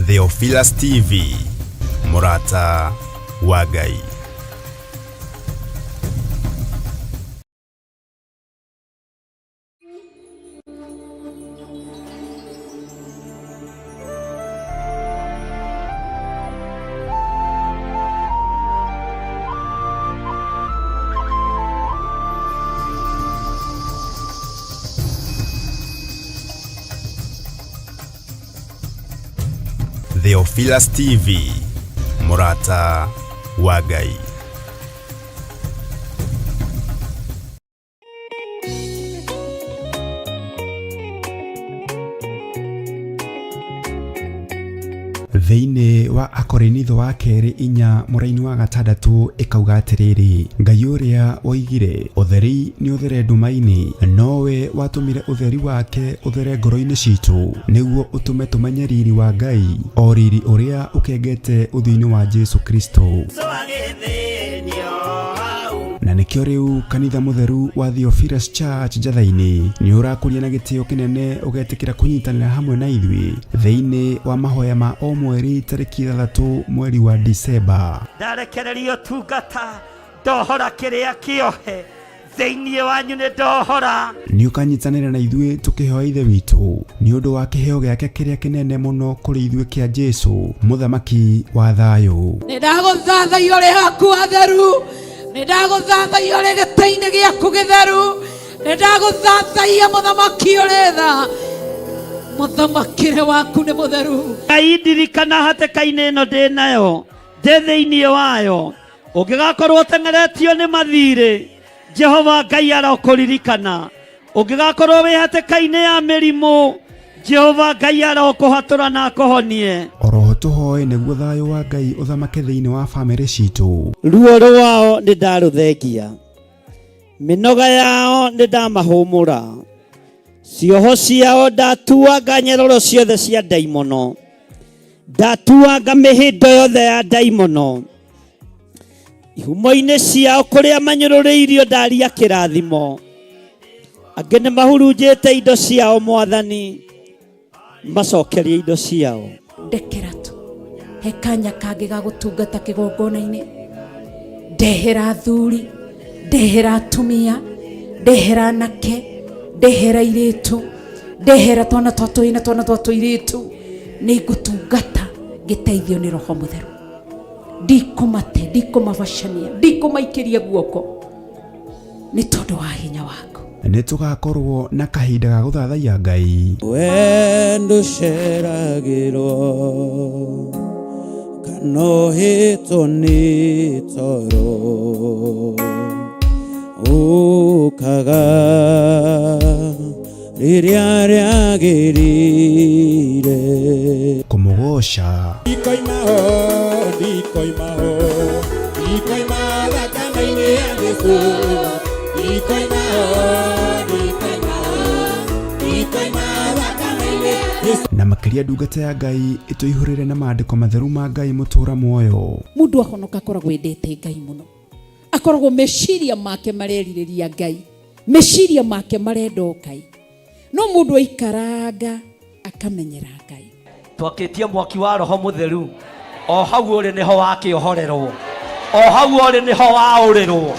Theophilus TV, mũrata wa Ngai. Theophilus TV, mũrata wa Ngai. Thĩinĩ wa Akorinitho wa kerĩ inya mũraini wa gatandatũ ĩkauga atĩrĩrĩ, Ngai ũrĩa woigire ũtheri nĩ ũthere nduma-inĩ, nowe watũmire ũtheri wake ũthere ngoro-inĩ citũ, nĩguo ũtũme tũmenye riri wa Ngai, o riri ũrĩa ũkengete ũthiũ-inĩ wa Jesu Kristo. Na nĩkĩo rĩu kanitha mũtheru wa Theophilus Church Njatha-inĩ nĩ ũrakũria na gĩtĩo kĩnene ũgetĩkĩra kũnyitanĩra hamwe na ithuĩ thĩinĩ wa mahoya ma o mweri tarĩki 6 mweri wa Disemba. Ndarekereria ũtungata, ndohora kĩrĩa kĩohe thĩinĩ wanyu, nĩ ndohora. Nĩ ũkanyitanĩra na ithuĩ tũkĩhoya Ithe witũ nĩ ũndũ wa kĩheo gĩake kĩrĩa kĩnene mũno kũrĩ ithuĩ kĩa Jesu, Mũthamaki wa thayũ. Nĩ ndagũthathaiya ũrĩ haku hatheru, nĩ ndagũthathaiya ũrĩ gĩtĩ-inĩ gĩaku gĩtheru, nĩ ndagũthathaiya mũthamaki ũrĩ tha, mũthamakĩre waku nĩ mũtheru. Ngai ndirikana hatĩka-inĩ ĩno ndĩ nayo, ndĩ thĩinĩ wayo, ũngĩgakorwo ũteng'eretio nĩ mathirĩ, Jehova Ngai arokũririkana. Ũngĩgakorwo wĩ hatĩka-inĩ ya mĩrimũ, Jehova Ngai arokũhatũra na akũhonie. Oroho tũhoe nĩguo thayũ wa Ngai ũthamake thĩinĩ wa famĩlĩ citũ. Ruo rwao nĩ ndarũthengia, mĩnoga yao nĩ ndamahũmũra, cioho ciao ndatuanga nyeroro ciothe cia ndaimono, ndatuanga mĩhĩndo yothe ya ndaimono, ihumo-inĩ ciao kũrĩa manyũrũrĩirio ndaria kĩrathimo, angĩ nĩ mahurunjĩte indo ciao, Mwathani macokerie indo ciao. Ndekera tu he kanya kangĩ ga gũtungata kĩgongona-inĩ, ndehera athuri, ndehera atumia, ndehera anake, ndehera airĩtu, ndehera twana twa tũhĩĩ na twana twa tũirĩtu, nĩ ngũtungata ngĩteithio nĩ Roho Mũtheru. Ndikũmate, ndikũmabacania, ndikũmaikĩria guoko nĩ tondũ wa hinya waku. Nĩ tũgakorwo na kahinda ga gũthathaiya Ngai. We ndũceragĩrwo kana ũhĩtwo nĩ toro, ũkaga rĩrĩa rĩagĩrĩire. Kũmũgoca. Ndikoima ho, ndikoima ho, ndikoima thakame-inĩ ya Jesũ. Ndikoima ho, ndikoima ho, ndikoima thakame-inĩ ya Jesũ. Na makĩria ndungata ya Ngai ĩtũihũrĩre na maandĩko matheru ma Ngai mũtũra muoyo. Mũndũ ahonoka akoragwo endete Ngai mũno, akoragwo meciria make marerirĩria Ngai, meciria make marenda o Ngai. No mũndũ aikaranga akamenyera Ngai. Twakĩtie mwaki wa Roho Mũtheru, o hau ũrĩ nĩho wakĩohorerwo, o hau ũrĩ nĩho waũrĩrwo.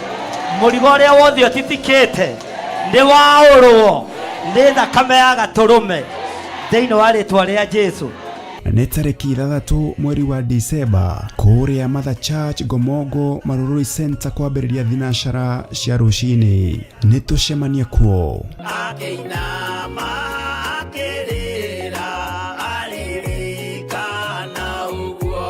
Mũrigo ũrĩa wothe ũtitikĩte nĩ waũrwo nĩ thakame ya Gatũrũme thĩinĩ wa rĩtwa rĩa Jesu. Nĩ tarĩki 6 mweri wa Disemba kũrĩa Mother Church Ngomongo Marurui Center kwambĩrĩria thinacara cia rũcinĩ. Nĩ tũcemanie kuo. Akĩinama akĩrĩra aririkana ũguo.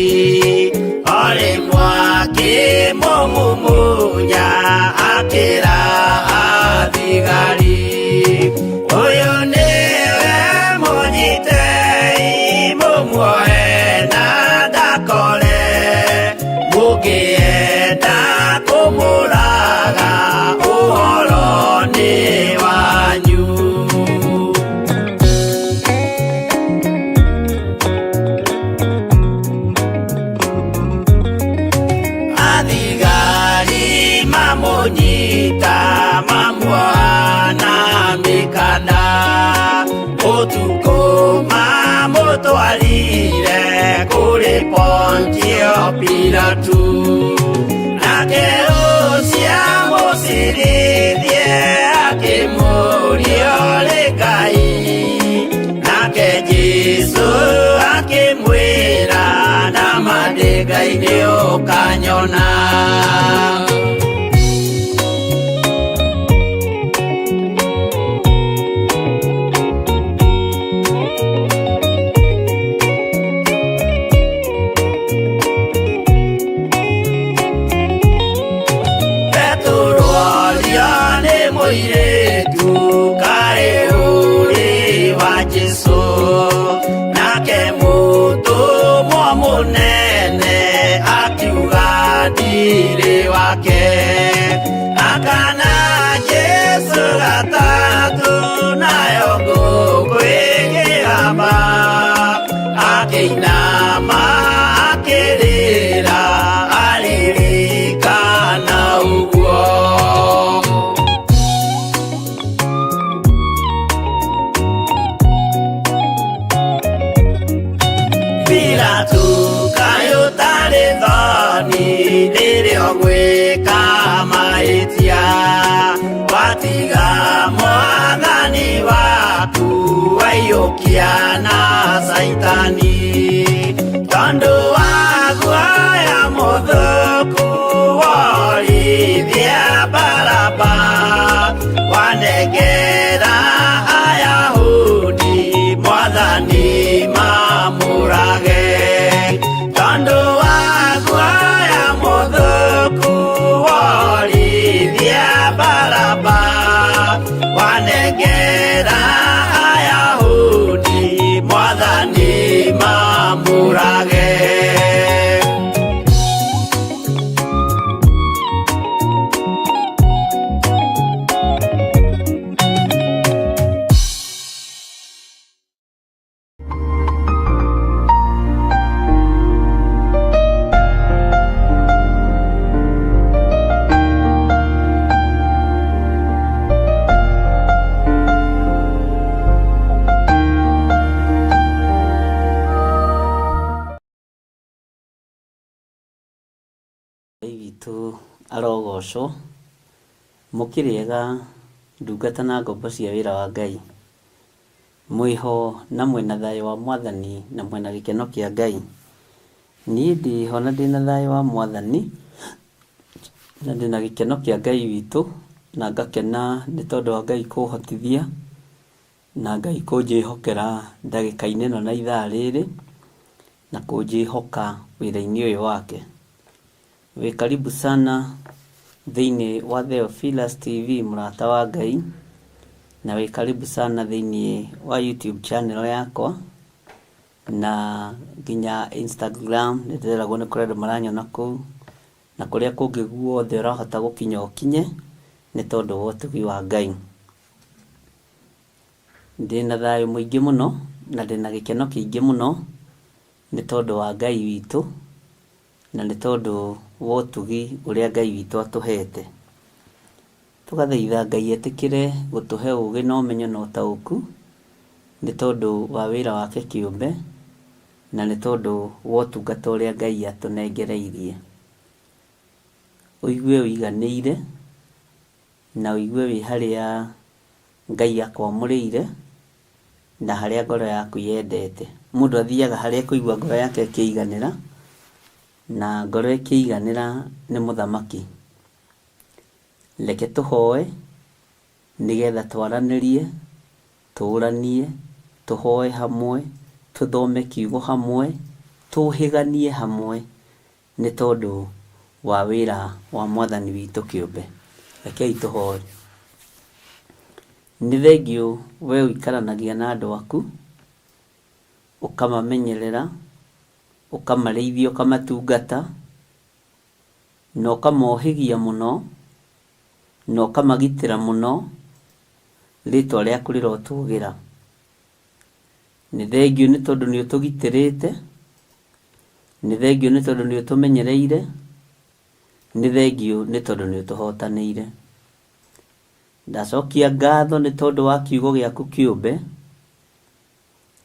O rĩmwe akĩmũmumunya akĩra athigari, ũyũ nĩwe mũnyitei mũmuoe na ndakore, mũngĩenda kũmũraga ũhoro nĩ wanyu. Athigari mamũnyita mamuoha na mĩkanda, ũtukũ mamũtwarire kũrĩ Pontio Pilatu, nake ũcio amũcirithie akĩmũũria ũrĩ Ngai, nake Jesũ akĩmwĩra nama ndĩ Ngai nĩ ũkanyona. Petero orio nĩ mũirĩtu kaĩ ũrĩ wa Jesũ, nake mũtũmwo mũnene akiuga ndirĩ wake, akana Jesũ gatatũ nayo ngũkũ ĩkĩgamba, akĩinama akĩrĩra aririkana ũguo. Pilatu kaĩ ũtarĩ thoni rĩrĩa ũgwĩka mahĩtia, watiga mwathani waku waiyũkia na Caitani, tondũ wa guoya mũthũku worithia Baraba, wanengera Ayahudi mwathani mamũrage, tondũ wa guoya mũthũku worithia Baraba, wanengera Ayahudi mwathani mamũrage. Ngai witũ arogocwo, mũkĩrĩega ndungata na ngombo cia wĩra wa Ngai, mwĩho na mwĩna thayũ wa Mwathani na mwĩna gĩkeno kĩa Ngai. Niĩ ndĩho na ndĩna thayũ wa Mwathani na ndĩna gĩkeno kĩa Ngai witũ, na ngakena nĩ tondũ wa Ngai kũhotithia na Ngai kũnjĩhokera ndagĩka-inĩ ĩno na ithaa rĩrĩ, na kũnjĩhoka wĩra-inĩ ũyũ wake. Wĩ karibu sana thĩinĩ wa Theophilus TV mũrata wa Ngai, na wĩ karibu sana thĩinĩ wa YouTube channel yakwa, na nginya Instagram nĩ ndĩreragwo nĩ kũrĩ andũ maranyona kũu, na kũrĩa kũngĩ guothe ũrahota gũkinya ũkinye nĩ tondũ wa ũtugi wa Ngai. Ndĩna thayũ mũingĩ mũno na ndĩna gĩkeno kĩingĩ mũno nĩ tondũ wa Ngai witũ, na nĩ tondũ wa ũtugi ũrĩa Ngai witũ atũhete. Tũgathaitha Ngai etĩkĩre gũtũhe ũgĩ na ũmenyo na ũtaũku nĩ tondũ wa wĩra wake kĩũmbe, na nĩ tondũ wa ũtungata ũrĩa Ngai atũnengereirie. Ũigue ũiganĩire na ũigue wĩ harĩa Ngai akwamũrĩire na harĩa ngoro yaku yendete. Mũndũ athiaga harĩa ekũigua ngoro yake ĩkĩiganĩra, na ngoro ĩkĩiganĩra nĩ mũthamaki. Reke tũhoe nĩgetha twaranĩrie, tũranie, tũhoe hamwe, tũthome kiugo hamwe, Tũhĩganie hamwe nĩ tondũ wa wĩra wa Mwathani witũ kĩũmbe. Rekei tũhoe. Nĩ thengiũ we ũikaranagia na andũ aku, ũkamamenyerera, ũkamarĩithia, ũkamatungata, na ũkamohĩgia mũno, na ũkamagitĩra mũno, rĩtwa rĩaku rĩrotũgĩra. Nĩ thengiũ nĩ tondũ nĩ ũtũgitĩrĩte, nĩ thengiũ nĩ tondũ nĩ ũtũmenyereire, nĩ thengiũ nĩ tondũ nĩ ũtũhotanĩire. Ndacokia ngatho nĩ tondũ wa kiugo gĩaku kĩũmbe,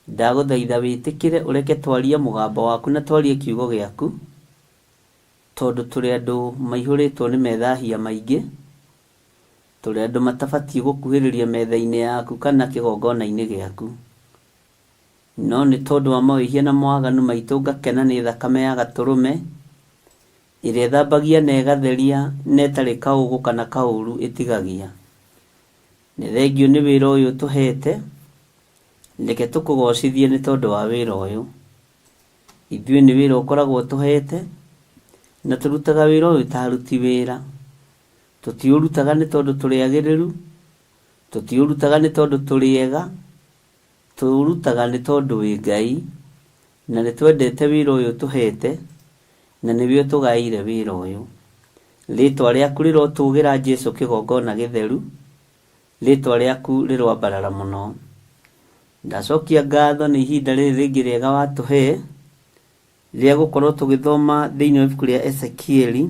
ndagũthaitha wĩtĩkĩre ũreke twarie mũgambo waku na twarie kiugo gĩaku, tondũ tũrĩ andũ maihũrĩtwo nĩ methahia maingĩ, tũrĩ andũ matabatiĩ gũkuhĩrĩria metha-inĩ yaku kana kĩgongona-inĩ gĩaku. No nĩ tondũ wa mawĩhia na mawaganu maitũ ngakena nĩ thakame ya Gatũrũme, ĩrĩa ĩthambagia na ĩgatheria na ĩtarĩ kaũgũ kana kaũru ĩtigagia. Nĩ thengiũ nĩ wĩra ũyũ ũtũhete, reke tũkũgocithie nĩ tondũ wa wĩra ũyũ. Ithuĩ nĩ wĩra ũkoragwo ũtũhete, na tũrutaga wĩra ũyũ ta aruti wĩra. Tũtiũrutaga nĩ tondũ tũrĩ agĩrĩru, tũtiũrutaga nĩ tondũ tũrĩ ega, tũũrutaga nĩ tondũ wĩ Ngai, na nĩ twendete wĩra ũyũ ũtũhete, na nĩwe ũtũgaĩire wĩra ũyũ. Rĩtwa rĩaku rĩrotũgĩra Jesu kĩgongona gĩtheru, rĩtwa rĩaku rĩroambarara mũno. Ndacokia ngatho nĩ ihinda rĩrĩ rĩngĩ rĩega watũhe, rĩa gũkorwo tũgĩthoma thĩinĩ wa ibuku rĩa Ezekieli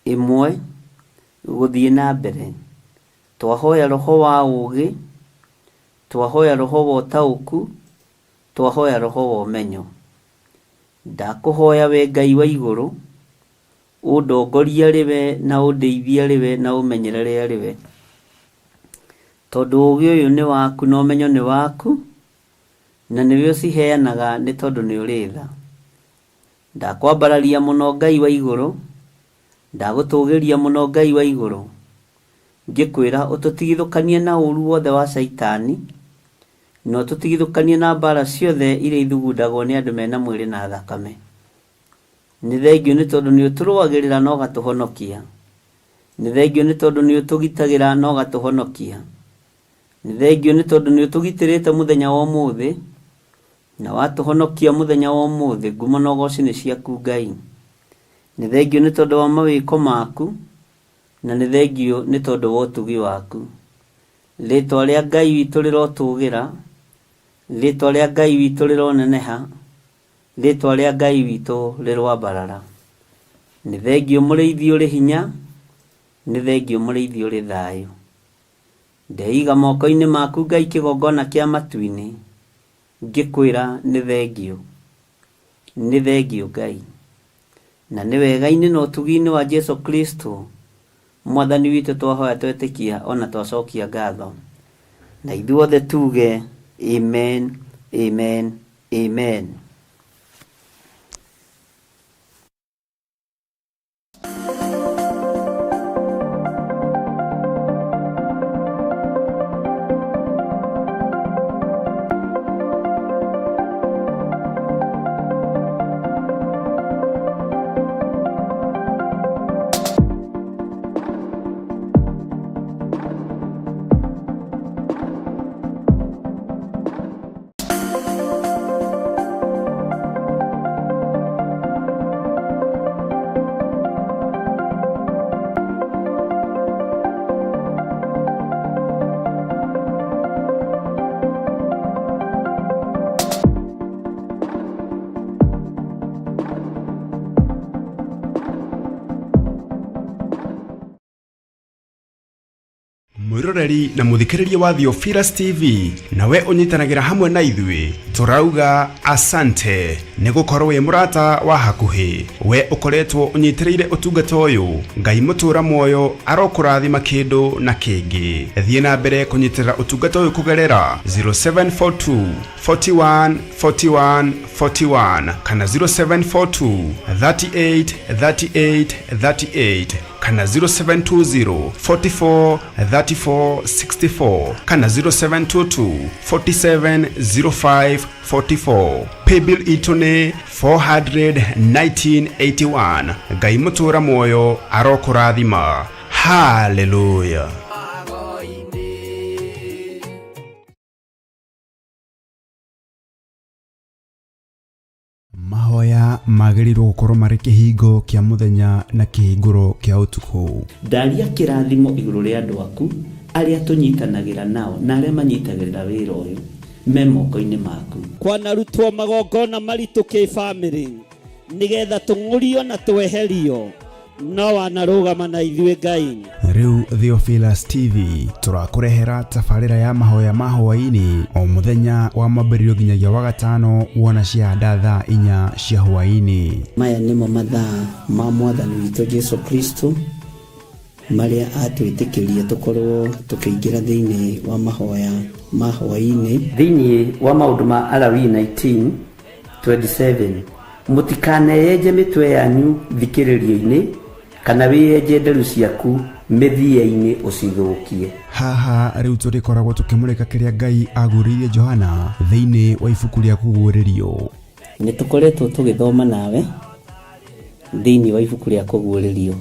1 gũthiĩ na mbere. Twahoya roho wa ũũgĩ, twahoya roho wa ũtaũku, twahoya roho wa ũmenyo. Ndakũhoya we Ngai wa igũrũ, ũndongorie arĩ we na ũndeithie arĩ we na ũmenyerere arĩ we. Tondũ ũũgĩ ũyũ nĩ waku na ũmenyo nĩ waku, na nĩwe ũciheanaga nĩ tondũ nĩ ũrĩ tha. Ndakwambararia mũno Ngai wa igũrũ, ndagũtũgĩria mũno Ngai wa igũrũ, ngĩkwĩra ũtũtigithũkanie na ũũru wothe wa Caitani, na ũtũtigithũkanie na mbara ciothe iria ithugundagwo nĩ andũ mena mwĩrĩ na thakame. Nĩ thengiũ nĩ tondũ nĩ ũtũrũagĩrĩra na ũgatũhonokia. Nĩ thengiũ nĩ tondũ nĩ ũtũgitagĩra na ũgatũhonokia. Nĩ thengiũ nĩ tondũ nĩ ũtũgitĩrĩte mũthenya wa ũmũthĩ, na watũhonokia mũthenya wa ũmũthĩ, ngumo na ũgoci nĩ ciaku Ngai. Nĩ thengiũ nĩ tondũ wa mawĩko maku, na nĩ thengiũ nĩ tondũ wa ũtugi waku. Rĩtwa rĩa Ngai witũ rĩrotũgĩra, rĩtwa rĩa Ngai witũ rĩroneneha, rĩtwa rĩa Ngai witũ rĩroambarara. Nĩ thengiũ mũrĩithi ũrĩ hinya, nĩ thengiũ mũrĩithi ũrĩ thayũ. Ndeiga moko-inĩ maku Ngai kĩgongona kĩa matu-inĩ, ngĩkwĩra nĩ thengiũ, nĩ thengiũ Ngai. Na nĩ wega-inĩ na ũtugi-inĩ wa Jesu Kristo, Mwathani witũ twahoya twetĩkia ona twacokia ngatho. Na ithuothe tuge amen, amen, amen. Mwiroreri na muthikiriria wa Theophilus TV, nawe unyitanagĩra hamwe na ithuĩ, tũrauga asante nĩ gũkorwo wĩ mũrata wa hakuhĩ. We ũkoretwo ũnyitĩrĩire ũtungata ũyũ, Ngai mũtũra muoyo arokũrathima kĩndũ na kĩngĩ. Thiĩ na mbere kũnyitĩrĩra ũtungata ũyũ kũgerera 0742 41 41 41 kana 0742 38 38 38. Kana 0720 44 34 64 kana 0722 47 05 44. Paybill itũ nĩ 41981. Ngai mũtũra muoyo arokũrathima. Haleluya. Mahoya magĩrĩirwo gũkorwo marĩ kĩhingo kĩa mũthenya na kĩhingũro kĩa ũtukũ. Ndaria kĩrathimo igũrũ rĩa andũ aku arĩa tũnyitanagĩra nao na arĩa manyitagĩrĩra wĩra ũyũ me moko-inĩ maku. Kwanarutwo magongona maritũ kĩbamĩrĩ nĩgetha tũng'ũrio na tweherio, no wanarũgama na ithuĩ Ngai. Rĩu Theophilus TV tũrakũrehera tabarĩra ya mahoya ma hwaĩ-inĩ o mũthenya wa mwambĩrĩrio nginyagia wa gatano wona ciahanda thaa 4 cia hwaĩ-inĩ. Maya nĩmo mathaa ma Mwathani witũ Jesu Kristo marĩa atwĩtĩkĩria tũkorwo tũkĩingĩra thĩinĩ wa mahoya ma hwaĩ-inĩ. Thĩinĩ wa maũndũ ma Alawii 19:27, mũtikaneyenje mĩtwe yanyu thikĩrĩrio-inĩ kana wĩyenje nderu ciaku mĩthia-inĩ ũcithũkie. Haha rĩu tũrĩkoragwo tũkĩmũrĩka kĩrĩa Ngai aguũrĩirie Johana thĩinĩ wa ibuku rĩa Kũguũrĩrio. Nĩ tũkoretwo tũgĩthoma nawe thĩinĩ wa ibuku rĩa Kũguũrĩrio,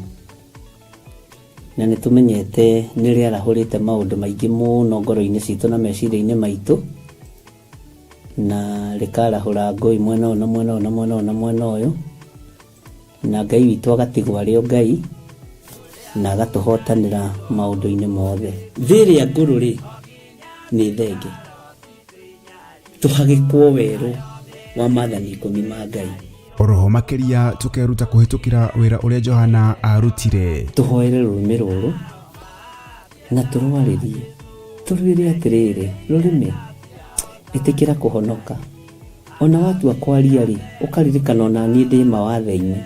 na nĩ tũmenyete nĩ rĩarahũrĩte maũndũ maingĩ mũno ngoro-inĩ citũ na meciria-inĩ maitũ, na rĩkarahũra ngũi mwena ũyũ na mwena ũyũ na mwena ũyũ na mwena ũyũ, na Ngai witũ agatigwo arĩ o Ngai na agatũhotanĩra maũndũ-inĩ mothe. Thĩ ĩrĩa ngũrũ rĩ nĩ thenge, tũhagĩkwo werũ wa maathani 10 ma Ngai. Oroho makĩria tũkeruta kũhĩtũkĩra wĩra ũrĩa Johana arutire. Tũhoere rũrĩmĩ rũrũ na tũrwarĩrie, tũrwĩre atĩrĩrĩ, rũrĩmĩ ĩtĩkĩra kũhonoka. Ona watua kwaria rĩ, ũkaririkana ona niĩ ndĩ mawathe-inĩ,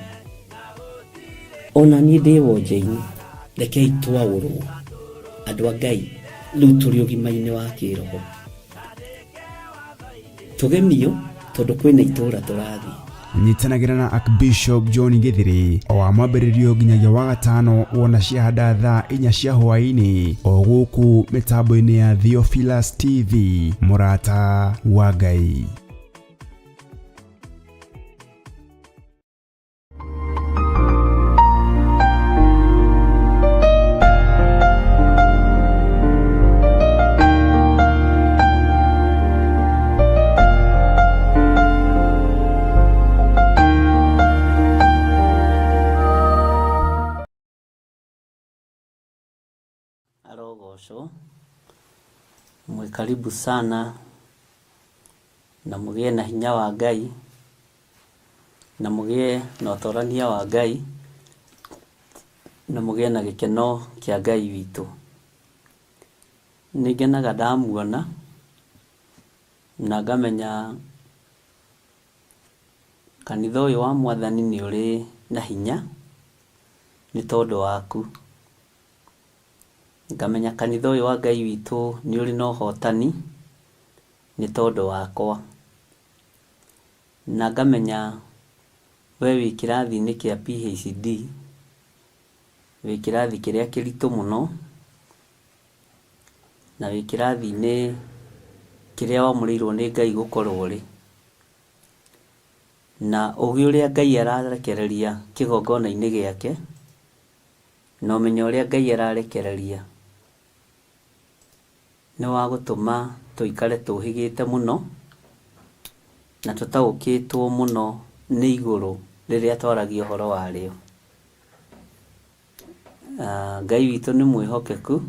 ona niĩ ndĩ wonje-inĩ. Rekei twaũrwo andũ a Ngai rĩu tũrĩ ũgima-inĩ wa kĩroho, tũgemio tondũ kwĩna itũũra tũrathiĩ. Nyitanagĩra na Archbishop John Githiri o wa mwambĩrĩrio nginyagia wa gatano wona ciahanda thaa 4 cia hwaĩ-inĩ o gũkũ mĩtambo-inĩ ya Theophilus TV, mũrata wa Ngai. Arogocwo, mwĩ karibu sana na mũgĩe na hinya wa Ngai na mũgĩe na ũtorania wa Ngai na mũgĩe na gĩkeno kĩa Ngai witũ. Nĩ ngenaga ndamuona na ngamenya kanitha ũyũ wa Mwathani nĩ ũrĩ na hinya nĩ tondũ waku. Ngamenya kanitha ũyũ wa Ngai witũ nĩ ũrĩ na ũhotani nĩ tondũ wakwa. Na ngamenya we wĩ kĩrathi-inĩ kĩa PhD, wĩ kĩrathi kĩrĩa kĩritũ mũno, na wĩ kĩrathi-inĩ kĩrĩa wamũrĩirwo nĩ Ngai gũkorwo ũrĩ. Na ũgĩ ũrĩa Ngai ararekereria kĩgongona-inĩ gĩake, na ũmenyo ũrĩa Ngai ararekereria nĩ wa gũtũma tũikare tũhĩgĩte mũno na tũtaũkĩtwo mũno nĩ igũrũ rĩrĩa twaragia ũhoro warĩo. Ngai witũ nĩ mwĩhokeku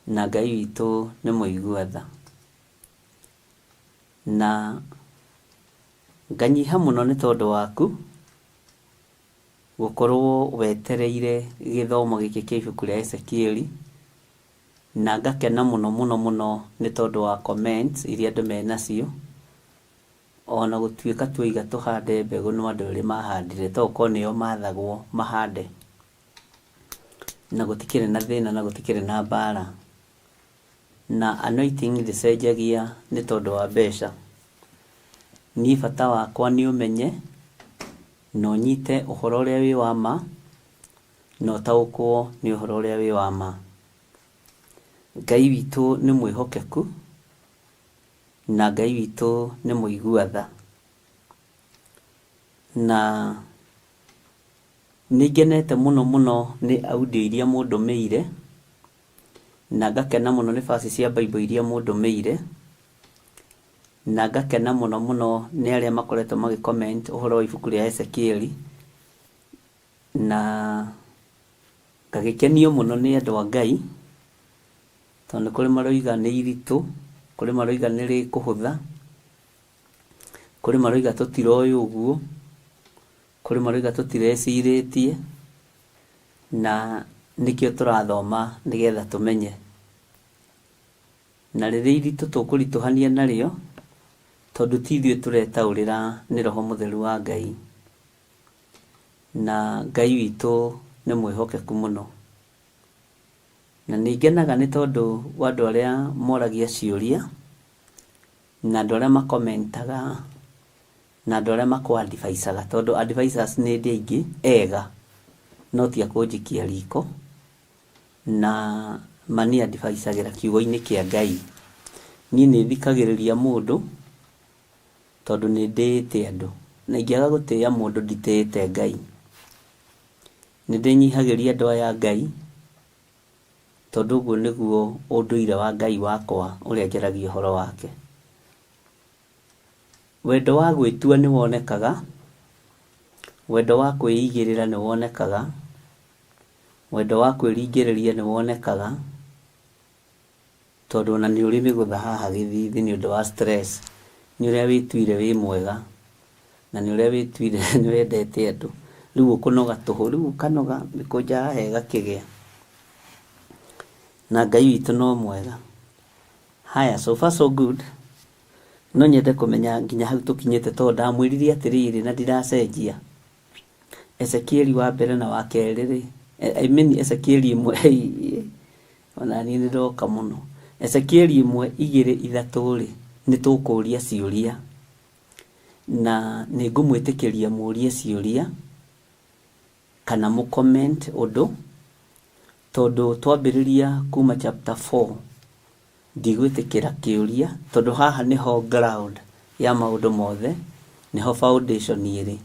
na Ngai witũ nĩ mũigua tha. Na nganyiha mũno nĩ tondũ waku gũkorwo wetereire gĩthomo gĩkĩ kĩa ibuku rĩa Ezekieli, na ngakena mũno mũno mũno nĩ tondũ wa comments iria andũ menacio. Ona gũtuĩka tuoiga tũhande mbegũ no andũ erĩ mahandire, to gũkorwo nĩo mathagwo mahande, na gũtikĩrĩ na thĩna na gũtikĩrĩ na mbara. Na anointing ndĩcenjagia nĩ tondũ wa mbeca. Niĩ bata wakwa nĩ ũmenye na ũnyite ũhoro ũrĩa wĩ wa ma, na ũtaũkwo nĩ ũhoro ũrĩa wĩ wa ma. Ngai witũ nĩ mwĩhokeku na Ngai witũ nĩ mũigua tha. Na nĩ ngenete mũno mũno nĩ audio iria mũndũmĩire, na ngakena mũno nĩ verse cia Bible iria mũndũmĩire, na ngakena mũno mũno nĩ arĩa makoretwo magĩ comment ũhoro wa ibuku rĩa Ezekieli, na ngagĩkenio mũno nĩ andũ a Ngai, tondũ nĩ kũrĩ maroiga nĩ iritũ, kũrĩ maroiga nĩ rĩkũhũtha, kũrĩ maroiga tũtiroĩ ũguo, kũrĩ maroiga tũtirecirĩtie, na nĩkĩo tũrathoma nĩgetha tũmenye. Na rĩrĩ iritũ tũkũritũhania narĩo, tondũ ti ithuĩ tũretaũrĩra nĩ Roho Mũtheru wa Ngai. Na Ngai witũ nĩ mwĩhokeku mũno. Na nĩ ngenaga nĩ tondũ wa andũ arĩa moragia ciũria, na andũ arĩa makomentaga, na andũ arĩa makũ advice aga, tondũ advisors nĩ ndĩ aingĩ ega, no ti a kũnjikia riko, na mani advice agĩra kiugo-inĩ kĩa Ngai. Niĩ nĩ thikagĩrĩria mũndũ, tondũ nĩ ndĩĩte andũ, na ingĩaga gũtĩĩa mũndũ nditĩĩte Ngai. Nĩ ndĩnyihagĩria andũ aya a Ngai, tondũ ũguo nĩguo ũndũire wa Ngai wakwa ũrĩa njaragia ũhoro wake. Wendo wa gwĩtua nĩ wonekaga, wendo wa kwĩigĩrĩra nĩ wonekaga, wendo wa kwĩringĩrĩria nĩ wonekaga, tondũ ona nĩ ũrĩ mĩgũtha haha gĩthithi nĩ ũndũ wa stress, nĩ ũrĩa wĩtuire wĩ mwega, na nĩ ũrĩa wĩtuire nĩ wendete andũ, rĩu ũkũnoga tũhũ, rĩu ũkanoga mĩkũnja haha ĩgakĩgĩa. Na Ngai witũ no mwega. Haya, so far so good. No nyende kũmenya nginya hau tũkinyĩte tondũ ndamwĩrire atĩrĩrĩ na ndiracenjia. Ezekieli wa mbere na wa kerĩ rĩ, I mean Ezekieli ĩmwe, ona niĩ nĩ ndoka mũno. Ezekieli ĩmwe, igĩrĩ, ithatũ rĩ, nĩ tũkũria ciũria. Na nĩ ngũmwĩtĩkĩria mũrie ciũria kana mũ comment ũndũ, tondũ twambĩrĩria kuma chapter 4 ndigwĩtĩkĩra kĩũria, tondũ haha nĩho ground ya maũndũ mothe, nĩho foundation ĩrĩ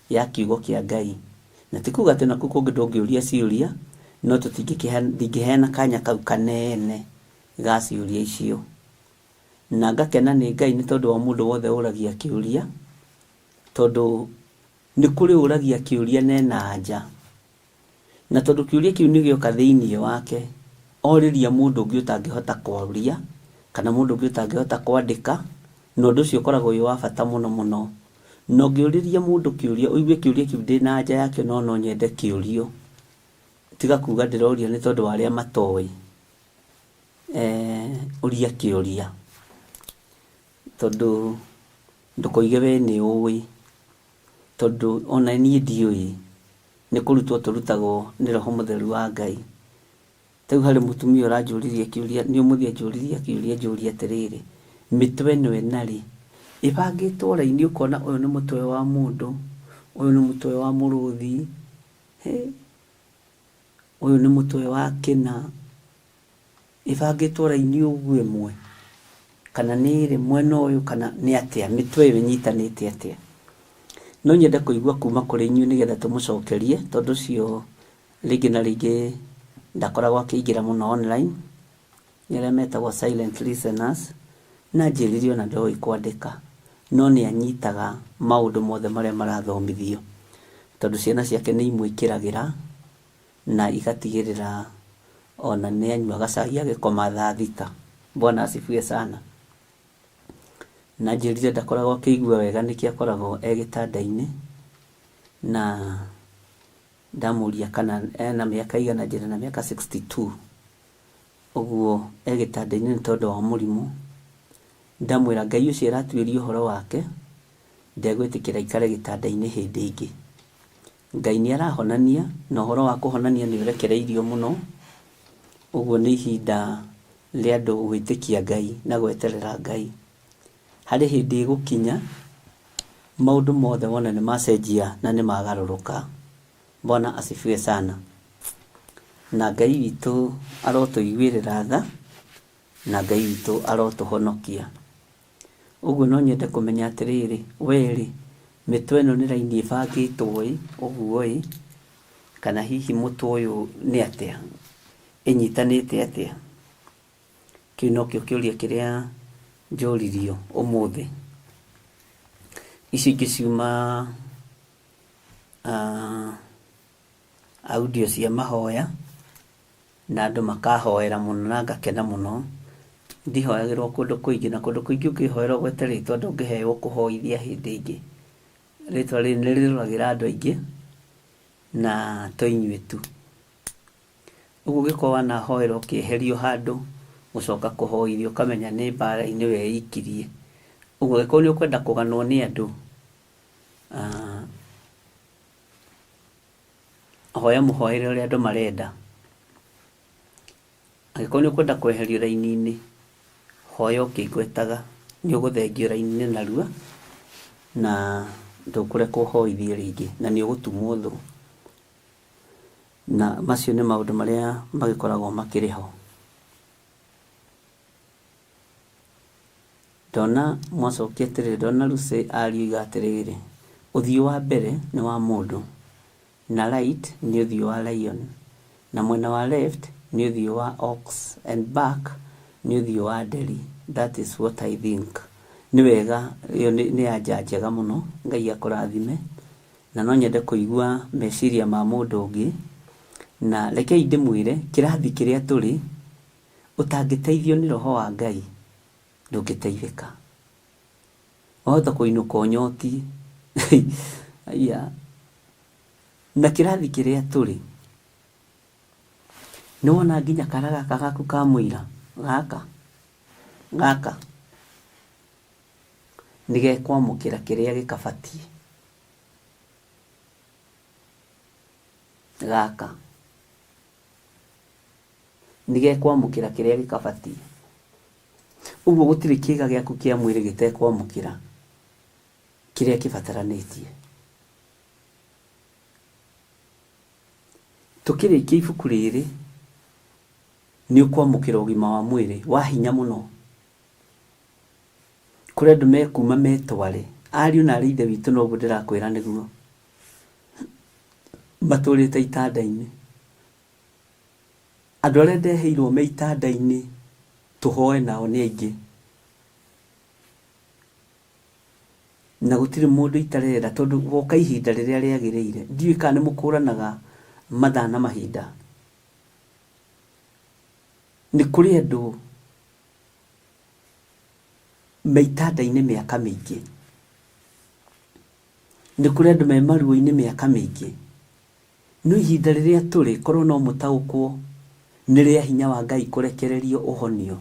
ya kiugo kĩa Ngai. Na ti kuga atĩ nakuo kũngĩ ndũngĩũria ciũria, no ndingĩheana kanya kau kanene ga ciũria icio. Na ngakena nĩ Ngai nĩ tondũ wa mũndũ wothe ũragia kĩũria, tondũ nĩ kũrĩ ũragia kĩũria na ena anja. Na tondũ kĩũria kĩu nĩ gĩoka thĩinĩ wake, orĩria mũndũ ũngĩ ũtangĩhota kwaria, kana mũndũ ũngĩ ũtangĩhota kwandĩka, na ũndũ ũcio ũkoragwo wĩ wa bata mũno mũno. Na ũngĩũrĩria mũndũ kĩũria, ũigue kĩũria kĩu ndĩna anja yakĩo no no nyende kĩũrio, tiga kuga ndĩroria nĩ tondũ wa arĩa matoĩ. Ũria kĩũria, tondũ ndũkoige we nĩ ũĩ, tondũ ona niĩ ndiũĩ, nĩ kũrutwo tũrutagwo nĩ Roho Mũtheru wa Ngai. Rĩu harĩ mũtumia ũranjũririe kĩũria, nĩ ũmũthĩ anjũririe kĩũria anjũria atĩrĩrĩ, mĩtwe ĩno ĩna rĩ, ĩbangĩtwo raini ũkona ũyũ nĩ mũtwe wa mũndũ, ũyũ nĩ mũtwe wa mũrũthi, hĩ, ũyũ nĩ mũtwe wa kĩna, ĩbangĩtwo raini ũguo ĩmwe, kana nĩ ĩrĩ mwena ũyũ kana nĩ atĩa, mĩtwe ĩyo ĩnyitanĩte atĩa? No nyende kũigua kuma kũrĩ inyuĩ nĩgetha tũmũcokerie, tondũ ũcio rĩngĩ na rĩngĩ ndakoragwo akĩingĩra mũno online, nĩ arĩa metagwo silent listeners, na anjĩrire ona ndoĩ kwandĩka, no nĩ anyitaga maũndũ mothe marĩa marathomithio, tondũ ciana ciake nĩ imwĩkĩragĩra na igatigĩrĩra ona nĩ anyua gacai agĩkoma thaa thita. Bwana asifiwe sana. Na anjĩrire ndakoragwo akĩigua wega nĩkĩo akoragwo e gĩtanda-inĩ, na ndamũria kana ena mĩaka igana, anjĩra ena mĩaka 62, ũguo e gĩtanda-inĩ nĩ tondũ wa mũrimũ. Ndamwĩra Ngai ũcio aratuĩria ũhoro wake, ndegwĩtĩkĩra aikare gĩtanda-inĩ hĩndĩ ĩngĩ. Ngai nĩ arahonania, na ũhoro wa kũhonania nĩ ũrekereirio mũno, ũguo nĩ ihinda rĩa andũ gwĩtĩkia Ngai na gweterera Ngai. Harĩ hĩndĩ ĩgũkinya, maũndũ mothe wone nĩ macenjia na nĩ magarũrũka. Bwana asifiwe sana. Na Ngai witũ arotũiguĩrĩra tha, na Ngai witũ arotũhonokia. Ũguo no nyende kũmenya atĩrĩrĩ, we-rĩ, mĩtwe ĩno nĩ raini ĩbangĩtwo-ĩ, ũguo-ĩ, kana hihi mũtwe ũyũ nĩ atĩa? Ĩnyitanĩte atĩa? Kĩu nokĩo kĩũria kĩrĩa njũririo ũmũthĩ. Icio ingĩ ciuma audio cia mahoya, na andũ makahoera mũno na ngakena mũno. Ndihoyagĩrwo kũndũ kũingĩ, na kũndũ kũingĩ ũngĩhoera ũgwete rĩtwa ndũngĩheo kũhoithia hĩndĩ ĩngĩ. Rĩtwa rĩrĩ nĩ rĩroragĩra andũ aingĩ na to inyuĩ tu. Ũguo ũngĩkorwo wanahoera ũkĩeherio handũ gũcoka kũhoithio ũkamenya nĩ mbara-inĩ weikirie. Ũguo angĩkorwo nĩ ũkwenda kũganwo nĩ andũ, hoya mũhoere ũrĩa andũ marenda. Angĩkorwo nĩ ũkwenda kweherio raini-inĩ, hoya ũkĩngwetaga, nĩ ũgũthengio raini-inĩ narua na ndũkũrekwo ũhoithie rĩngĩ na nĩ ũgũtumwo thũ. Na macio nĩ maũndũ marĩa magĩkoragwo makĩrĩ ho. Ndona mwacokia atĩrĩrĩ, ndona Lucy aria oiga atĩrĩrĩ, ũthiũ wa mbere nĩ wa mũndũ, na right nĩ ũthiũ wa lion, na mwena wa left nĩ ũthiũ wa ox and back nĩ ũthiũ wa nderi. That is what I think. Nĩ wega, ĩyo nĩ anja njega mũno, Ngai akũrathime. Na no nyende kũigua meciria ma mũndũ ũngĩ. Na rekei ndĩmwĩre, kĩrathi kĩrĩa tũrĩ, ũtangĩteithio nĩ Roho wa Ngai, ndũngĩteithĩka. Wahota kũinũka ũnyotiĩ. Haiya. Na kĩrathi kĩrĩa tũrĩ, nĩ wona nginya kara gaka gaku ka mũira, gaka, gaka, nĩ gekwamũkĩra kĩrĩa gĩkabatiĩ. Gaka. Nĩ gekwamũkĩra kĩrĩa gĩkabatiĩ. Ũguo gũtirĩ kĩga gĩaku kĩa mwĩrĩ gĩtekwamũkĩra kĩrĩa kĩbataranĩtie. Tũkĩrĩkia ibuku rĩrĩ, nĩ ũkwamũkĩra ũgima wa mwĩrĩ wa hinya mũno. Kũrĩ andũ mekuma metware, ariũ na arĩ ithe witũ noguo ndĩrakwĩra nĩguo. Matũrĩte itanda-inĩ. Andũ arĩa ndeheirwo me itanda-inĩ tũhoe nao nĩ aingĩ. Na gũtirĩ mũndũ itarera tondũ woka ihinda rĩrĩa rĩagĩrĩire. Ndiũĩ kana nĩ mũkũranaga mathaa na mahinda. Nĩ kũrĩ andũ me itanda-inĩ mĩaka mĩingĩ. Nĩ kũrĩ andũ me maruo-inĩ mĩaka mĩingĩ. No ihinda rĩrĩa tũrĩ, korwo no mũtaũkwo nĩ rĩa hinya wa Ngai kũrekererio ũhonio.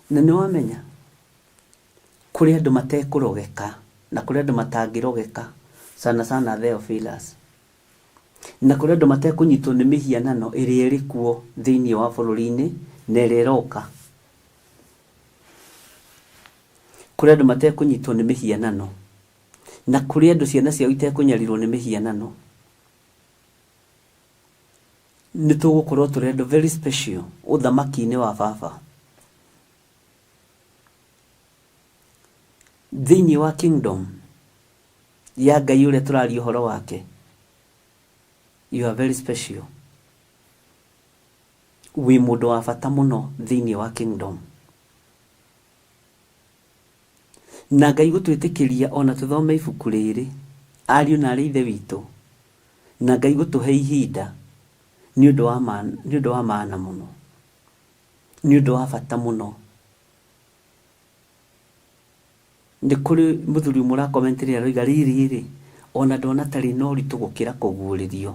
Na nĩ wamenya, kũrĩ andũ matekũrogeka, na kũrĩ andũ matangĩrogeka, sana sana Theophilus. Na kũrĩ andũ matekũnyitwo nĩ mĩhianano ĩrĩa ĩrĩ kuo thĩinĩ wa bũrũri-inĩ na ĩrĩa ĩroka. Kũrĩ andũ matekũnyitwo nĩ mĩhianano. Na kũrĩ andũ ciana ciao itekũnyarirwo nĩ mĩhianano. Nĩ tũgũkorwo tũrĩ andũ very special ũthamaki-inĩ wa baba. Thĩinĩ wa kingdom ya Ngai ũrĩa tũraria ũhoro wake, you are very special. Wĩ mũndũ wa bata mũno thĩinĩ wa kingdom. Na Ngai gũtwĩtĩkĩria o na tũthome ibuku rĩrĩ, ariũ na aarĩ a Ithe witũ, na Ngai gũtũhe ihinda, nĩ ũndũ wa nĩ ũndũ wa maana mũno. Nĩ ũndũ wa bata mũno. Nĩ kũrĩ mũthuri ũmwe ũrakomentire aroiga rĩrĩ rĩ, ona ndona ta rĩna ũritũ gũkĩra kũguũrĩrio.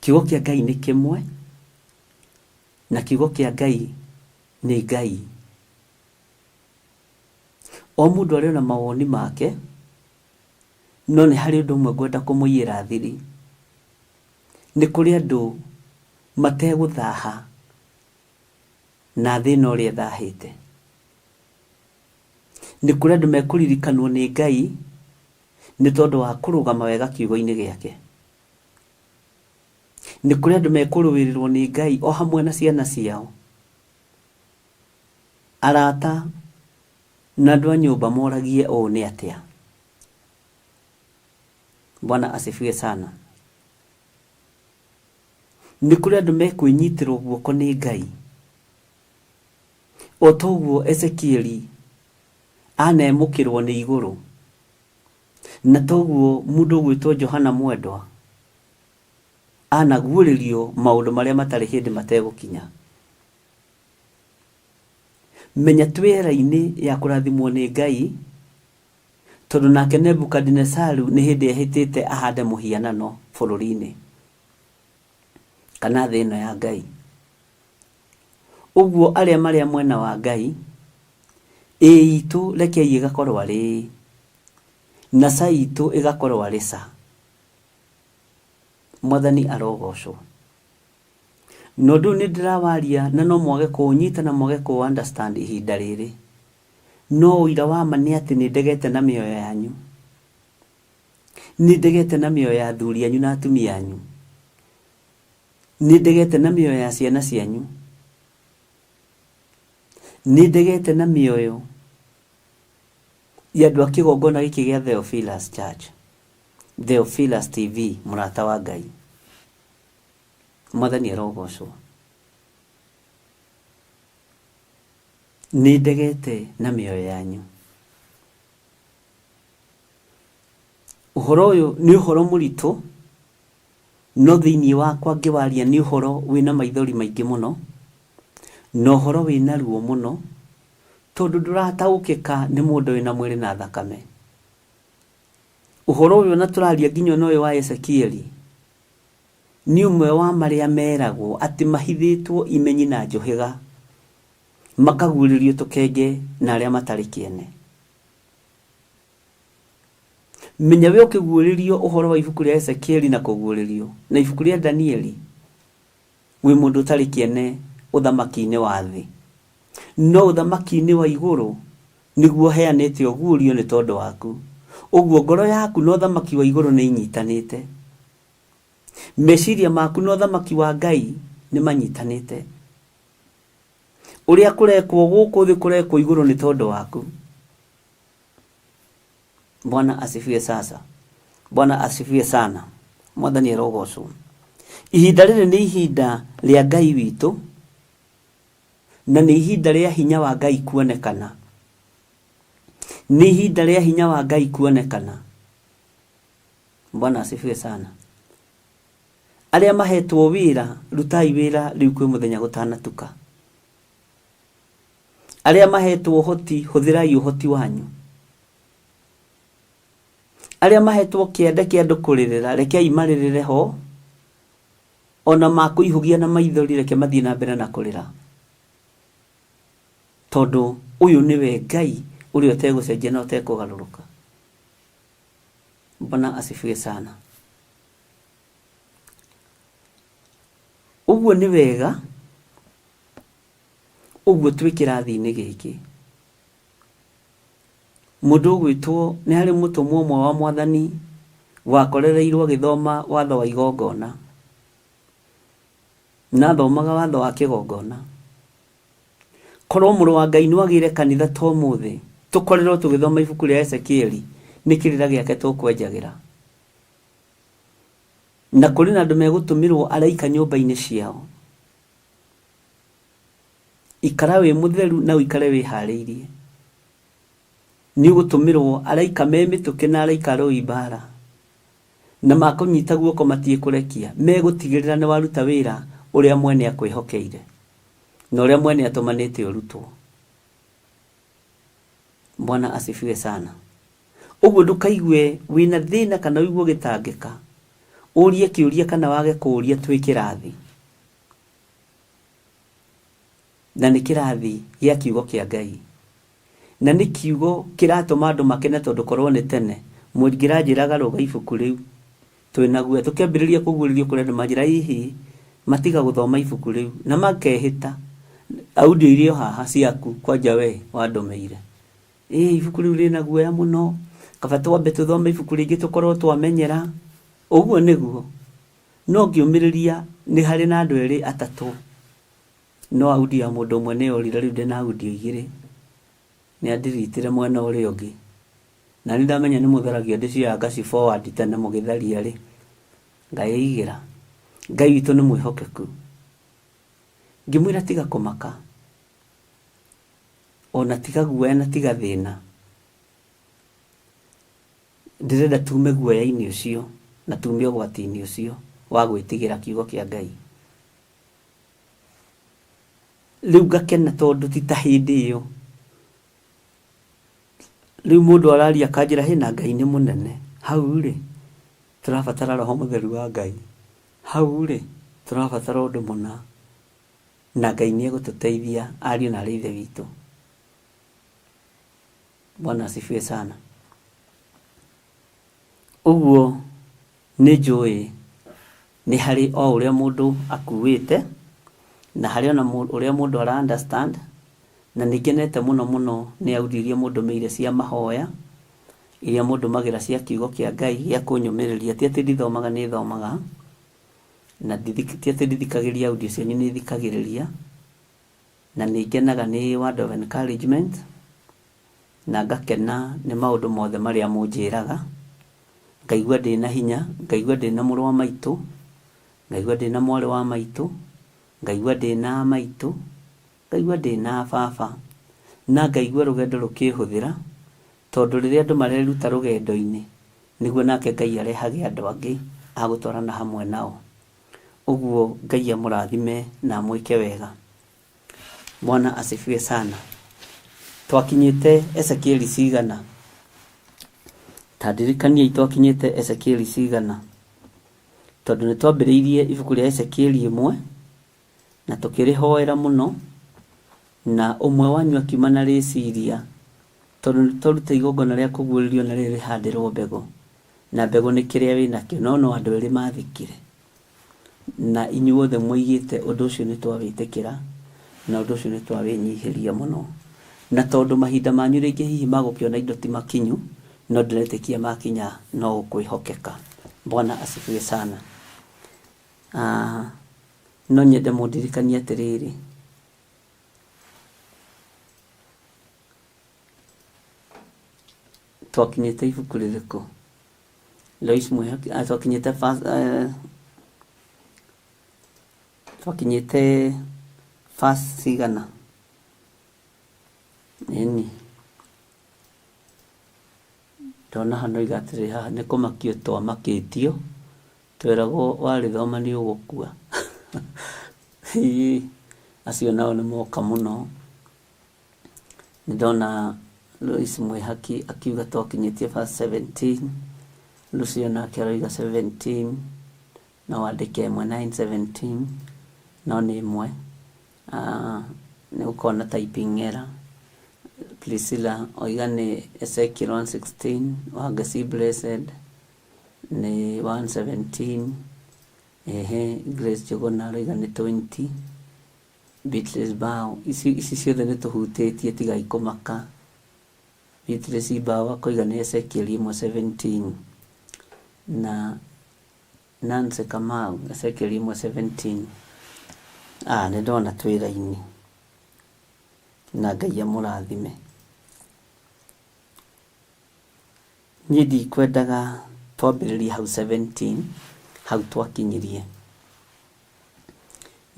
Kiugo kĩa Ngai nĩ kĩmwe, na kiugo kĩa Ngai nĩ Ngai. O mũndũ arĩ na mawoni make, no nĩ harĩ ũndũ ũmwe ngwenda kũmũiyĩra thiri. Nĩ kũrĩ andũ mategũthaha na thĩ ĩno ũrĩa ĩthahĩte. Nĩ kũrĩ andũ mekũririkanwo nĩ Ngai nĩ tondũ wa kũrũgama wega kiugo-inĩ gĩake. Nĩ kũrĩ andũ mekũrũĩrĩrwo nĩ Ngai o hamwe na ciana ciao. Arata na andũ a nyũmba moragie ũũ nĩ atĩa. Bwana asifiwe sana. Nĩ kũrĩ andũ mekwĩnyitĩrwo guoko nĩ Ngai. O ta ũguo Ezekieli anemũkĩrwo nĩ igũrũ, na toguo mũndũ ũgwĩtwo Johana Mwendwa anaguũrĩrio maũndũ marĩa matarĩ hĩndĩ mategũkinya. Menya twĩ era-inĩ ya kũrathimwo nĩ Ngai, tondũ nake Nebukadinesaru nĩ hĩndĩ ehĩtĩte ahande mũhianano bũrũri-inĩ kana thĩ ĩno ya Ngai. Ũguo arĩa marĩ a mwena wa Ngai, ĩĩ itũ rekei ĩgakorwo arĩ ĩĩ, na ca itũ ĩgakorwo arĩ ca. Mwathani arogocwo. Na ũndũ ũyũ nĩ ndĩrawaria na no mwage kũũnyita na mwage kũ understand ihinda rĩrĩ. No ũira wa ma nĩ atĩ nĩ ndegete na mĩoyo yanyu. Nĩ ndegete na mĩoyo ya athuri anyu na atumia anyu. Nĩ ndegete na mĩoyo ya ciana cianyu. Nĩ ndegete na mĩoyo ya andũ a kĩgongona gĩkĩ gĩa Theophilus Church, Theophilus TV, mũrata wa Ngai. Mwathani arogocwo. Nĩ ndegete na mĩoyo yanyu. Ũhoro ũyũ nĩ ũhoro mũritũ, no thĩinĩ wakwa ngĩwaria nĩ ũhoro wĩna maithori maingĩ mũno, na ũhoro wĩna ruo mũno, tondũ ndũrataũkĩka nĩ mũndũ wĩna mwĩrĩ na thakame. Ũhoro ũyũ ona tũraria nginya ona ũyũ wa Ezekieli, nĩ ũmwe wa marĩa meragwo atĩ mahithĩtwo imenyi na njũhĩga, makaguũrĩrio tũkenge na arĩa matarĩ kĩene. Menya we ũkĩguũrĩrio ũhoro wa ibuku rĩa Ezekieli na kũguũrĩrio, na ibuku rĩa Danieli, wĩ mũndũ ũtarĩ kĩene ũthamaki-inĩ wa thĩ. No ũthamaki-inĩ wa igũrũ nĩguo heanĩte ũguũrio nĩ tondũ waku. Ũguo ngoro yaku na ũthamaki wa igũrũ nĩ inyitanĩte. Meciria maku na ũthamaki wa Ngai nĩ manyitanĩte. Ũrĩa kũrekwo gũkũ thĩ kũrekwo igũrũ nĩ tondũ waku. Bwana asifiwe sasa. Bwana asifiwe sana. Mwathani arogocwo. Ihinda rĩrĩ nĩ ihinda rĩa Ngai witũ na nĩ ihinda rĩa hinya wa Ngai kuonekana. Nĩ ihinda rĩa hinya wa Ngai kuonekana. Bwana asifiwe sana. Arĩa mahetwo wĩra, rutai wĩra rĩu kwĩ mũthenya gũtanatuka. Arĩa mahetwo ũhoti, hũthĩrai ũhoti wanyu. Arĩa mahetwo kĩande kĩa andũ kũrĩrĩra, rekei marĩrĩre ho, ona makũihũgia na maithori reke mathiĩ na mbere na kũrĩra. Tondũ ũyũ nĩwe Ngai ũrĩa ũtegũcenjia na ũtekũgarũrũka. Bwana asifiwe sana. Ũguo nĩ wega ũguo twĩ kĩrathi-inĩ gĩkĩ. Mũndũ ũgwĩtwo nĩ harĩ mũtũmwo ũmwe wa mwathani wakorereirwo agĩthoma watho wa igongona. Na athomaga watho wa kĩgongona. Korwo mũrũ wa Ngai no agĩre kanitha ta ũmũthĩ, tũkorirwo tũgĩthoma ibuku rĩa Ezekieli, nĩ kĩrĩra gĩake tũkwenjagĩra. Na kũrĩ na andũ megũtũmĩrwo araika nyũmba-inĩ ciao. Ikara wĩ mũtheru na ũikare wĩharĩirie. Nĩ ũgũtũmĩrwo araika me mĩtũkĩ na araika arũi mbara. Na makũnyita guoko matiĩkũrekia. Megũtigĩrĩra nĩ waruta wĩra ũrĩa mwene akwĩhokeire. Na ũrĩa mwene atũmanĩte ũrutwo. Bwana asifiwe sana. Ũguo ndũkaigue wĩna thĩna kana ũigue ũgĩtangĩka. Ũrie kĩũria kana wage kũũria twĩ kĩrathi. Na nĩ kĩrathi gĩa kiugo kĩa Ngai. Na nĩ kiugo kĩratũma andũ makene tondũ korwo nĩ tene mũngĩranjĩraga rũga ibuku rĩu twĩna guoya tũkĩambĩrĩria kũguũrĩrio kũrĩ andũ manjĩra hihi matiga gũthoma ibuku rĩu na makehĩta audio irĩ o haha ciaku kwanja we wandũmĩire ĩ ibuku rĩu rĩna guoya mũno kaba twambe tũthome ibuku rĩngĩ tũkorwo twamenyera ũguo nĩguo. No ngĩũmĩrĩria nĩ harĩ na andũ erĩ atatũ, no audio ya mũndũ ũmwe nĩ yorire, rĩu ndĩna audio igĩrĩ. Nĩ andiritire mwena ũrĩa ũngĩ. Na nĩ ndamenya nĩ mũtharagia ndĩcioyaga ngaci forward tene mũgĩtharia rĩ, ngaĩigĩra. Ngai witũ nĩ mwĩhokeku. Ngĩmwĩra tiga kũmaka, ona tiga guoya na tiga thĩna. Ndĩrenda tume guoya-inĩ ũcio na tume ũgwati-inĩ ũcio wa gwĩtigĩra kiugo kĩa Ngai. Rĩu ngakena tondũ ti ta hĩndĩ ĩyo. Rĩu mũndũ araria akanjĩra hĩ na Ngai nĩ mũnene. Hau rĩ, tũrabatara roho mũtheru wa Ngai. Hau rĩ, tũrabatara ũndũ mũna. Na Ngai nĩ egũtũteithia ariũ na aarĩ a Ithe witũ. Bwana asifiwe sana. Ũguo nĩ njũĩ nĩ harĩ o ũrĩa mũndũ akuĩte na harĩ ona ũrĩa mũndũ ara understand na nĩ ngenete mũno mũno nĩ audio iria mũndũmĩire cia mahoya iria mũndũmagĩra cia kiugo kĩa Ngai gĩa kũnyũmĩrĩria. Ti atĩ ndithomaga nĩ thomaga na ti atĩ ndithikagĩrĩria audio cianyu nĩ thikagĩrĩria na nĩ ngenaga nĩ word of encouragement na ngakena nĩ maũndũ mothe marĩa mũnjĩraga, ngaigua ndĩna hinya, ngaigua ndĩna mũrũ wa maitũ, ngaigua ndĩna mwarĩ wa maitũ, ngaigua ndĩna a maitũ, ngaigua ndĩna a baba, na ngaigua rũgendo rũkĩhũthĩra, tondũ rĩrĩa andũ mareruta rũgendo-inĩ, nĩguo nake Ngai arehage andũ angĩ a gũtwarana hamwe nao. Ũguo Ngai amũrathime na amwĩke wega. Bwana asifiwe sana. Twakinyĩte Ezekieli cigana? Ta ndirikaniai twakinyĩte Ezekieli cigana? Tondũ nĩ twambĩrĩirie ibuku rĩa Ezekieli ĩmwe na tũkĩrĩhoera mũno na ũmwe wanyu akiuma na rĩciria tondũ nĩ twarute igongona rĩa kũguũrĩrio na rĩrĩ rĩhandĩrwo mbegũ na mbegũ nĩ kĩrĩa wĩnakĩo no no andũ erĩ mathĩkire. Na inyuothe mwoigĩte ũndũ ũcio nĩ twawĩtĩkĩra, na ũndũ ũcio nĩ twawĩnyihĩria mũno. Na tondũ mahinda manyu rĩngĩ hihi ma gũkĩona indo ti makinyu, no ndĩretĩkia makinya no ũkwĩhokeka. Bwana asifiwe sana. Ah, no nyende mũndirikanie atĩrĩrĩ, twakinyĩte ibuku rĩrĩkũ? Lois Mwĩhoki ah, twakinyĩte first, twakinyĩte first cigana ĩni ndona hano iga atĩrĩ haha nĩ kũmakio twamakĩtio tweragwo warĩthoma nĩ ũgũkua Ĩĩ, acio nao nĩ moka mũno Nĩ ndona Lois Mwĩhaki akiuga twakinyĩtie verse 17, Lucy onake aroiga 17, no wandĩke ĩmwe 9 17, no nĩ ĩmwe. Nĩ gũkorwo na typing error. Priscilla oiga nĩ Ezekiel 1:16, Wangeci Blessed nĩ 1:17, ehe Grace Njũgũna aroiga nĩ 20. Beatrice Bao, ici, ici ciothe nĩ tũhutĩtie tigai kũmaka. Beatrice Bao akoiga nĩ Ezekiel 1:17 na Nancy Kamau Ezekiel 1:17. Ah, nĩ ndona twĩ raini na Ngai amũrathime. Niĩ ndikwendaga twambĩrĩrie hau 17 hau twakinyirie.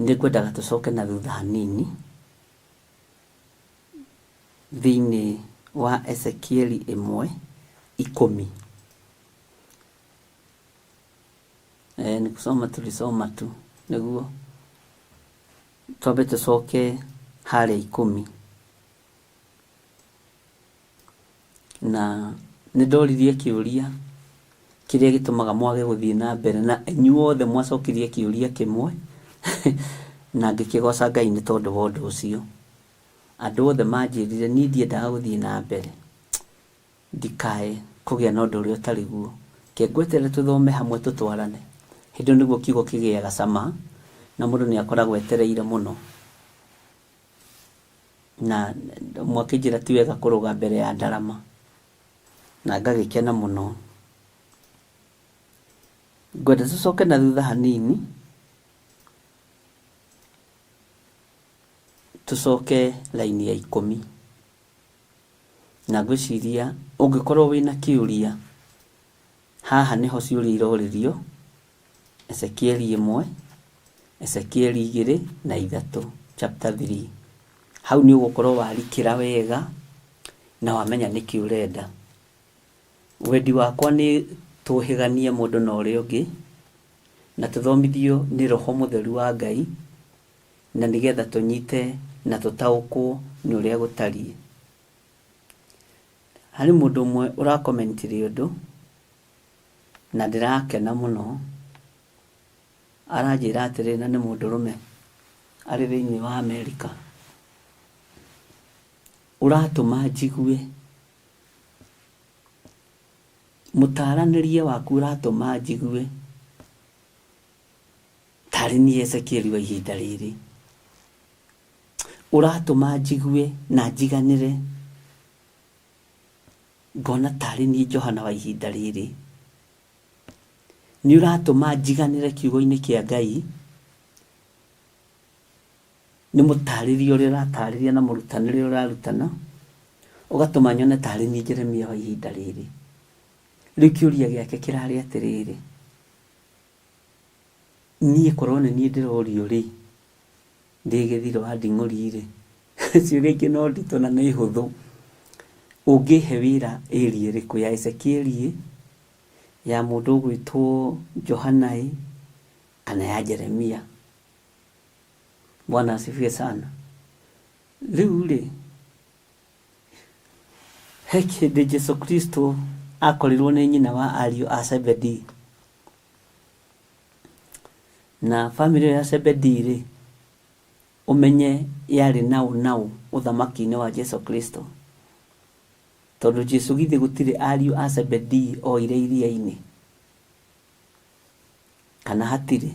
Nĩngwendaga tũcoke na thutha hanini thĩinĩ wa Ezekieli 1:10. Eh, ni kusoma tulisoma tu nĩguo twambe tũcoke harĩa ikũmi. Na nĩ ndoririe kĩũria kĩrĩa gĩtũmaga mwage gũthiĩ na mbere na inyuothe mwacokirie kĩũria kĩmwe na ngĩkĩgoca Ngai nĩ tondũ wa ũndũ ũcio. Andũ othe manjĩrire niĩ ndiendaga gũthiĩ na mbere ndikae kũgĩa na ũndũ ũrĩa ũtarĩ guo. Reke ngweterere tũthome hamwe tũtwarane. Hĩndĩ ĩyo nĩguo kiugo kĩgĩaga cama na mũndũ nĩ akoragwo etereire mũno. Na ũmwe akĩnjĩra ti wega kũrũga mbere ya ndarama, na ngagĩkena mũno. Ngwenda tũcoke na thutha hanini, tũcoke raini ya 10. Na ngwĩciria ũngĩkorwo wĩna kĩũria, haha nĩho ciũria irorĩrio, Ezekieli 1, Ezekieli 2 na 3, chapter 3. Hau nĩ ũgũkorwo warikĩra wega na wamenya nĩkĩ ũrenda. Wendi wakwa nĩ tũhĩganie mũndũ na ũrĩa ũngĩ, na tũthomithio nĩ Roho Mũtheru wa Ngai, na nĩgetha tũnyite na tũtaũkwo nĩ ũrĩa gũtariĩ. Harĩ mũndũ ũmwe ũrakomentire ũndũ, na ndĩrakena mũno, aranjĩra atĩrĩrĩ, na nĩ mũndũrũme arĩ thĩinĩ wa Amerika, ũratũma njigue mũtaranĩrie waku ũratũma njigue tarĩ niĩ Ezekieli wa ihinda rĩrĩ, ũratũma njigue na njiganĩre ngona tarĩ niĩ Johana wa ihinda rĩrĩ, nĩ ũratũma njiganĩre kiugo-inĩ kĩa Ngai, nĩ mũtarĩrie ũrĩa ũratarĩria na mũrutanĩre ũrĩa ũrarutana, ũgatũma nyone tarĩ niĩ Jeremia wa ihinda rĩrĩ. Rĩu kĩũria gĩake kĩrarĩ atĩrĩrĩ, niĩ korwo nĩ niĩ ndĩrorio rĩ, ndĩ gĩthiro wa nding'ũri rĩ, ciũria ingĩ no nditũ na nĩ hũthũ, ũngĩhe wĩra area ĩrĩkũ ya Ezekieli ĩ, ya mũndũ ũgwĩtwo Johana ĩ, kana ya Jeremia? Bwana asifiwe sana. Rĩu rĩ, he kĩndĩ Jesu Kristo akorirwo nĩ nyina wa ariũ a Zebedii. Na bamĩrĩ ĩyo ya Zebedii rĩ, ũmenye yarĩ naũ naũ ũthamaki-inĩ wa Jesu Kristo. Tondũ Jesu githĩ gũtirĩ ariũ a Zebedii oire iria-inĩ? Kana hatirĩ?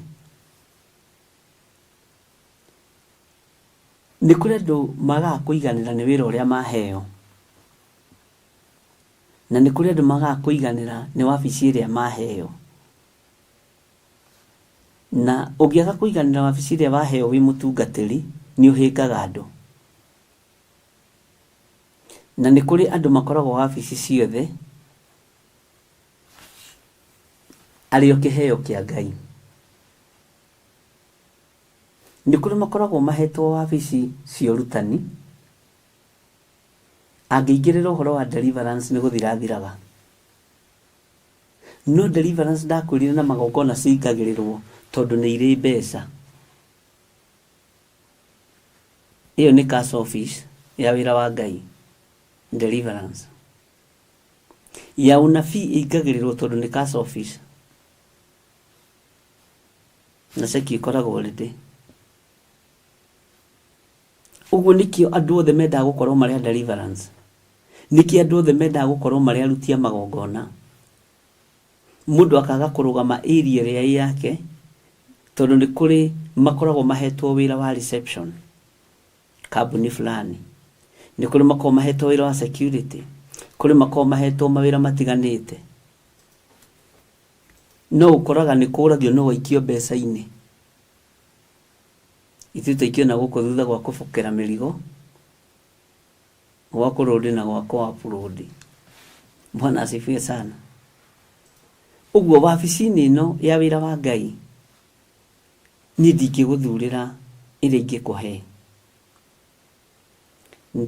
Nĩ kũrĩ andũ magaga kũiganĩra nĩ wĩra ũrĩa maheo, na nĩ kũrĩ andũ magaga kũiganĩra nĩ wabici ĩrĩa maheo. Na ũngĩaga kũiganĩra wabici ĩrĩa waheo wĩ mũtungatĩri, nĩ ũhĩngaga andũ. Na nĩ kũrĩ andũ makoragwo wabici ciothe arĩ o kĩheo kĩa Ngai. Nĩ kũrĩ makoragwo mahetwo wabici cia ũrutani, angĩingĩrĩra ũhoro wa deliverance nĩ gũthira athiraga. No deliverance ndakwĩrire na magongona cingagĩrĩrwo tondũ nĩ irĩ mbeca. Ĩyo nĩ cash office ya wĩra wa Ngai, deliverance. Ya ũnabii ĩingagĩrĩrwo tondũ nĩ cash office. Na ceki ĩkoragwo ready. Ũguo nĩkĩo andũ othe mendaga gũkorwo marĩ a deliverance. Nĩkĩo andũ othe mendaga gũkorwo marĩ aruti a magongona. Mũndũ akaga kũrũgama area ĩrĩa ĩ yake, tondũ nĩ kũrĩ makoragwo mahetwo wĩra wa reception kambuni fulani. Nĩ kũrĩ makoragwo mahetwo wĩra wa security, kũrĩ makoragwo mahetwo mawĩra matiganĩte. No ũkoraga nĩ kũragio no waikio mbeca-inĩ. Ithuĩ twaikio na gũkũ thutha gwa kũbokera mĩrigo, gwa kũrũndi na gwa kũ upload. Bwana asifiwe sana. Ũguo wabici-inĩ ĩno ya wĩra wa Ngai, niĩ ndingĩgũthurĩra ĩrĩa ingĩkũhe.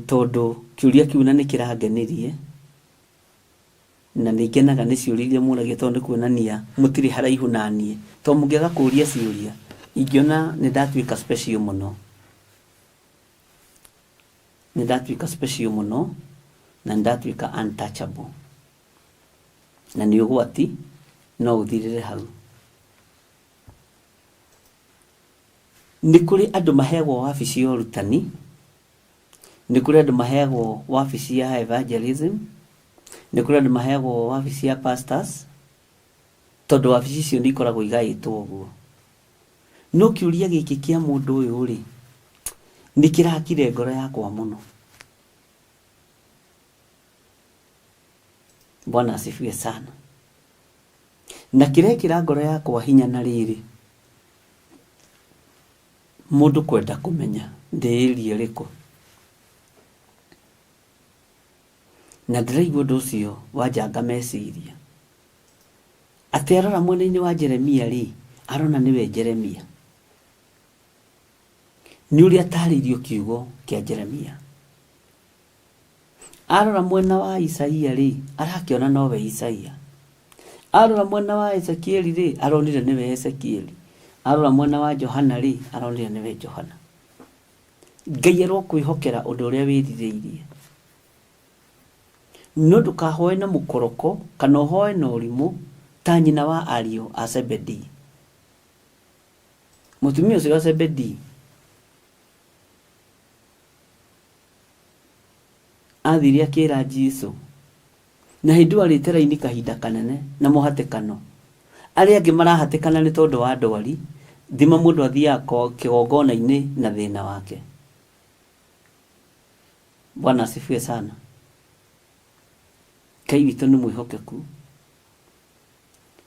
Tondũ kĩũria kĩu na nĩ kĩrangenirie, Na nĩ ngenaga nĩ ciũria iria mũragia tondũ nĩ kuonania mũtirĩ haraihu na niĩ. Tondũ mũngĩaga kũria ciũria, ingĩona nĩ ndatuĩka special mũno. Nĩ ndatuĩka special mũno na nĩ ndatuĩka untouchable. Na nĩ ũgwati, no ũthirĩre hau. Nĩ kũrĩ andũ maheagwo wabici ya ũrutani, Nĩ kũrĩ andũ maheagwo wabici ya evangelism, nĩ kũrĩ andũ maheagwo wabici ya pastors, tondũ wabici icio nĩ ikoragwo igaĩtwo ũguo. No kĩũria gĩkĩ kĩa mũndũ ũyũ rĩ, nĩ kĩrakire ngoro yakwa mũno. Bwana asifiwe sana. Na kĩrekĩra ngoro yakwa hinya na rĩrĩ, mũndũ kwenda kũmenya ndĩ area ĩrĩkũ. Na ndĩraigua ũndũ ũcio wanjanga meciria. Atĩ arora mwena-inĩ wa Jeremia rĩ, arona nĩwe Jeremia. Nĩ ũrĩa atarĩirio kiugo kĩa Jeremia. Arora mwena wa Isaia rĩ, arakĩona nowe Isaia. Arora mwena wa Ezekieli rĩ, aronire nĩwe Ezekieli. Arora mwena wa Johana rĩ, aronire nĩwe Johana. Ngai arokwĩhokera ũndũ ũrĩa wĩrirĩirie. No ndũkahoe na mũkoroko kana ũhoe na ũrimũ ta nyina wa ariũ a Zebedii. Mũtumia ũcio wa Zebedii athire akĩra Jesu na hĩndĩ ĩyo arĩte raini kahinda kanene na mũhatĩkano. Arĩa angĩ marahatĩkana nĩ tondũ wa ndwari, thima mũndũ athiaga kĩgongona-inĩ na thĩna wake. Bwana asifiwe sana. Ngai witũ nĩ mwĩhokeku.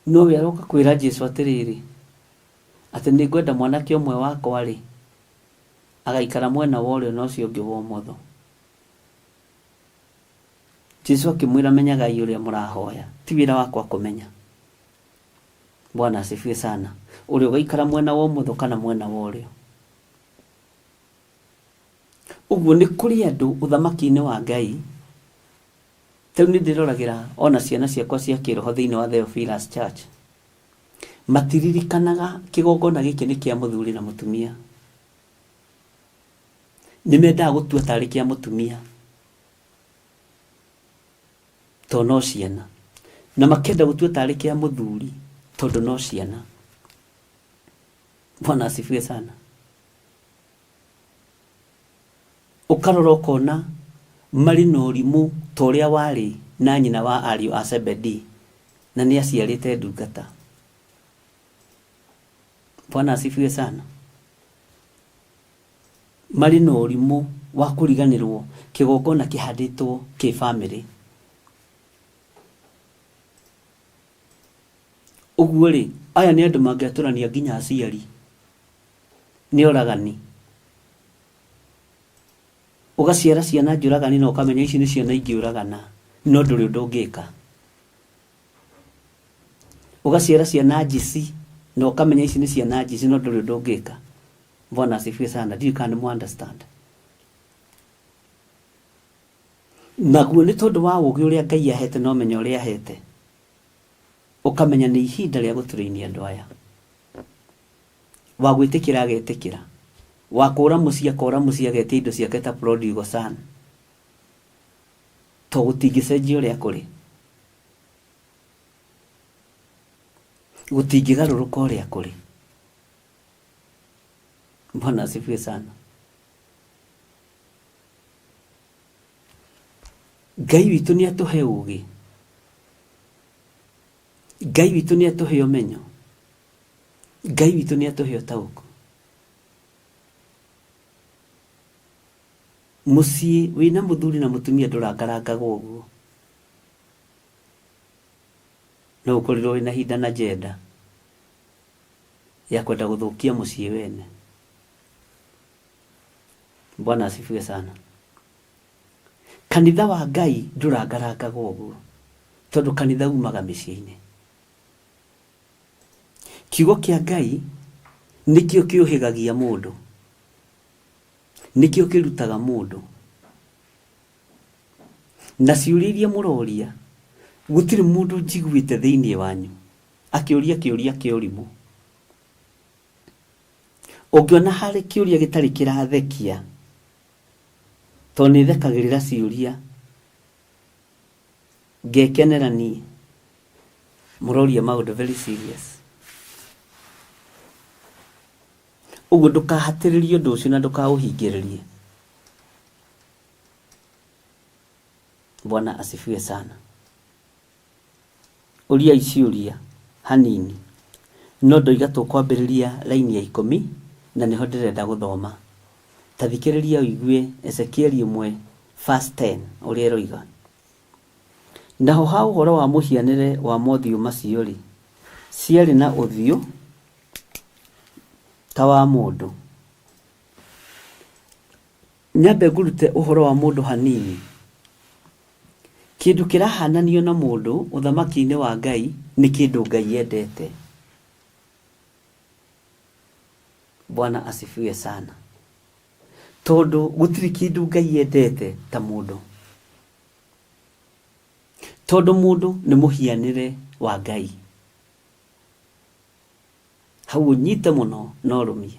Nowe aroka kwĩra Jesu atĩrĩrĩ, atĩ nĩ ngwenda mwanake ũmwe wakwa-rĩ, agaikara mwena wa ũrĩo na ũcio ũngĩ wa ũmotho. Jesu akĩmwĩra menyagai ũrĩa mũrahoya, ti wĩra wakwa kũmenya. Bwana asifiwe sana. Ũrĩa ũgaikara mwena wa ũmotho kana mwena wa ũrĩo. Ũguo nĩ kũrĩ andũ ũthamaki-inĩ wa Ngai. Ta rĩu nĩ ndĩroragĩra ona ciana ciakwa cia kĩroho thĩinĩ wa Theophilus Church. Matiririkanaga kĩgongona gĩkĩ nĩ kĩa mũthuri na mũtumia. Nĩ mendaga gũtua tarĩ kĩa mũtumia tondũ no ciana. Na makenda gũtua tarĩ kĩa mũthuri tondũ no ciana. Bwana asifiwe sana. Ũkarora ũkona marĩ na ũrimũ ta ũrĩa warĩ na nyina wa ariũ a Zebedii, na nĩ aciarĩte ndungata. Bwana asifiwe sana. Marĩ na ũrimũ wa kũriganĩrwo kĩgongona kĩhandĩtwo kĩ bamĩrĩ. Ũguo rĩ, aya nĩ andũ mangĩatũrania nginya aciari. Nĩ oragani. Ũgaciara ciana njũragani na ũkamenya ici nĩ ciana ingĩũragana, no ndũrĩ ũndũ ũngĩka. Ũgaciara ciana njici na ũkamenya ici nĩ ciana njici no ndũrĩ ũndũ ũngĩka. Bwana asifiwe sana. Ndiũĩ kana nĩ mũ understand. Naguo nĩ tondũ wa ũgĩ ũrĩa Ngai ahete na ũmenyo ũrĩa ahete, ũkamenya nĩ ihinda rĩa gũtũrĩinia andũ aya. Wa gwĩtĩkĩra agetĩkĩra, wa kũra mũciĩ akora mũciĩ agetia indo ciake ta prodigal son, to gũtingĩcenjia ũrĩa kũrĩ, gũtingĩgarũrũka ũrĩa kũrĩ. Bwana asifiwe sana. Ngai witũ nĩ atũhe ũgĩ, Ngai witũ nĩ atũhe ũmenyo. Ngai witũ nĩ atũhe ũtaũku. Mũciĩ wĩna mũthuri na mũtumia ndũrangarangagwo ũguo. No ũkorirwo wĩna hinda na agenda ya kwenda gũthũkia mũciĩ wene. Bwana asifiwe sana. Kanitha wa Ngai ndũrangarangagwo ũguo, tondũ kanitha umaga mĩciĩ-inĩ. Kiugo kĩa Ngai nĩkĩo kĩũhĩgagia mũndũ, nĩkĩo kĩrutaga mũndũ. Na ciũria iria mũroria, gũtirĩ mũndũ njiguĩte thĩinĩ wanyu akĩũria kĩũria kĩa ũrimũ. Ũngĩona harĩ kĩũria gĩtarĩ kĩrathekia, tondũ nĩ thekagĩrĩra ciũria, ngekenera niĩ. Mũroria maũndũ very serious. Ũguo ndũkahatĩrĩrie ũndũ ũcio na ndũkaũhingĩrĩrie. Bwana asifiwe sana. Ũriai ciũria hanini, no ndoiga tũkwambĩrĩria raini ya ikũmi na nĩho ndĩrenda gũthoma. Ta thikĩrĩria ũigue Ezekieli ĩmwe verse 10 ũrĩa ĩroiga. Naho ha ũhoro wa mũhianĩre wa mothiũ macio-rĩ, Ciarĩ na ũthiũ ta wa mũndũ. Nyambe ngũrute ũhoro wa mũndũ hanini. Kĩndũ kĩrahananio na mũndũ ũthamaki-inĩ wa Ngai nĩ kĩndũ Ngai endete. Bwana asifiwe sana. Tondũ gũtirĩ kĩndũ Ngai endete ta mũndũ. Tondũ mũndũ nĩ mũhianĩre wa Ngai. Hau ũnyite mũno na ũrũmie.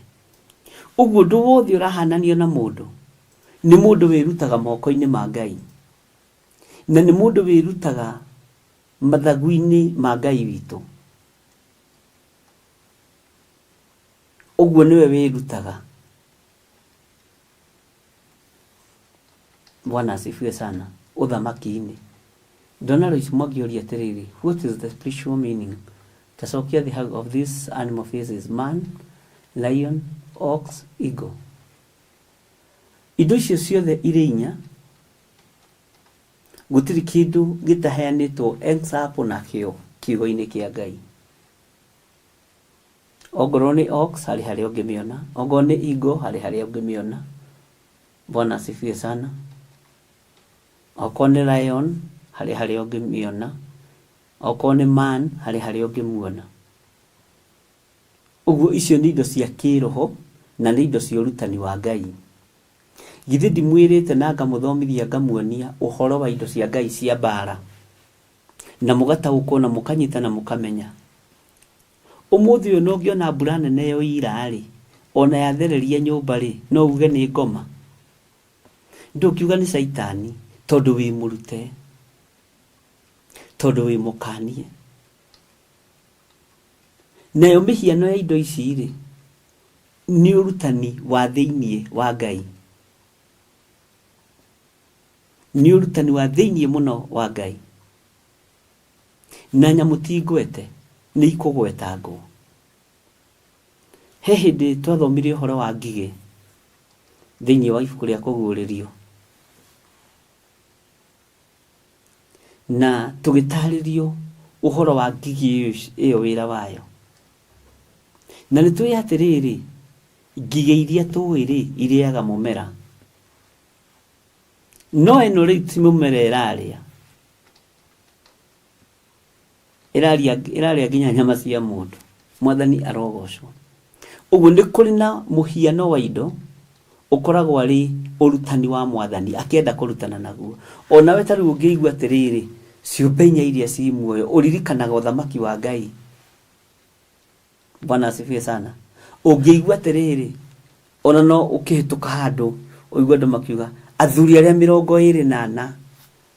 Ũguo ũndũ wothe ũrahananio na mũndũ, nĩ mũndũ wĩrutaga moko-inĩ ma Ngai. Na nĩ mũndũ wĩrutaga mathagu-inĩ ma Ngai witũ. Ũguo nĩwe wĩrutaga. Bwana asifiwe sana. Ũthamaki-inĩ. Ndona Lois Mwangi oria atĩrĩrĩ, what is the spiritual meaning? Tacokia thĩ hau of this animal faces, man, lion, ox, eagle. Indo icio ciothe irĩ inya, gũtirĩ kĩndũ gĩtaheanĩtwo example nakĩo kiugo-inĩ kĩa Ngai. Ongorwo nĩ ox harĩ harĩa ũngĩmĩona, ongorwo nĩ eagle harĩ harĩa ũngĩmĩona. Bwana asifiwe sana. Okorwo nĩ lion harĩ harĩa ũngĩmĩona, okorwo nĩ man harĩ harĩa ũngĩmuona. Ũguo icio nĩ indo cia kĩroho na nĩ indo cia ũrutani wa Ngai. Githĩ ndimwĩrĩte na ngamũthomithia ngamuonia ũhoro wa indo cia Ngai cia mbara, na mũgataũkwo na mũkanyita na mũkamenya. Ũmũthĩ ũyũ ona ũngĩona mbura nene yoira-rĩ, ona yathereria nyũmba-rĩ, no uge nĩ ngoma? Ndũngiuga nĩ caitani tondũ wĩ mũrute, tondũ wĩ mũkanie. Nayo mĩhiano ya indo ici-rĩ, nĩ ũrutani wa thĩiniĩ wa Ngai. Nĩ ũrutani wa thĩiniĩ mũno wa Ngai. Na nyamũ ti ngwete, nĩ ikũgwetangwo. He hĩndĩ twathomire ũhoro wa ngigĩ thĩinĩ wa ibuku rĩa Kũguũrĩrio, na tũgĩtarĩrio ũhoro wa ngigĩ ĩyo wĩra wayo. Na nĩ tũĩ atĩrĩrĩ, ngigĩ iria tũĩ rĩ, irĩaga mũmera. No ĩno rĩu ti mũmera ĩrarĩa, ĩraria ĩrarĩa nginya nyama cia mũndũ. Mwathani arogocwo. Ũguo nĩ kũrĩ na mũhiano wa indo ũkoragwo arĩ ũrutani wa mwathani akĩenda kũrutana naguo. Onawe ta rĩu ũngĩigua atĩrĩrĩ, ciũmbe inya iria ci muoyo, ũririkanaga ũthamaki wa Ngai. Bwana asifiwe sana. Ũngĩigua atĩrĩrĩ, ona no ũkĩhĩtũka handũ ũigue andũ makiuga athuri arĩa 24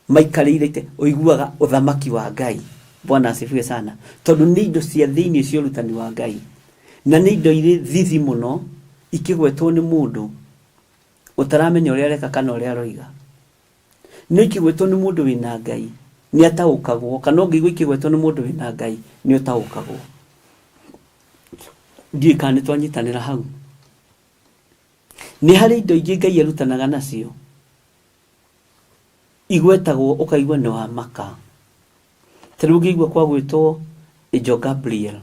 maikarĩire itĩ, ũiguaga ũthamaki wa Ngai. Bwana asifiwe sana. Tondũ nĩ indo cia thĩinĩ cia ũrutani wa Ngai, na nĩ indo irĩ thithi mũno ikĩgwetwo nĩ mũndũ ũtaramenya ũrĩa areka kana ũrĩa aroiga. No ikĩgwetwo nĩ mũndũ wĩna Ngai nĩ ataũkagwo, kana ũngĩigua ikĩgwetwo nĩ mũndũ wĩna Ngai nĩ ũtaũkagwo. Ndiũĩ kana nĩ twanyitanĩra hau. Nĩ harĩ indo ingĩ Ngai arutanaga nacio igwetagwo ũkaigua nĩ wa maka. Ta rĩu ũngĩigua kwa gwĩtwo Angel Gabriel,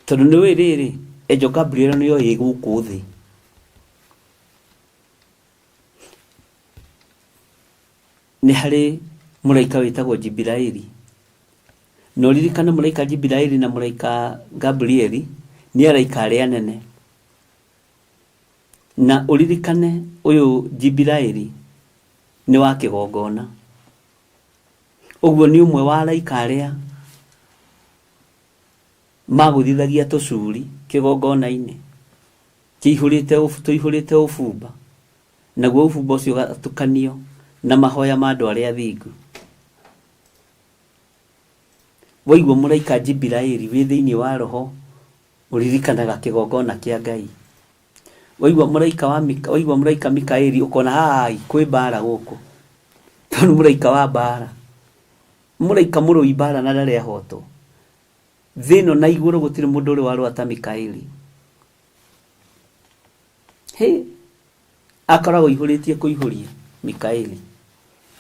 tondũ nĩ ũĩ rĩrĩ, Angel Gabriel nĩyo ĩ gũkũ thĩ. Nĩ harĩ mũraika wĩtagwo Jibiraeli. Na ũririkane mũraika Jibiraeli na mũraika Gabrieli nĩ araika arĩa anene. Na ũririkane ũyũ Jibiraeli nĩ wa kĩgongona. Ũguo nĩ ũmwe wa araika arĩa magũthithagia tũcuri kĩgongona-inĩ kĩihũrĩte tũihũrĩte ũbumba, naguo ũbumba ũcio ũgatukanio na mahoya ma andũ arĩa athingu. Waigua mũraika Jibiraeli wĩ thĩinĩ wa roho ũririkanaga kĩgongona kĩa Ngai. Waigua mũraika wa Mika, waigua mũraika Mikaeli ũkona hai kwĩ mbara gũkũ. Tondũ mũraika wa mbara. Mũraika mũrũi mbara na ndarĩ ahotwo. Thĩ ĩno na igũrũ gũtirĩ mũndũ ũrĩ warũa ta Mikaeli. Hĩ, akoragwo aihũrĩtie kũihũria Mikaeli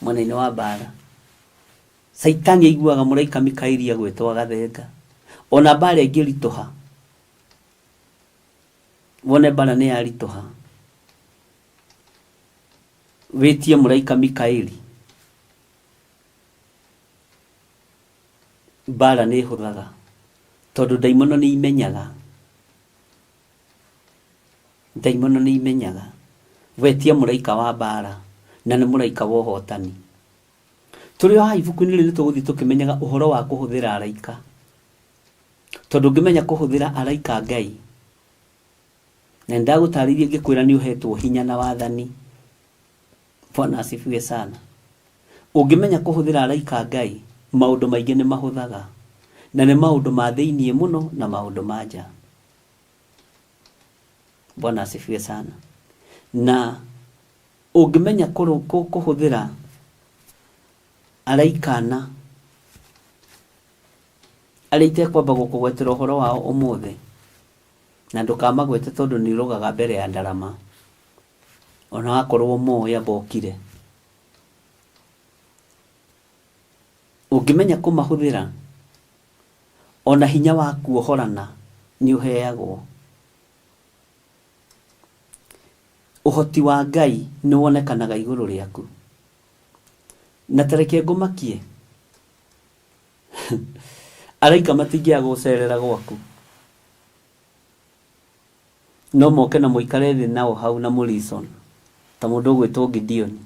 mwena-inĩ wa mbara. Caitani aiguaga mũraika Mikaeli agwĩtwo agathenga. Ona mbara ĩngĩritũha, wone mbara nĩ yaritũha, wĩtie mũraika Mikaeli, mbara nĩ ĩhũthaga tondũ ndaimono nĩ imenyaga. Ndaimono nĩ imenyaga. Wetia mũraika wa mbara na nĩ mũraika wa ũhotani. Tũrĩ o haha ibuku-inĩ rĩrĩ nĩ tũgũthiĩ tũkĩmenyaga ũhoro wa kũhũthĩra araika. Tondũ ũngĩmenya kũhũthĩra araika a Ngai, na nĩ ndagũtarĩirie ngĩkwĩra nĩ ũhetwo hinya na wathani. Bwana asifiwe sana. Ũngĩmenya kũhũthĩra araika a Ngai, maũndũ maingĩ nĩ mahũthaga. Na nĩ maũndũ ma thĩiniĩ mũno na maũndũ ma nja. Bwana asifiwe sana. Na Ũngĩmenya kũhũthĩra araika ana arĩa itekwamba gũkũgwetera ũhoro wao ũmũthĩ, na ndũkamagwete tondũ nĩ ũrogaga mbere ya ndarama, ona wakorwo ũmoĩ amba ũkire. Ũngĩmenya kũmahũthĩra, ona hinya wa kuohorana nĩ ũheagwo. Ũhoti wa Ngai nĩ wonekanaga igũrũ rĩaku. Na ta reke ngũmakie, araika matingĩaga gũgũcerera gwaku. No moke na mũikare thĩ nao hau na mũ reason ta mũndũ ũgwĩtwo Gideoni.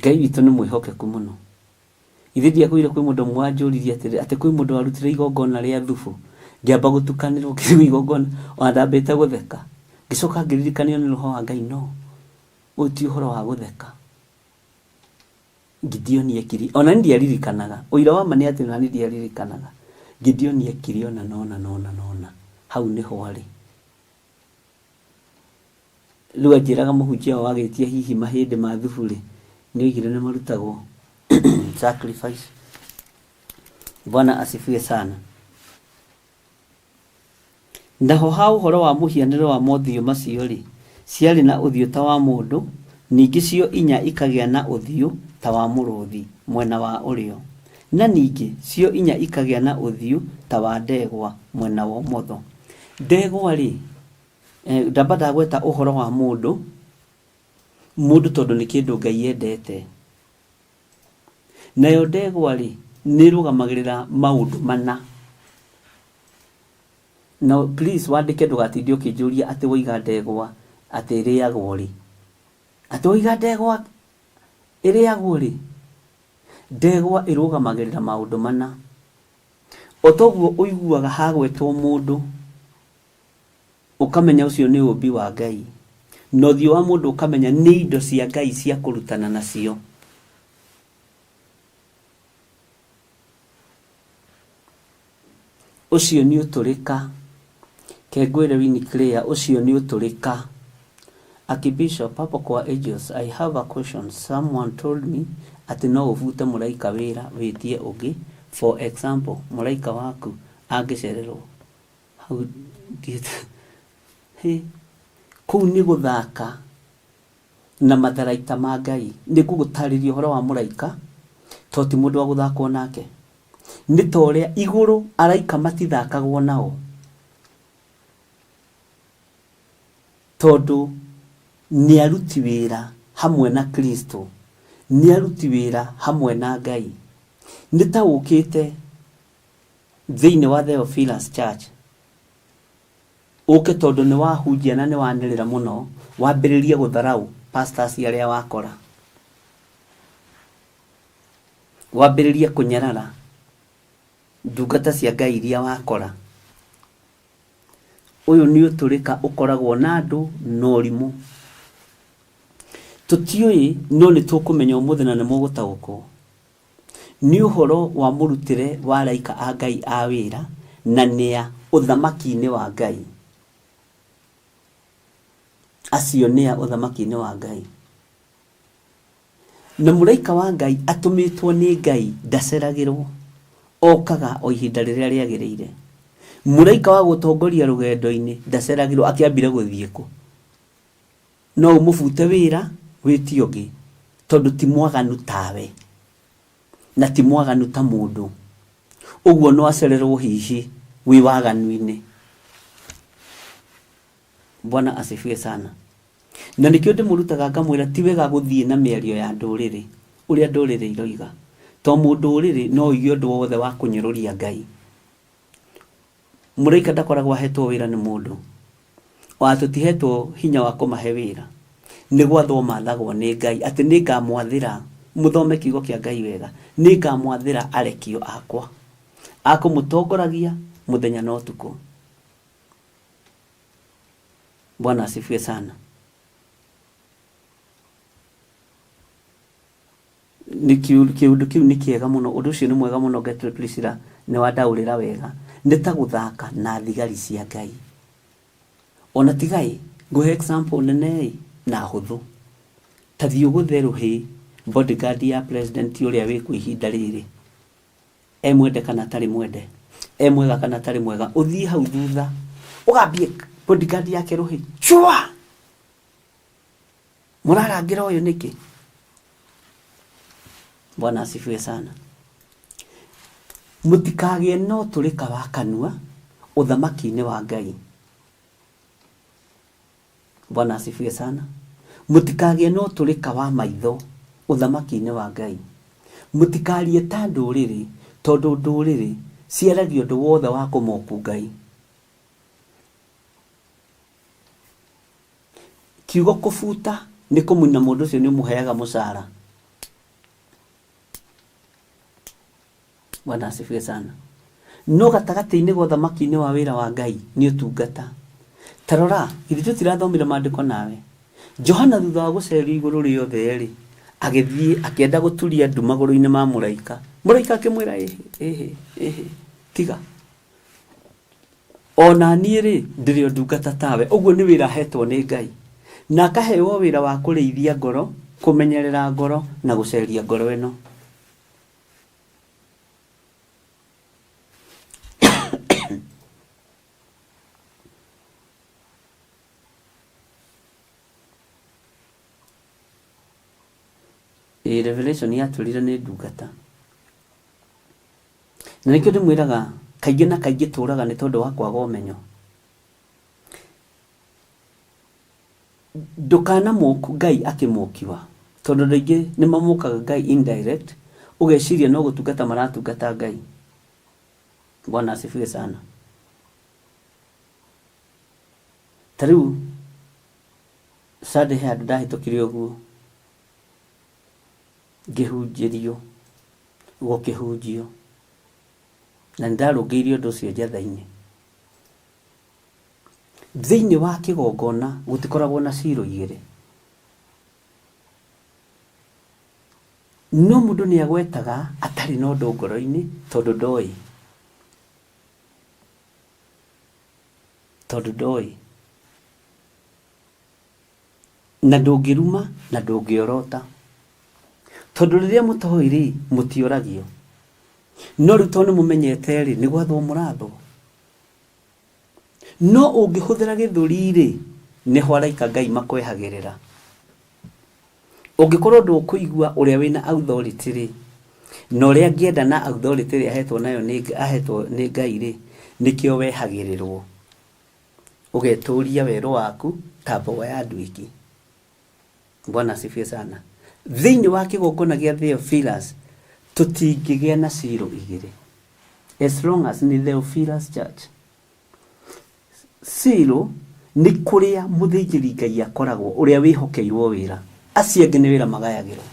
Ngai witũ nĩ mwĩhokeku mũno. Githĩ ndiakwĩrire kwĩ mũndũ ũmwe wanjũririe atĩrĩ, atĩ kwĩ mũndũ warutire igongona rĩa thubu, ngĩamba gũtukanĩrwo ngĩrigwo igongona, ona ndambĩte gũtheka. Ngĩcoka ngĩririkanio nĩ Roho wa Ngai, no, ũyũ ti ũhoro wa gũtheka. Gideoni ekire, ona niĩ ndiaririkanaga, ũira wa ma nĩ atĩ ona niĩ ndiaririkanaga. Gideoni ekire ũna na ũna na ũna na ũna, hau nĩho arĩ. Rĩu anjĩraga mũhunjia wao agĩtia hihi mahĩndĩ ma thubu-rĩ, nĩ oigire nĩ marutagwo sacrifice. Bwana asifiwe sana. Naho ha ũhoro wa mũhianĩre wa mothiũ macio-rĩ, ciarĩ na ũthiũ ta wa mũndũ, ningĩ cio inya ikagĩa na ũthiũ ta wa mũrũthi mwena wa ũrĩo, na ningĩ cio inya ikagĩa na ũthiũ ta wa ndegwa mwena wa ũmotho. Ndegwa-rĩ, Eh, ndamba ndagweta ũhoro wa mũndũ, mũndũ tondũ nĩ kĩndũ Ngai endete. Nayo ndegwa-rĩ, nĩ ĩrũgamagĩrĩra maũndũ mana. Na please wandĩke ndũgatinde ũkĩnjũria atĩ woiga ndegwa atĩ ĩrĩagwo rĩ. Atĩ woiga ndegwa ĩrĩagwo rĩ. Ndegwa ĩrũgamagĩrĩra maũndũ mana. O toguo ũiguaga hagwetwo mũndũ, Ũkamenya ũcio nĩ ũũmbi wa Ngai, na ũthiũ wa mũndũ ũkamenya nĩ indo cia Ngai cia kũrutana nacio. Ũcio nĩ ũtũrĩka. Ke ngwĩre Winnie Clear, ũcio nĩ ũtũrĩka. Akibishop, hapo kwa angels, I have a question. Someone told me atĩ no ũbute mũraika wĩra wĩtie ũngĩ. For example, mũraika waku angĩcererwo hau ndiĩte hĩ kũu nĩ gũthaka na matharaita ma Ngai. Nĩ ngũgũtarĩria ũhoro wa mũraika to ti mũndũ wa gũthakwo nake. Nĩ ta ũrĩa igũrũ araika matithakagwo nao tondũ nĩ aruti wĩra hamwe na Kristo, nĩ aruti wĩra hamwe na Ngai. Nĩ ta ũkĩte thĩinĩ wa Theophilus Church ũke tondũ nĩ wahunjia na nĩ wanĩrĩra mũno wambĩrĩrie gũtharaũ pastors arĩa wakora wambĩrĩrie kũnyarara ndungata cia Ngai iria wakora ũyũ nĩ ũtũrĩka ũkoragwo na andũ na ũrimũ tũtiũĩ no nĩ tũkũmenya ũmũthĩ na nĩ mũgũtaũkwo Nĩ ũhoro wa mũrutĩre wa araika a Ngai a wĩra na nĩa ũthamaki-inĩ wa Ngai. Acio nĩa ũthamaki-inĩ wa Ngai. Na mũraika wa Ngai atũmĩtwo nĩ Ngai ndaceragĩrwo, okaga o ihinda rĩrĩa rĩagĩrĩire. Mũraika wa gũtongoria rũgendo-inĩ ndaceragĩrwo, akĩambire gũthiĩ kũ? No ũmũbute wĩra Wĩtie ũngĩ tondũ ti mwaganu tawe na ti mwaganu ta mũndũ. Ũguo no acererwo hihi wĩ waganu-inĩ. Bwana asifiwe sana. Na nĩkĩo ndĩmũrutaga ngamwĩra ti wega gũthiĩ na mĩario ya ndũrĩrĩ, ũrĩa ndũrĩrĩ iroiga. To mũndũrĩrĩ no oige ũndũ wothe wa kũnyũrũria Ngai. Mũraika ndakoragwo ahetwo wĩra nĩ mũndũ. Ona tũtihetwo hinya wa kũmahe wĩra. Nĩ gwathwo mathagwo nĩ Ngai atĩ nĩ ngamwathĩra, mũthome kiugo kĩa Ngai wega, nĩ ngamwathĩra arekio akwa a kũmũtongoragia mũthenya na ũtukũ. Bwana asifiwe sana. Nĩ kĩũndũ kĩu nĩ kĩega mũno, ũndũ ũcio nĩ mwega mũno Gertrude Priscilla, nĩ wandaũrĩra wega. Nĩ ta gũthaka na thigari cia Ngai. Ona tiga ĩ, ngũhe example nene ĩ, na hũthũ. Ta thiĩ ũgũthe rũhĩ bodyguard ya president ũrĩa wĩkuo ihinda rĩrĩ. E mwende kana atarĩ mwende, e mwega kana atarĩ mwega, ũthiĩ hau thutha, ũgambie bodyguard yake rũhĩ, chua! Mũrarangĩra ũyũ nĩkĩ? Bwana asifiwe sana. Mũtikagĩe na ũtũrĩka wa kanua ũthamaki-inĩ wa Ngai. Bwana asifiwe sana. Mũtikagĩe na ũtũrĩka wa maitho ũthamaki-inĩ wa Ngai. Mũtikarie ta ndũrĩrĩ, tondũ ndũrĩrĩ ciaragia ũndũ wothe wa kũmoku Ngai. Kiugo kũbuta nĩ kũmuna mũndũ ũcio nĩ ũmũheaga mũcara. Bwana asifiwe sana. No gatagatĩ-inĩ ga ũthamaki-inĩ wa wĩra wa Ngai nĩ ũtungata. Ta rora, githĩ tũtirathomire maandĩko nawe? Johana thutha wa gũcerio igũrũ rĩothe-rĩ, agĩthiĩ akĩenda gũturia ndu magũrũ-inĩ ma mũraika. Mũraika akĩmwĩra ĩhĩ, ĩhĩ, ĩhĩ, tiga. O na niĩ-rĩ, ndĩrĩ o ndungata tawe. Ũguo nĩ wĩra ahetwo nĩ Ngai. Na akaheo wĩra wa kũrĩithia ngoro, kũmenyerera ngoro, na gũceria ngoro ĩno. Ĩĩ Revelation yatwĩrire nĩ ndungata. Na nĩkĩo ndĩmwĩraga kaingĩ na kaingĩ tũraga nĩ tondũ wa kwaga ũmenyo. Ndũkanamoke Ngai akĩmokiwa tondũ andũ aingĩ nĩ mamokaga Ngai indirect, ũgeciria no gũtungata maratungata Ngai. Bwana asifiwe sana. Ta rĩu Sunday he handũ ndahĩtũkire ũguo ngĩhunjĩrio gũkĩhunjio na nĩ ndarũngĩirie ũndũ ũcio njatha-inĩ. Thĩinĩ wa kĩgongona gũtikoragwo na ciro igĩrĩ. No mũndũ nĩ agwetaga atarĩ na ũndũ ngoro-inĩ tondũ ndoĩ. Tondũ ndoĩ. Na ndũngĩruma na ndũngĩorota. Tondũ rĩrĩa mũtoĩ rĩ, mũtioragio. No rĩu tondũ nĩ mũmenyete rĩ, nĩ gwathwo mũrathwo. No ũngĩhũthĩra gĩthũri rĩ, nĩho araika Ngai makwehagĩrĩra. Ũngĩkorwo ndũkũigua ũrĩa wĩna authority rĩ, na ũrĩa angĩenda na authority ĩrĩa ahetwo nayo nĩ ahetwo nĩ Ngai rĩ, nĩkĩo wehagĩrĩrwo. Ũgetũria werũ waku ta mbogo ya nduĩki. Bwana asifiwe sana. Thĩinĩ wa kĩgongona gĩa Theophilus tũtingĩgĩa na ciro igĩrĩ. As long as nĩ Theophilus Church. Ciro nĩ kũrĩa mũthĩnjĩri Ngai akoragwo ũrĩa wĩhokeirwo wĩra. Acio angĩ nĩ wĩra magayagĩrwo.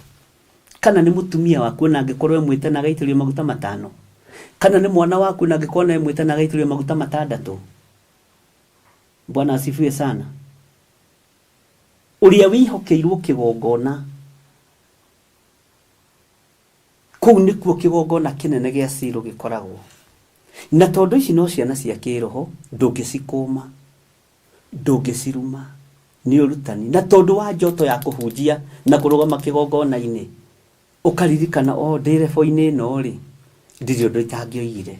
Kana nĩ mũtumia waku ona angĩkorwo e mwĩte na agaitĩrĩrio maguta matano. Kana nĩ mwana waku ona angĩkorwo no e mwĩte na agaitĩrĩrio maguta matandatũ. Bwana asifiwe sana. Ũrĩa wĩhokeirwo kĩgongona, kũu nĩkuo kĩgongona kĩnene gĩa Silo gĩkoragwo. Na tondũ ici no ciana cia kĩroho, ndũngĩcikũma, ndũngĩciruma, nĩ ũrutani. Na tondũ wa njoto ya kũhunjia na kũrũgama kĩgongona-inĩ, ũkaririkana o ndĩ rebo-inĩ ĩno-rĩ, ndirĩ ũndũ itangĩoigire.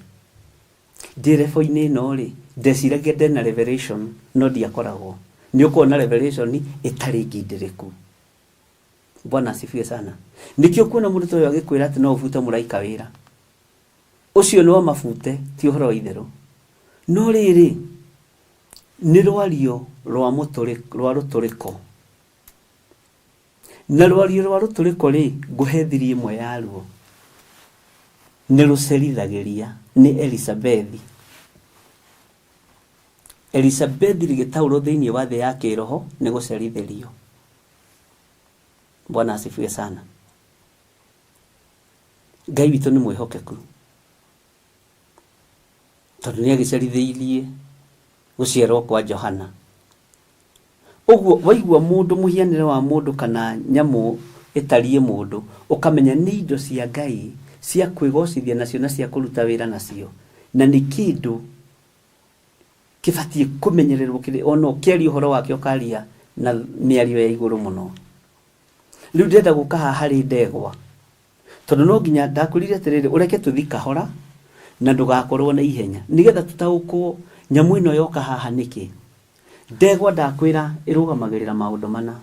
Ndĩ level-inĩ ĩno rĩ, ndeciragia ndena revelation no ndiakoragwo. Nĩ ũkoragwo na revelation ĩtarĩ ngindĩrĩku. Bwana asifiwe sana. Nĩkĩo kuona mũndũ ta ũyũ agĩkwĩra atĩ no ũbute mũraika wĩra. Ũcio nĩ wa mabute, ti ũhoro wa itherũ. No rĩrĩ, nĩ rwario rwa mũtũrĩ, rwa rũtũrĩko. Na rwario rwa rũtũrĩko rĩ, ngũhe thiri ĩmwe yaruo. Nĩ rũcerithagĩria, nĩ Elizabethi. Elizabethi rĩgĩtaũrwo thĩinĩ wa thĩ ya kĩroho nĩ gũcerithĩrio. Bwana asifiwe sana. Ngai witũ nĩ mwĩhokeku tondũ nĩ agĩcerithĩirie gũciarwo kwa Johana. Ũguo waigua mũndũ mũhianĩre wa mũndũ kana nyamũ ĩtariĩ mũndũ, ũkamenya nĩ indo cia Ngai cia kwĩgocithia nacio na cia kũruta wĩra nacio, na nĩ kĩndũ kĩbatiĩ kũmenyererwo kĩrĩ ona ũkĩaria ũhoro wake ũkaria na mĩario ya igũrũ mũno. Rĩu ndĩrenda gũka haha harĩ ndegwa tondũ no nginya ndakwĩrire atĩrĩrĩ ũreke tũthi kahora na ndũgakorwo na ihenya nĩgetha tũtaũkwo nyamũ ĩno yoka haha nĩkĩ. Ndegwa ndakwĩra ĩrũgamagĩrĩra maũndũ mana.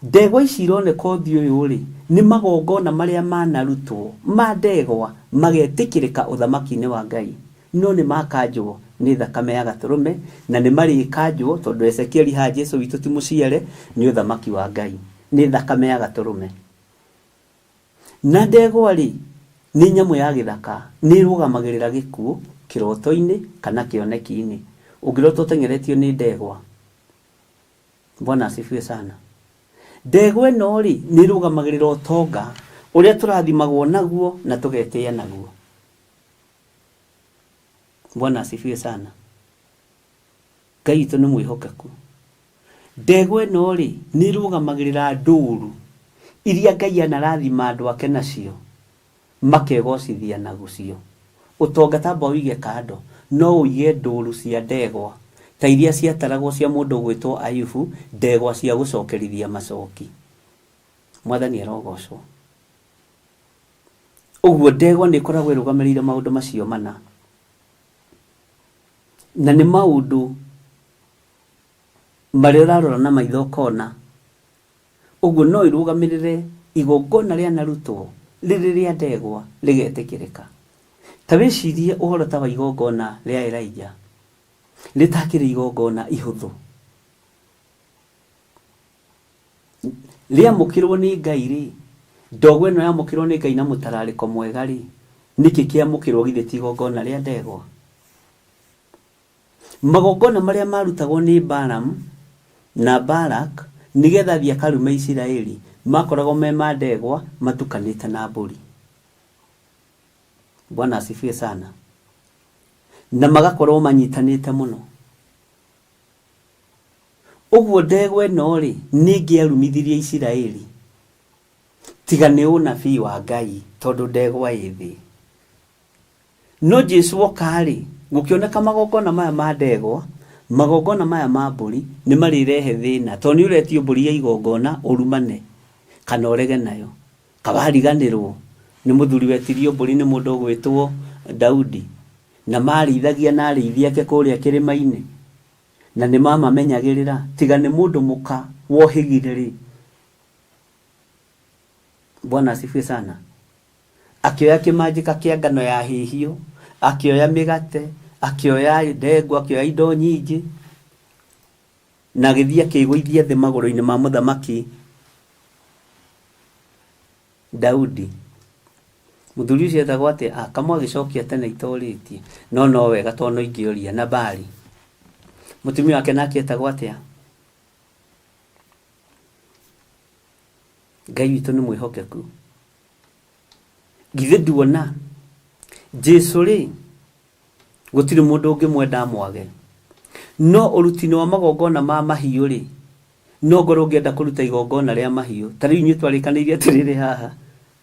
Ndegwa ici ironeka ũthiũ ũyũ rĩ, nĩ magongona marĩa manarutwo ma ndegwa magetĩkĩrĩka ũthamaki-inĩ wa Ngai, no nĩ makanjwo nĩ thakame ya gatũrũme na nĩ marĩkanjwo tondũ Ezekieli haha Jesu witũ ti mũciare nĩ ũthamaki wa Ngai, nĩ thakame ya gatũrũme. Na ndegwa rĩ, nĩ nyamũ ya gĩthaka, nĩ ĩrũgamagĩrĩra gĩkuũ kĩroto-inĩ kana kĩoneki-inĩ. Ũngĩrota ũteng'eretio nĩ ndegwa, Bwana asifiwe sana. Ndegwa ĩno rĩ, nĩ ĩrũgamagĩrĩra ũtonga ũrĩa tũrathimagwo naguo na tũgetĩa naguo. Bwana asifiwe sana. Ngai witũ nĩ mwĩhokeku. Ndegwa ĩno rĩ, nĩ ĩrũgamagĩrĩra ndũru iria Ngai anarathima andũ ake nacio makegocithia nagucio. Ũtonga tamba ũige kando, no ũige ndũru cia ndegwa ta iria ciataragwo cia mũndũ ũgwĩtwo Ayubu, ndegwa cia gũcokerithia macoki. Mwathani arogocwo. Ũguo ndegwa nĩ ĩkoragwo ĩrũgamĩrĩire maũndũ macio mana. Na nĩ maũndũ marĩa ũrarora na maitho ũkona. Ũguo no ĩrũgamĩrĩre igongona rĩanarutwo rĩrĩ rĩa ndegwa rĩgetĩkĩrĩka. Ta wĩcirie ũhoro ta wa igongona rĩa Elijah rĩtakĩrĩ igongona ihũthũ. Rĩamũkĩrwo nĩ Ngai rĩ, ndogo ĩno yamũkĩrwo nĩ Ngai na mũtararĩko mwega rĩ, nĩkĩ kĩamũkĩrwo githĩ ti igongona rĩa ndegwa? Magongona marĩa marutagwo nĩ Balaam na Balak nĩgetha athiĩ akarume Isiraeli makoragwo me ma ndegwa matukanĩte na mbũri. Bwana asifiwe sana. Na magakorwo manyitanĩte mũno. Ũguo ndegwa ĩno rĩ, nĩ ĩngĩarumithirie Isiraeli tiga nĩ ũnabii wa Ngai tondũ ndegwa ĩ thĩ. No Jesu oka rĩ, gũkĩoneka magongona maya ma ndegwa, magongona maya ma mbũri nĩ marĩrehe thĩna tondũ nĩ ũretio mbũri ya igongona ũrumane kana ũrege nayo. Kawariganĩrwo nĩ mũthuri wetirio mbũri nĩ mũndũ ũgwĩtwo Daudi na marĩithagia na arĩithi ake kũrĩa kĩrĩma-inĩ na nĩ mamamenyagĩrĩra tiga nĩ mũndũ mũka wohĩgire rĩ. Bwana asifiwe sana. Akĩoya kĩmanjĩka kĩa ngano ya hĩhio, akĩoya mĩgate, akĩoya ndengũ, akĩoya indo nyingĩ na agĩthiĩ akĩgũithia thĩ magũrũ-inĩ ma mũthamaki Daudi. Mũthuri ũcio etagwo atĩa? Ah, kamwe agĩcokia tene itorĩtie. No no wega tondũ no ingĩũria. Nabali. Mũtumia wake nake etagwo atĩa? Ngai witũ nĩ mwĩhokeku. Githĩ nduona Jesu rĩ, gũtirĩ mũndũ ũngĩmwenda amwage. No ũrutini wa magongona ma mahiũ rĩ, no ngorwo ngĩenda kũruta igongona rĩa mahiũ. Ta rĩu inyuĩ twarĩkanĩire atĩrĩrĩ haha,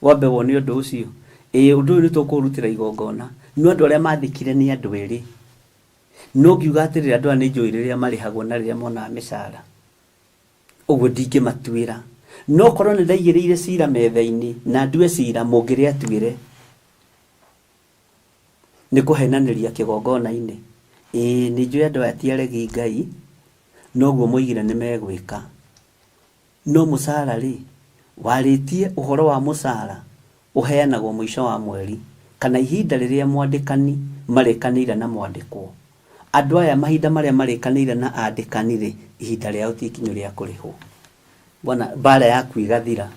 wambe wone ũndũ ũcio. Ĩĩ ũndũ ũyũ nĩ tũkũũrutĩra igongona. No andũ arĩa mathĩkire nĩ andũ erĩ. No ngiuga atĩrĩrĩ, andũ aya nĩ njũĩ rĩrĩa marĩhagwo na rĩrĩa monaga mĩcara. Ũguo ndingĩmatuĩra. No korwo nĩ ndaigĩrĩire cira metha-inĩ na ndue cira, mũngĩrĩ atuĩre. Nĩ kũhenanĩria kĩgongona-inĩ. Ĩĩ nĩ njũĩ andũ aya ti aregi Ngai, noguo moigire nĩ megwĩka. No mũcara rĩ, warĩtie ũhoro wa mũcara ũheanagwo mũico wa mweri kana ihinda rĩrĩa mwandĩkani marĩkanĩire na mwandĩkwo. Andũ aya mahinda marĩa marĩkanĩire na andĩkani rĩ, ihinda rĩao ti ikinyu rĩa kũrĩhwo. Bwana, mbara yaku ĩgathira.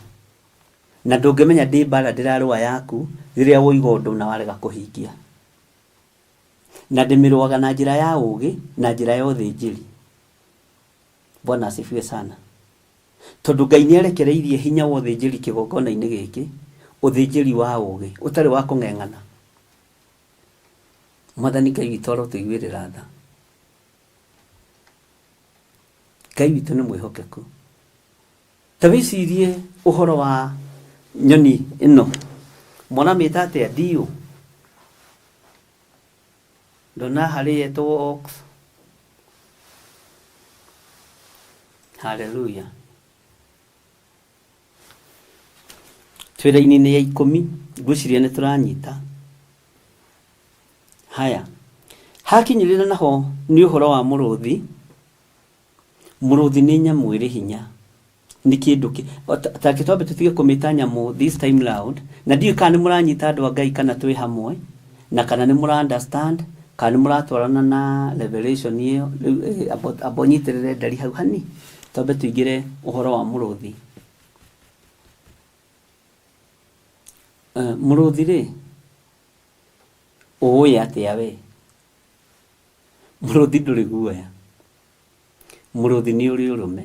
Na ndũngĩmenya ndĩ mbara ndĩrarũa yaku rĩrĩa woiga ũndũ na warega kũhingia. Na ndĩmĩrũaga na njĩra ya ũũgĩ na njĩra ya ũthĩnjĩri. Bwana asifiwe sana. Tondũ Ngai nĩ arekereirie hinya wa ũthĩnjĩri kĩgongona-inĩ gĩkĩ, ũthĩnjĩri wa ũũgĩ, ũtarĩ wa kũng'eng'ana. Mwathani Ngai witũ arotũiguĩrĩra tha. Ngai witũ nĩ mwĩhokeku. Ta wĩcirie ũhoro wa nyoni ĩno. Mũramĩta atĩa? Ndiũ. Ndona harĩ yetwo ox. Haleluya. Twĩ raini-inĩ ya ikũmi, ngwĩciria nĩ tũranyita. Haya, hakinyĩrĩra naho nĩ ũhoro wa mũrũthi. Mũrũthi nĩ nyamũ ĩrĩ hinya. Nĩ kĩndũ kĩ, ta reke twambe tũtige kũmĩta nyamũ this time round, na ndiũĩ kana nĩ mũranyita andũ a Ngai kana twĩ hamwe, na kana nĩ mũra understand, kana nĩ mũratwarana na revelation ĩyo. Rĩu amba ũnyitĩrĩre ndari hau hani, twambe tũingĩre ũhoro wa mũrũthi. Mũrũthi rĩ, ũĩ atĩa we? Mũrũthi ndũrĩ guoya. Mũrũthi nĩ ũrĩ ũrũme.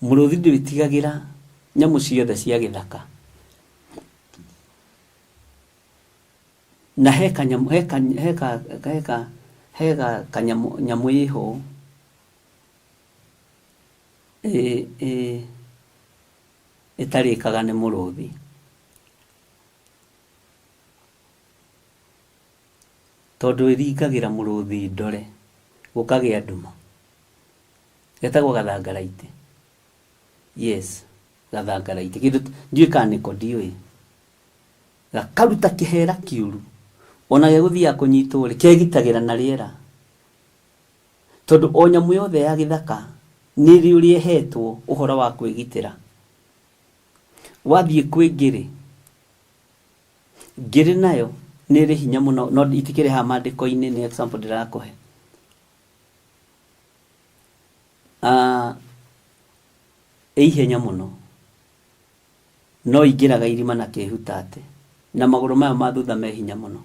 Mũrũthi ndwĩtigagĩra nyamũ ciothe cia gĩthaka. Na he kanyamũ, he ka, he ka, he ka, he ga kanyamũ, nyamũ ĩho ĩ, ĩ, ĩtarĩkaga nĩ mũrũthi. Tondũ ĩringagĩra mũrũthi ndore gũkagĩa nduma. Getagwo gathangaraitĩ. Yes, gathangaraitĩ. Kĩndũ ndiũĩ kana nĩko ndiũĩ. Gakaruta kĩhera kĩũru. Ona gegũthiaga kũnyitwo rĩ, kegitagĩra na rĩera. Tondũ o nyamũ yothe ya gĩthaka nĩ ĩrĩ ũrĩa ĩhetwo ũhoro wa kwĩgitĩra. Wathiĩ kwĩ ngĩrĩ, Ngĩrĩ nayo nĩ ĩrĩ hinya mũno no itikĩrĩ haha maandĩko-inĩ nĩ example ndĩrakũhe. Ah, ĩ ihenya mũno no ingĩraga irima na kĩhutate na magũrũ mayo ma thutha me hinya mũno.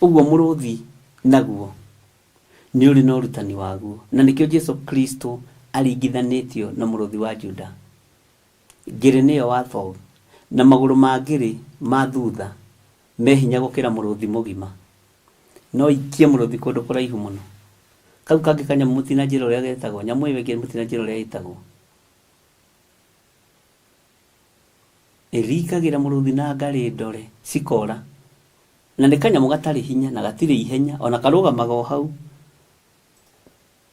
Ũguo mũrũthi naguo nĩ ũrĩ na ũrutani waguo na nĩkĩo Jesu Kristo aringithanĩtio na mũrũthi wa Juda. Ngĩrĩ nĩyo warthog, na magũrũ ma ngĩrĩ ma thutha me hinya gũkĩra mũrũthi mũgima. No ikie mũrũthi kũndũ kũraihu mũno. Kau kangĩ kanyamũ mũtinanjĩra ũrĩa getagwo, nyamũ ĩyo ĩngĩ mũtinanjĩra ũrĩa ĩtagwo. Ĩringagĩra mũrũthi na ngarĩ ndore, cikora. Na nĩ kanyamũ gatarĩ hinya na gatirĩ ihenya, ona karũgamaga o hau.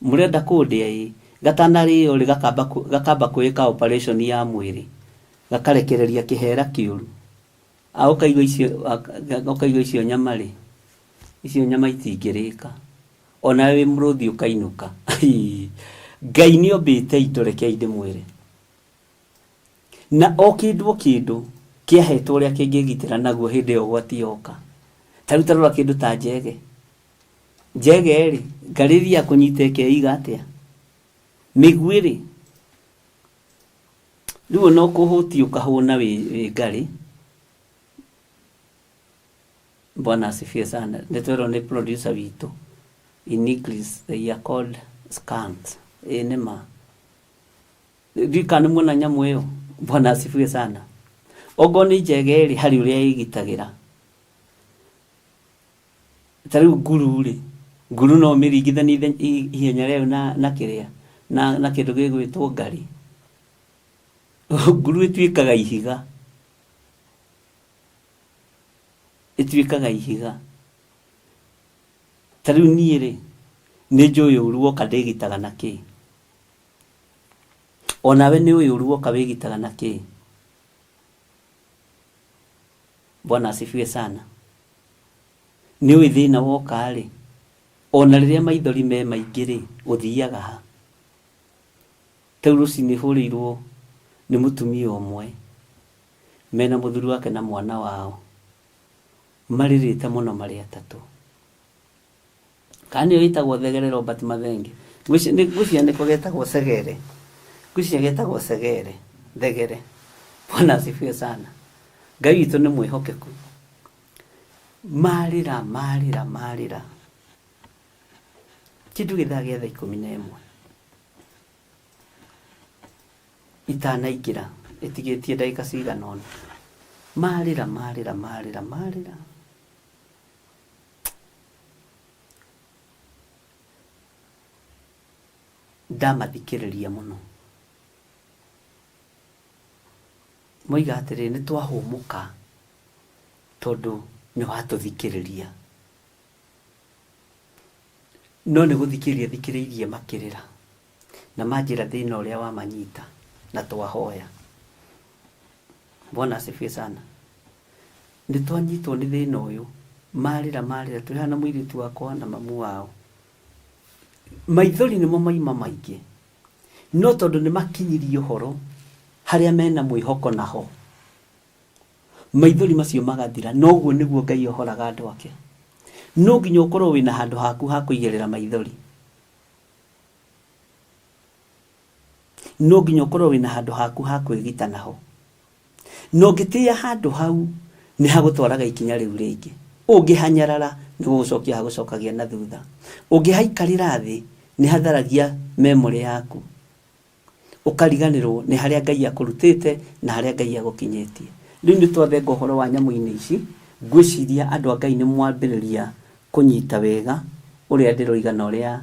Mũrenda kũndĩa ĩ, gatanarĩo rĩ gakamba gakamba kwĩĩka operation ya mwĩrĩ, gakarekereria kĩhera kĩũru. A ũkaigua icio ũkaigua icio nyama rĩ, icio nyama itingĩrĩka. Onawe wĩ mũrũthi ũkainũka. Ngai nĩ ombĩte indo rekei ndĩmwĩre. Na o kĩndũ o kĩndũ kĩahetwo ũrĩa kĩngĩgitĩra naguo hĩndĩ ĩyo ũgwati yoka. Ta rĩu ta rora kĩndũ ta njege. Njege-rĩ, ngarĩ ĩthiaga kũnyita ĩkeiga atĩa? Mĩguĩ-rĩ, rĩu ona ũkũhũtiĩ ũkahũna wĩ ngarĩ. Bwana asifiwe sana. Nĩ twerwo nĩ producer witũ, in English they are called skunks. Ĩĩ nĩ ma. Ndiũĩ kana nĩ muona nyamũ ĩyo. Bwana asifiwe sana. Okorwo nĩ njege-rĩ, harĩ ũrĩa ĩgitagĩra. Ta rĩu nguru rĩ, nguru no ũmĩringithanie ihenya rĩayo na na kĩrĩa, na na kĩndũ gĩgwĩtwo ngarĩ. Nguru ĩtuĩkaga ihiga, ĩtuĩkaga ihiga. Ta rĩu niĩ rĩ, nĩ njũĩ ũru woka ndĩgitaga na kĩ. Onawe nĩ ũĩ ũru woka wĩgitaga na kĩ. Bwana asifiwe sana. Nĩũĩ thĩna woka-rĩ, ona rĩrĩa maithori me maingĩ-rĩ, ũthiaga ha? Ta rĩu rũcinĩ hũrĩirwo nĩ mũtumia ũmwe mena mũthuri wake na mwana wao, marĩrĩte mũno marĩ atatũ. Kana nĩyo ĩtagwo Thegere Robert Mathenge? Ngwĩciria nĩko getagwo Segere. Ngwĩciria getagwo Segere, Thegere. Bwana asifiwe sana. Ngai witũ nĩ mwĩhokeku. Marĩra, marĩra, marĩra. Kĩndũ gĩthaa gĩa thaa 11 itanaingĩra ĩtigĩtie ndagĩka cigana ũna. Marĩra, marĩra, marĩra, marĩra. Ndamathikĩrĩria mũno. Moiga atĩrĩrĩ, nĩ twahũmũka tondũ nĩ watũthikĩrĩria. No nĩ gũthikĩrĩria thikĩrĩirie makĩrĩra na manjĩra thĩna ũrĩa wamanyita na twahoya. Bwana asifiwe sana. Nĩ twanyitwo nĩ thĩna ũyũ, marĩra marĩra, twĩ haha na mũirĩtu wakwa na mamu wao. Maithori nĩmo maima maingĩ, no tondũ nĩ makinyirie ũhoro harĩa mena mwĩhoko naho, maithori macio magathira. Na ũguo nĩguo Ngai ohoraga andũ ake. No nginya ũkorwo wĩna handũ haku ha kũigĩrĩra maithori. No nginya ũkorwo wĩna handũ haku ha kwĩgita naho. Na ũngĩtĩĩa handũ hau, nĩ hagũtwaraga ikinya rĩu rĩngĩ. Ũngĩhanyarara, nĩ gũgũcokia hagũcokagia na thutha. Ũngĩhaikarĩra thĩ, nĩ hatharagia memory yaku. Ũkariganĩrwo nĩ harĩa Ngai akũrutĩte na harĩa Ngai agũkinyĩtie. Rĩu nĩ twathenga ũhoro wa nyamũ-inĩ ici, ngwĩciria andũ a Ngai nĩ mwambĩrĩria kũnyita wega ũrĩa ndĩroiga na ũrĩa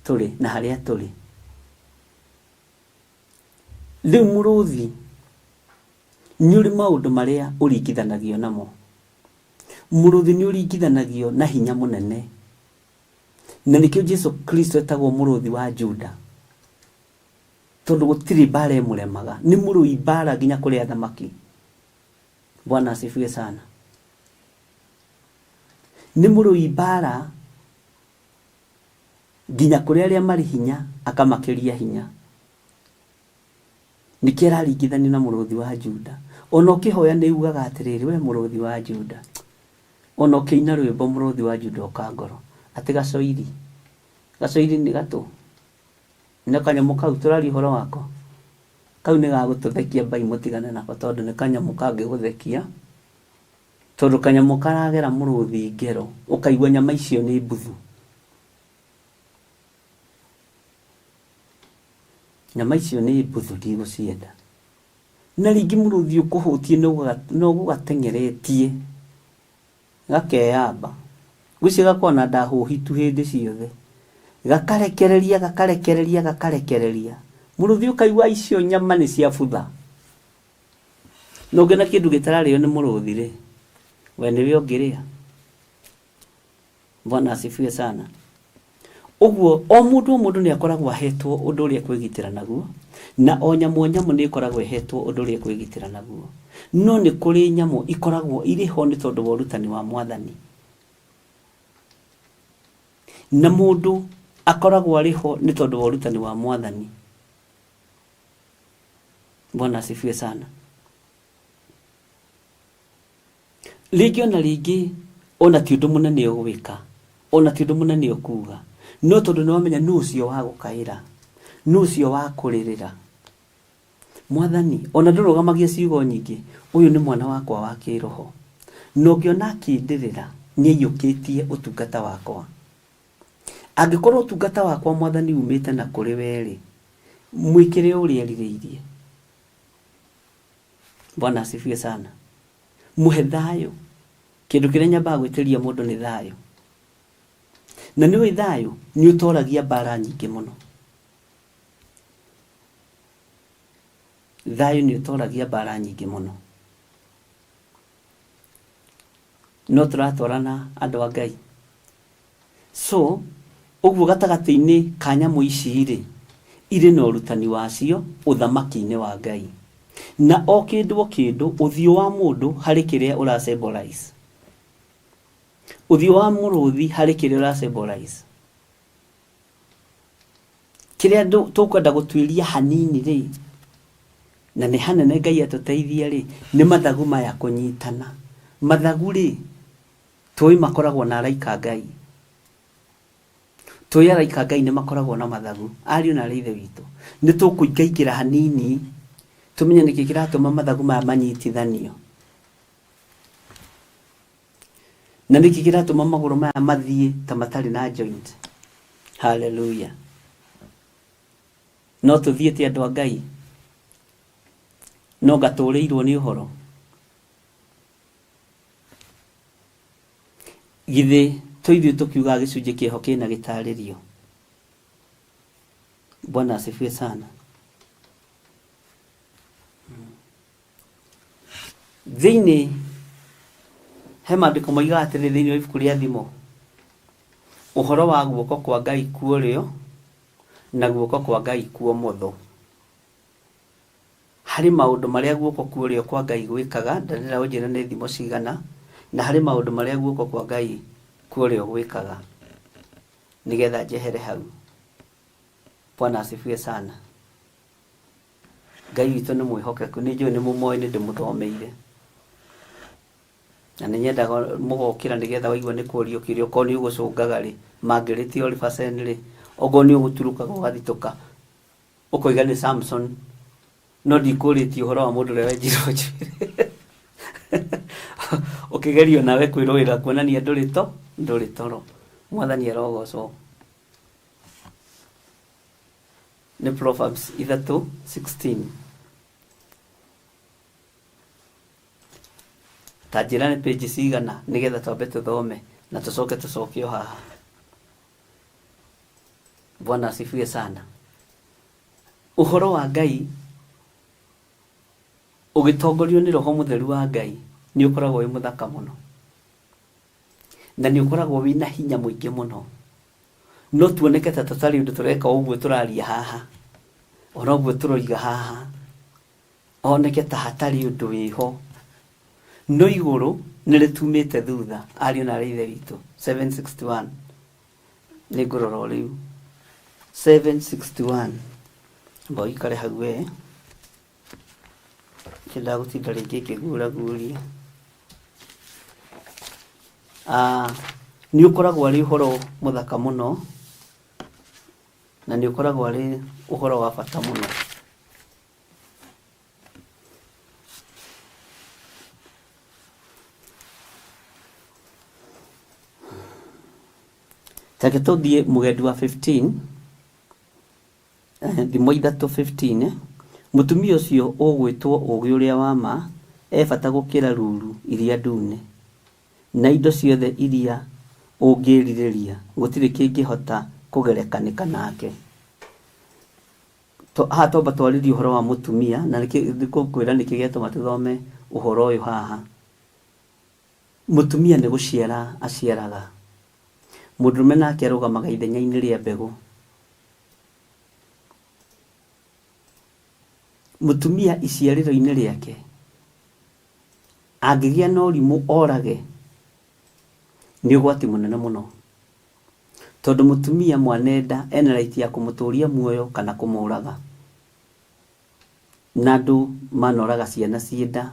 tũrĩ na harĩa tũrĩ. Rĩu mũrũthi nĩ ũrĩ maũndũ marĩa ũringithanagio namo. Mũrũthi nĩ ũringithanagio na hinya mũnene. Na nĩkĩo Jesu Kristo etagwo mũrũthi wa Juda. Tondũ gũtirĩ mbara ĩmũremaga. Nĩ mũrũi mbara nginya kũrĩ athamaki. Bwana asifiwe sana. Nĩ mũrũi mbara nginya kũrĩ arĩa marĩ hinya akamakĩria hinya. Nĩkĩo araringithanio na mũrũthi wa Juda. Ona ũkĩhoya nĩ ugaga atĩrĩrĩ, we mũrũthi wa Juda. Ona ũkĩina rwĩmbo mũrũthi wa Juda ũka ngoro. Atĩ gacoiri. Gacoiri nĩ gatũ. Nĩ kanyamũ kau tũraria ũhoro wako. Kau nĩ gagũtũthekia mbai mũtigane nako tondũ nĩ kanyamũ kangĩgũthekia. Tondũ kanyamũ karagera mũrũthi ngero, ũkaigua nyama icio nĩ mbuthu. Nyama icio nĩ mbuthu ndigũcienda. Na rĩngĩ mũrũthi ũkũhũtiĩ no ũgũgateng'eretie gakeyamba. Ngwĩciria gakoragwo na nda hũhitu hĩndĩ ciothe. Gakarekereria gakarekereria gakarekereria. Mũrũthi ũkaigua icio nyama nĩ ciabutha. Na ũngĩona kĩndũ gĩtararĩo nĩ mũrũthi rĩ, we nĩwe ũngĩrĩa? Bwana asifiwe sana. Ũguo o mũndũ o mũndũ nĩ akoragwo ahetwo ũndũ ũrĩa ekwĩgitĩra naguo, na o nyamũ o nyamũ nĩ ĩkoragwo ĩhetwo ũndũ ũrĩa ĩkwĩgitĩra naguo. No nĩ kũrĩ nyamũ ikoragwo irĩ ho nĩ tondũ wa ũrutani wa Mwathani. Na mũndũ akoragwo arĩ ho nĩ tondũ wa ũrutani wa Mwathani. Bwana asifiwe sana. Rĩngĩ ona rĩngĩ ona ti ũndũ mũnene ũgwĩka, ona ti ũndũ mũnene ũkuga, no tondũ nĩ wamenya nũ ũcio wa gũkaĩra, nũ ũcio wa kũrĩrĩra. Mwathani, ona ndũrũgamagia ciugo nyingĩ, ũyũ nĩ mwana wakwa wa kĩroho. Na ũngĩona akĩndĩrĩra, nĩ aiyũkĩtie ũtungata wakwa. Angĩkorwo ũtungata wakwa Mwathani umĩte na kũrĩ we-rĩ, mwĩkĩre o ũrĩa erirĩirie. Bwana asifiwe sana. Mũhe thayũ. Kĩndũ kĩrĩa nyambaga gwĩtĩria mũndũ nĩ thayũ. Na nĩ ũĩ thayũ nĩ ũtoragia mbara nyingĩ mũno. Thayũ nĩ ũtoragia mbara nyingĩ mũno. No tũratwarana andũ a Ngai. So, ũguo gatagatĩ-inĩ ka nyamũ ici-rĩ, irĩ na ũrutani wacio ũthamaki-inĩ wa Ngai. Na o kĩndũ o kĩndũ, ũthiũ wa mũndũ harĩ kĩrĩa ũra symbolize. Ũthiũ wa mũrũthi harĩ kĩrĩa ũra symbolize. Kĩrĩa tũkwenda gũtuĩria hanini rĩ, na nĩ hanene Ngai atũteithie rĩ, nĩ mathagu maya kũnyitana. Mathagu rĩ, tũĩ makoragwo na araika a Ngai. Tũĩ araika a Ngai nĩ makoragwo na mathagu. Ariũ na aarĩ a Ithe witũ, nĩ tũkũingaingĩra hanini tũmenye nĩkĩ kĩratũma mathagu maya manyitithanio. Na nĩkĩ kĩratũma magũrũ maya mathiĩ ta matarĩ na joint. Hallelujah. No tũthiĩte andũ a Ngai, no ngatũrĩirwo nĩ ũhoro. Githĩ to ithuĩ tũkiugaga gĩcunjĩ kĩho kĩna gĩtarĩrio? Bwana asifiwe sana. Thĩinĩ he maandĩko moigaga atĩrĩ thĩinĩ wa ibuku rĩa Thimo, ũhoro wa guoko kwa Ngai kwa ũrĩo na guoko kwa Ngai kwa ũmotho. Harĩ maũndũ marĩa guoko kwa ũrĩo kwa Ngai gwĩkaga, ndarĩra ũnjĩre nĩ thimo cigana, na harĩ maũndũ marĩa guoko kwa Ngai kwa ũrĩo gwĩkaga, nĩgetha njehere hau. Bwana asifiwe sana. Ngai witũ nĩ mwĩhokeku, nĩ njũĩ nĩ mũmoĩ nĩ ndĩmũthomeire. Na nĩ nyendaga mũgokĩra nĩgetha waigua nĩ kũrio kĩũria, okorwo nĩ ũgũcũngaga rĩ, mangĩrĩte Oliver rĩ, okorwo nĩ ũgũturũkaga ũgathitũka, ũkoiga nĩ Samson, no ndikũrĩtie ũhoro wa mũndũ ũrĩa wenjirwo njuĩrĩ. Ũkĩgerio nawe kwĩrũĩra kuonania ndũrĩ to ndũrĩ toro. Mwathani arogocwo. Nĩ Proverbs 3:16. Ta njĩra nĩ page cigana nĩgetha twambe tũthome na tũcoke tũcoke o haha. Bwana asifiwe sana. Ũhoro wa Ngai ũgĩtongorio nĩ Roho Mũtheru wa Ngai nĩ ũkoragwo wĩ mũthaka mũno na nĩ ũkoragwo wĩna hinya mũingĩ mũno. No tuoneke ta tũtarĩ ũndũ tũreka ũguo tũraria haha, ona ũguo tũroiga haha, oneke ta hatarĩ ũndũ wĩho. No igũrũ nĩ rĩtumĩte thutha, ariũ na aarĩ a Ithe witũ. 761 nĩ ngũrora o rĩu. 761 amba ũikare hau we, ndiendaga gũtinda rĩngĩ ngĩguũraguũria. Ah, nĩ ũkoragwo arĩ ũhoro mũthaka mũno na nĩ ũkoragwo arĩ ũhoro wa bata mũno. Reke tũthiĩ mũgendi wa 15, thimo ithatũ 15, mũtumia ũcio ũgwĩtwo ũũgĩ ũrĩa wa ma e bata gũkĩra ruru iria ndune, na indo ciothe iria ũngĩĩrirĩria gũtirĩ kĩngĩhota kũgerekanĩka nake. Haha twamba twarĩrie ũhoro wa mũtumia, na nĩngũkwĩra nĩkĩ gĩatũma tũthome ũhoro ũyũ haha. Mũtumia nĩ gũciara aciaraga, mũndũrũme nake arũgamaga ithenya-inĩ rĩa mbegũ. Mũtumia iciarĩro-inĩ rĩake, angĩgĩa na ũrimũ orage, nĩ ũgwati mũnene mũno. Tondũ mũtumia mwanenda ena right ya kũmũtũria muoyo kana kũmũraga. Na andũ manoraga ciana ciĩ nda,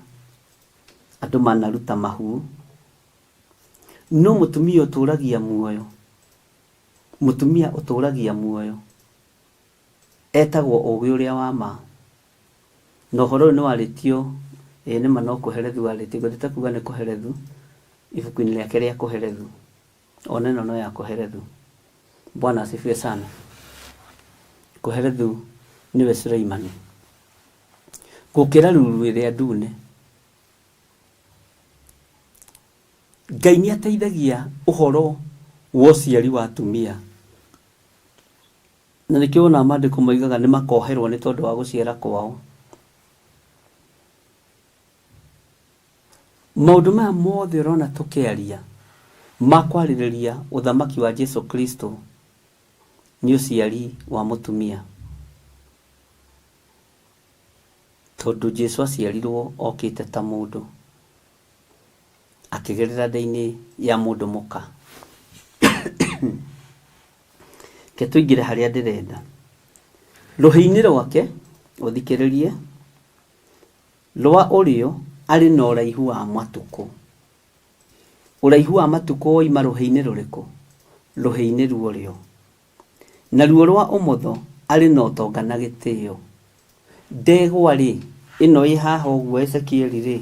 andũ manaruta mahu. No mũtumia ũtũragia muoyo, mũtumia ũtũragia muoyo etagwo ũgĩ ũrĩa wa ma. Na ũhoro ũyũ nĩ warĩtio, ĩĩ nĩ ma no Kohelethu warĩtio, ngwendete kuga nĩ Kohelethu, ibuku-inĩ rĩake rĩa Kohelethu. Ona ĩno no ya Kohelethu. Bwana asifiwe sana. Kohelethu nĩwe Suleimani. Gũkĩra ruru ĩrĩa ndune. Ngai nĩ ateithagia ũhoro wa ũciari wa atumia. Na nĩkĩo wonaga maandĩko moigaga nĩ makoherwo nĩ tondũ wa gũciara kwao. Maũndũ maya mothe ũrona tũkĩaria ma kwarĩrĩria ũthamaki wa Jesu Kristo nĩ ũciari wa mũtumia. Tondũ Jesu aciarirwo okĩte ta mũndũ, akĩgerera nda-inĩ ya mũndũ mũka. Reke tũingĩre harĩa ndĩrenda. Rũhĩ-inĩ rwake, ũthikĩrĩrie, rwa ũrĩo arĩ na ũraihu wa matukũ. Ũraihu wa matukũ woima rũhĩ-inĩ rũrĩkũ? Rũhĩ-inĩ rwa ũrĩo. Naruo rwa ũmotho arĩ na ũtonga na gĩtĩo. Ndegwa-rĩ, ĩno ĩ haha ũguo Ezekieli-rĩ,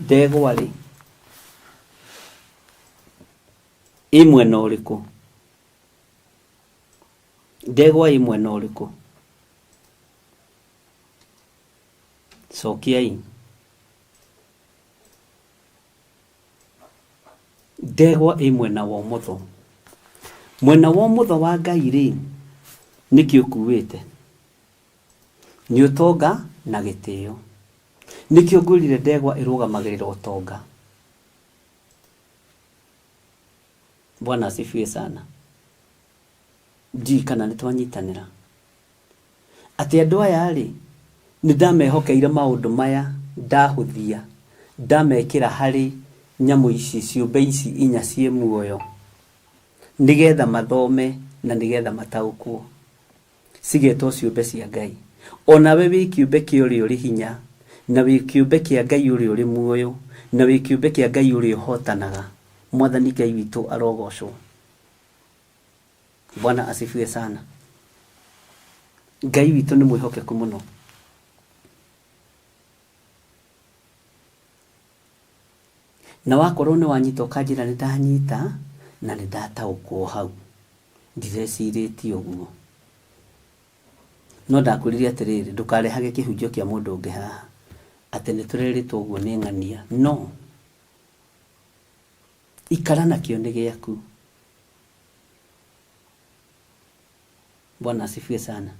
ndegwa-rĩ, ĩ mwena ũrĩkũ? Ndegwa ĩ mwena ũrĩkũ? Cokiai. Ndegwa ĩ mwena wa ũmotho. Mwena wa ũmotho wa Ngai rĩ, nĩkĩ ũkuĩte? Nĩ ũtonga na gĩtĩo. Nĩkĩo ngwĩrire ndegwa ĩrũgamagĩrĩra ũtonga. Bwana asifiwe sana. Ndiũĩ kana nĩ twanyitanĩra. Atĩ andũ aya-rĩ, nĩ ndamehokeire maũndũ maya, ndahũthia, ndamekĩra harĩ nyamũ ici, ciũmbe ici inya ciĩ muoyo, nĩgetha mathome na nĩgetha mataũkwo. Cigetwo ciũmbe cia Ngai. O nawe wĩ kĩũmbe kĩa ũrĩa ũrĩ hinya, na wĩ kĩũmbe kĩa Ngai ũrĩa ũrĩ muoyo, na wĩ kĩũmbe kĩa Ngai ũrĩa ũhotanaga. Mwathani Ngai witũ arogocwo. Bwana asifiwe sana. Ngai witũ nĩ mwĩhokeku mũno. Na wakorwo nĩ wanyita ũkanjĩra nĩ ndanyita na nĩ ndataũkwo hau. Ndirecirĩtie ũguo. No ndakwĩrire atĩrĩrĩ, ndũkarehage kĩhunjio kĩa mũndũ ũngĩ haha atĩ nĩ tũrerĩtwo ũguo nĩ ng'ania. No ikara nakĩo nĩ gĩaku. Bwana asifiwe sana.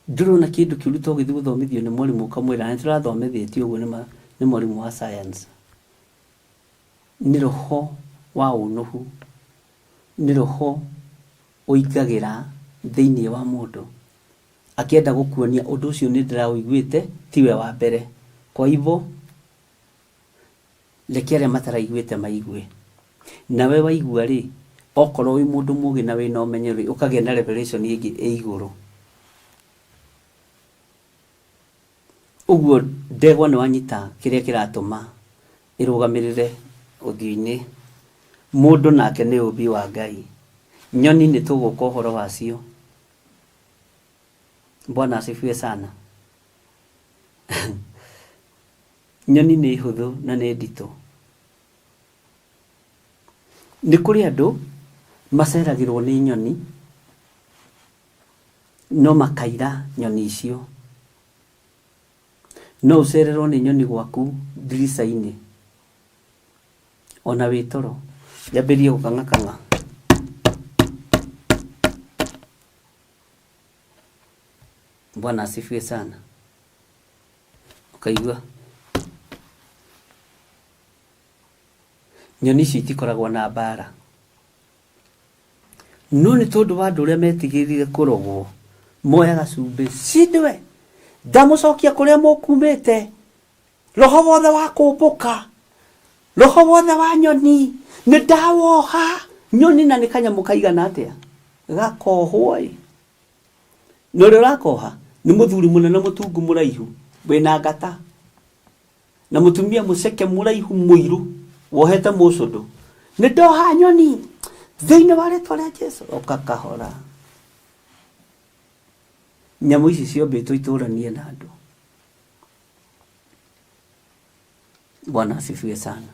Ndũrona kĩndũ kĩũru to gĩthiĩ gũthomithio nĩ mwarimũ ũkamwĩra nĩ tũrathomithĩtio ũguo nĩ mwarimũ wa science. Nĩ roho wa ũnũhu, nĩ roho ũingagĩra thĩinĩ wa mũndũ akĩenda gũkuonia ũndũ ũcio nĩ ndĩraũiguĩte tiwe wa mbere. Kwa hivyo Reke arĩa mataraiguĩte maigue. Nawe waigua-rĩ, okorwo wĩ mũndũ mũgĩ na wĩna ũmenyo-rĩ, ũkagĩa na revelation ĩngĩ ĩ igũrũ. Ũguo ndegwa nĩ wanyita kĩrĩa kĩratũma ĩrũgamĩrĩre ũthiũ-inĩ. Mũndũ nake nĩ ũmbi wa Ngai. Nyoni nĩ tũgũka ũhoro wacio. Bwana asifiwe sana. Nyoni nĩ hũthũ na nĩ nditũ. Nĩ kũrĩ andũ maceragĩrwo nĩ nyoni no makaira nyoni icio. No ũcererwo nĩ nyoni gwaku ndirica-inĩ ona wĩ toro yambĩrĩrie gũkang'akang'a. Bwana asifiwe sana. Ũkaigua nyoni icio itikoragwo na mbara. No nĩ tondũ wa andũ ũrĩa metigĩrire kũrogwo, moyaga cumbĩ, cindwe, ndamũcokia kũrĩa mũkumĩte, roho wothe wa kũmbũka, roho wothe wa nyoni, nĩ ndawoha. Nyoni na nĩ kanyamũ kaigana atĩa? Gakohwo ĩ. Na ũrĩa ũrakoha nĩ mũthuri mũnene mũtungu mũraihu wĩna ngata na mũtumia mũceke mũraihu mũirũ wohete mũcũndũ. Nĩ ndoha nyoni thĩinĩ wa rĩtwa rĩa Jesu. Ũka kahora. Nyamũ ici ciombĩtwo itũranie na andũ. Bwana asifiwe sana.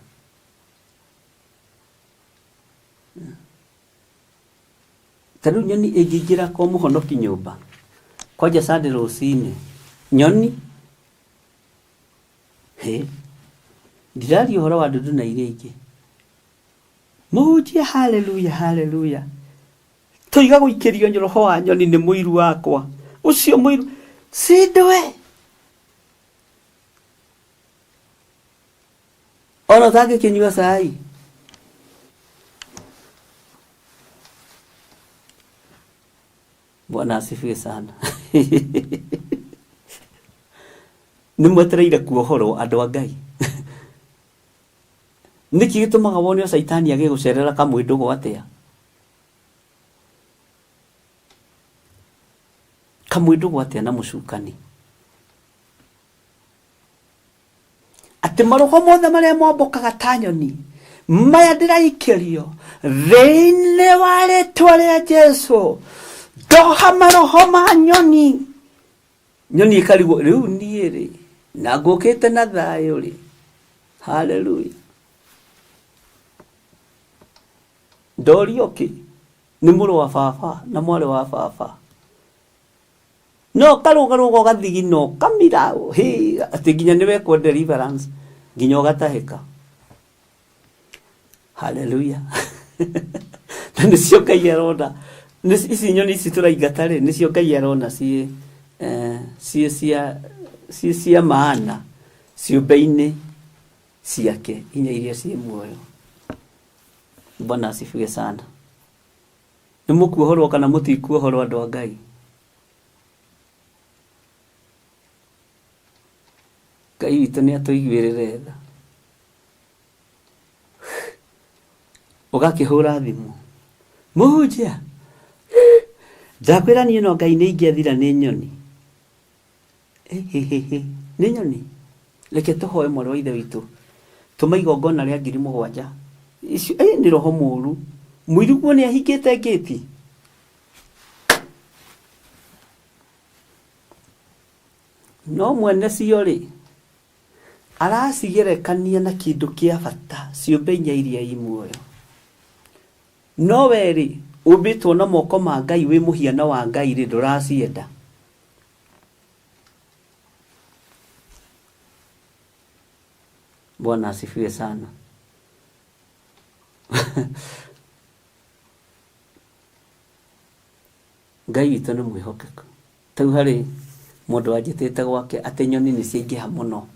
Ta rĩu nyoni ĩngĩingĩra kwa mũhonoki nyũmba kwanja Sunday rũcinĩ, nyoni hĩ, ndiraria ũhoro wa ndundu na iria ingĩ. Mũhunjia haleluya haleluya, toiga gũikĩrio roho wa nyoni nĩ mũiru wakwa ũcio mũiru cindwe ona ũtangĩkĩnyua cai. Bwana asifiwe sana. Nĩ mwetereire kuohorwo andũ a Ngai. Nĩkĩ gĩtũmaga wone o caitani agĩgũcerera kamwĩndũgo atĩa? Kamwĩ ndũgũ atĩa na mũcukani? Atĩ maroho mothe marĩa mombũkaga ta nyoni maya ndĩraikĩrio thĩinĩ wa rĩtwa rĩa Jesu, ndoha maroho ma nyoni, nyoni ĩkarigwo rĩu niĩ rĩ na ngũkĩte na thayũ rĩ. Haleluya! Ndorio kĩ nĩ mũrũ wa baba na mwarĩ wa baba no karũgarũga ũgathigina ũkamira hĩ atĩ nginya nĩ wekwo deliverance nginya ũgatahĩka. Haleluya! Na nĩcio Ngai arona ici nyoni ici tũraingata rĩ, nĩcio Ngai arona ciĩ eh, ciĩ cia ciĩ cia maana ciũmbe-inĩ ciake inya iria ciĩ muoyo. Bwana asifiwe sana. Nĩ mũkuohorwo kana mũtikuohorwo andũ a Ngai? Ngai witũ nĩ atũiguĩrĩre tha. Ũgakĩhũra thimũ, mũhunjia, ndakwĩra niĩ no Ngai nĩ ingĩathira nĩ nyoni. Ĩhĩhĩhĩ, nĩ nyoni? Reke tũhoe mwarĩ wa ithe witũ. Tũma igongona rĩa 7000. Icio, ĩ, nĩ roho mũru. Mũiruguo nĩ ahingĩte ngĩti. No mwene cio rĩ, aracigerekania na kĩndũ kĩa bata, ciũmbe inya iria i muoyo. No we-rĩ, ũmbĩtwo na moko ma Ngai wĩ mũhiano wa Ngai-rĩ, ndũracienda. Bwana asifiwe sana. Ngai witũ nĩ mwĩhokeku. Tau harĩ mũndũ wanjĩtĩte gwake atĩ nyoni nĩ ciaingĩha mũno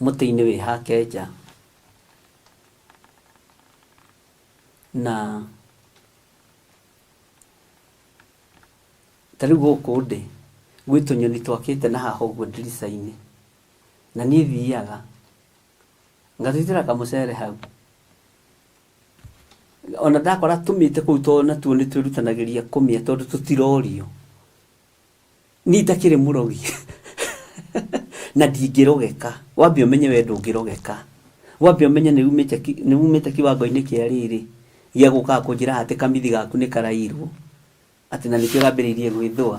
mũtĩ-inĩ wĩ hake nja. Na ta rĩu gũkũ ndĩ, gwĩ tũnyoni twakĩte na haha ũguo ndirica-inĩ. Na niĩ thiaga ngatwĩtĩra kamũcere hau. Ona ndakora tũmĩte kũu tondũ natuo nĩ twĩrutanagĩria kũmĩa tondũ tũtirorio. Niĩ itakĩrĩ mũrogi na ndingĩrogeka. Wambe ũmenye we ndũngĩrogeka. Wambe ũmenye nĩ umĩte nĩ umĩte kiwango-inĩ kĩa rĩrĩ gĩa gũkaga kũnjĩra atĩ kamithi gaku nĩ karairwo atĩ na nĩkĩo gambĩrĩirie gwĩthũa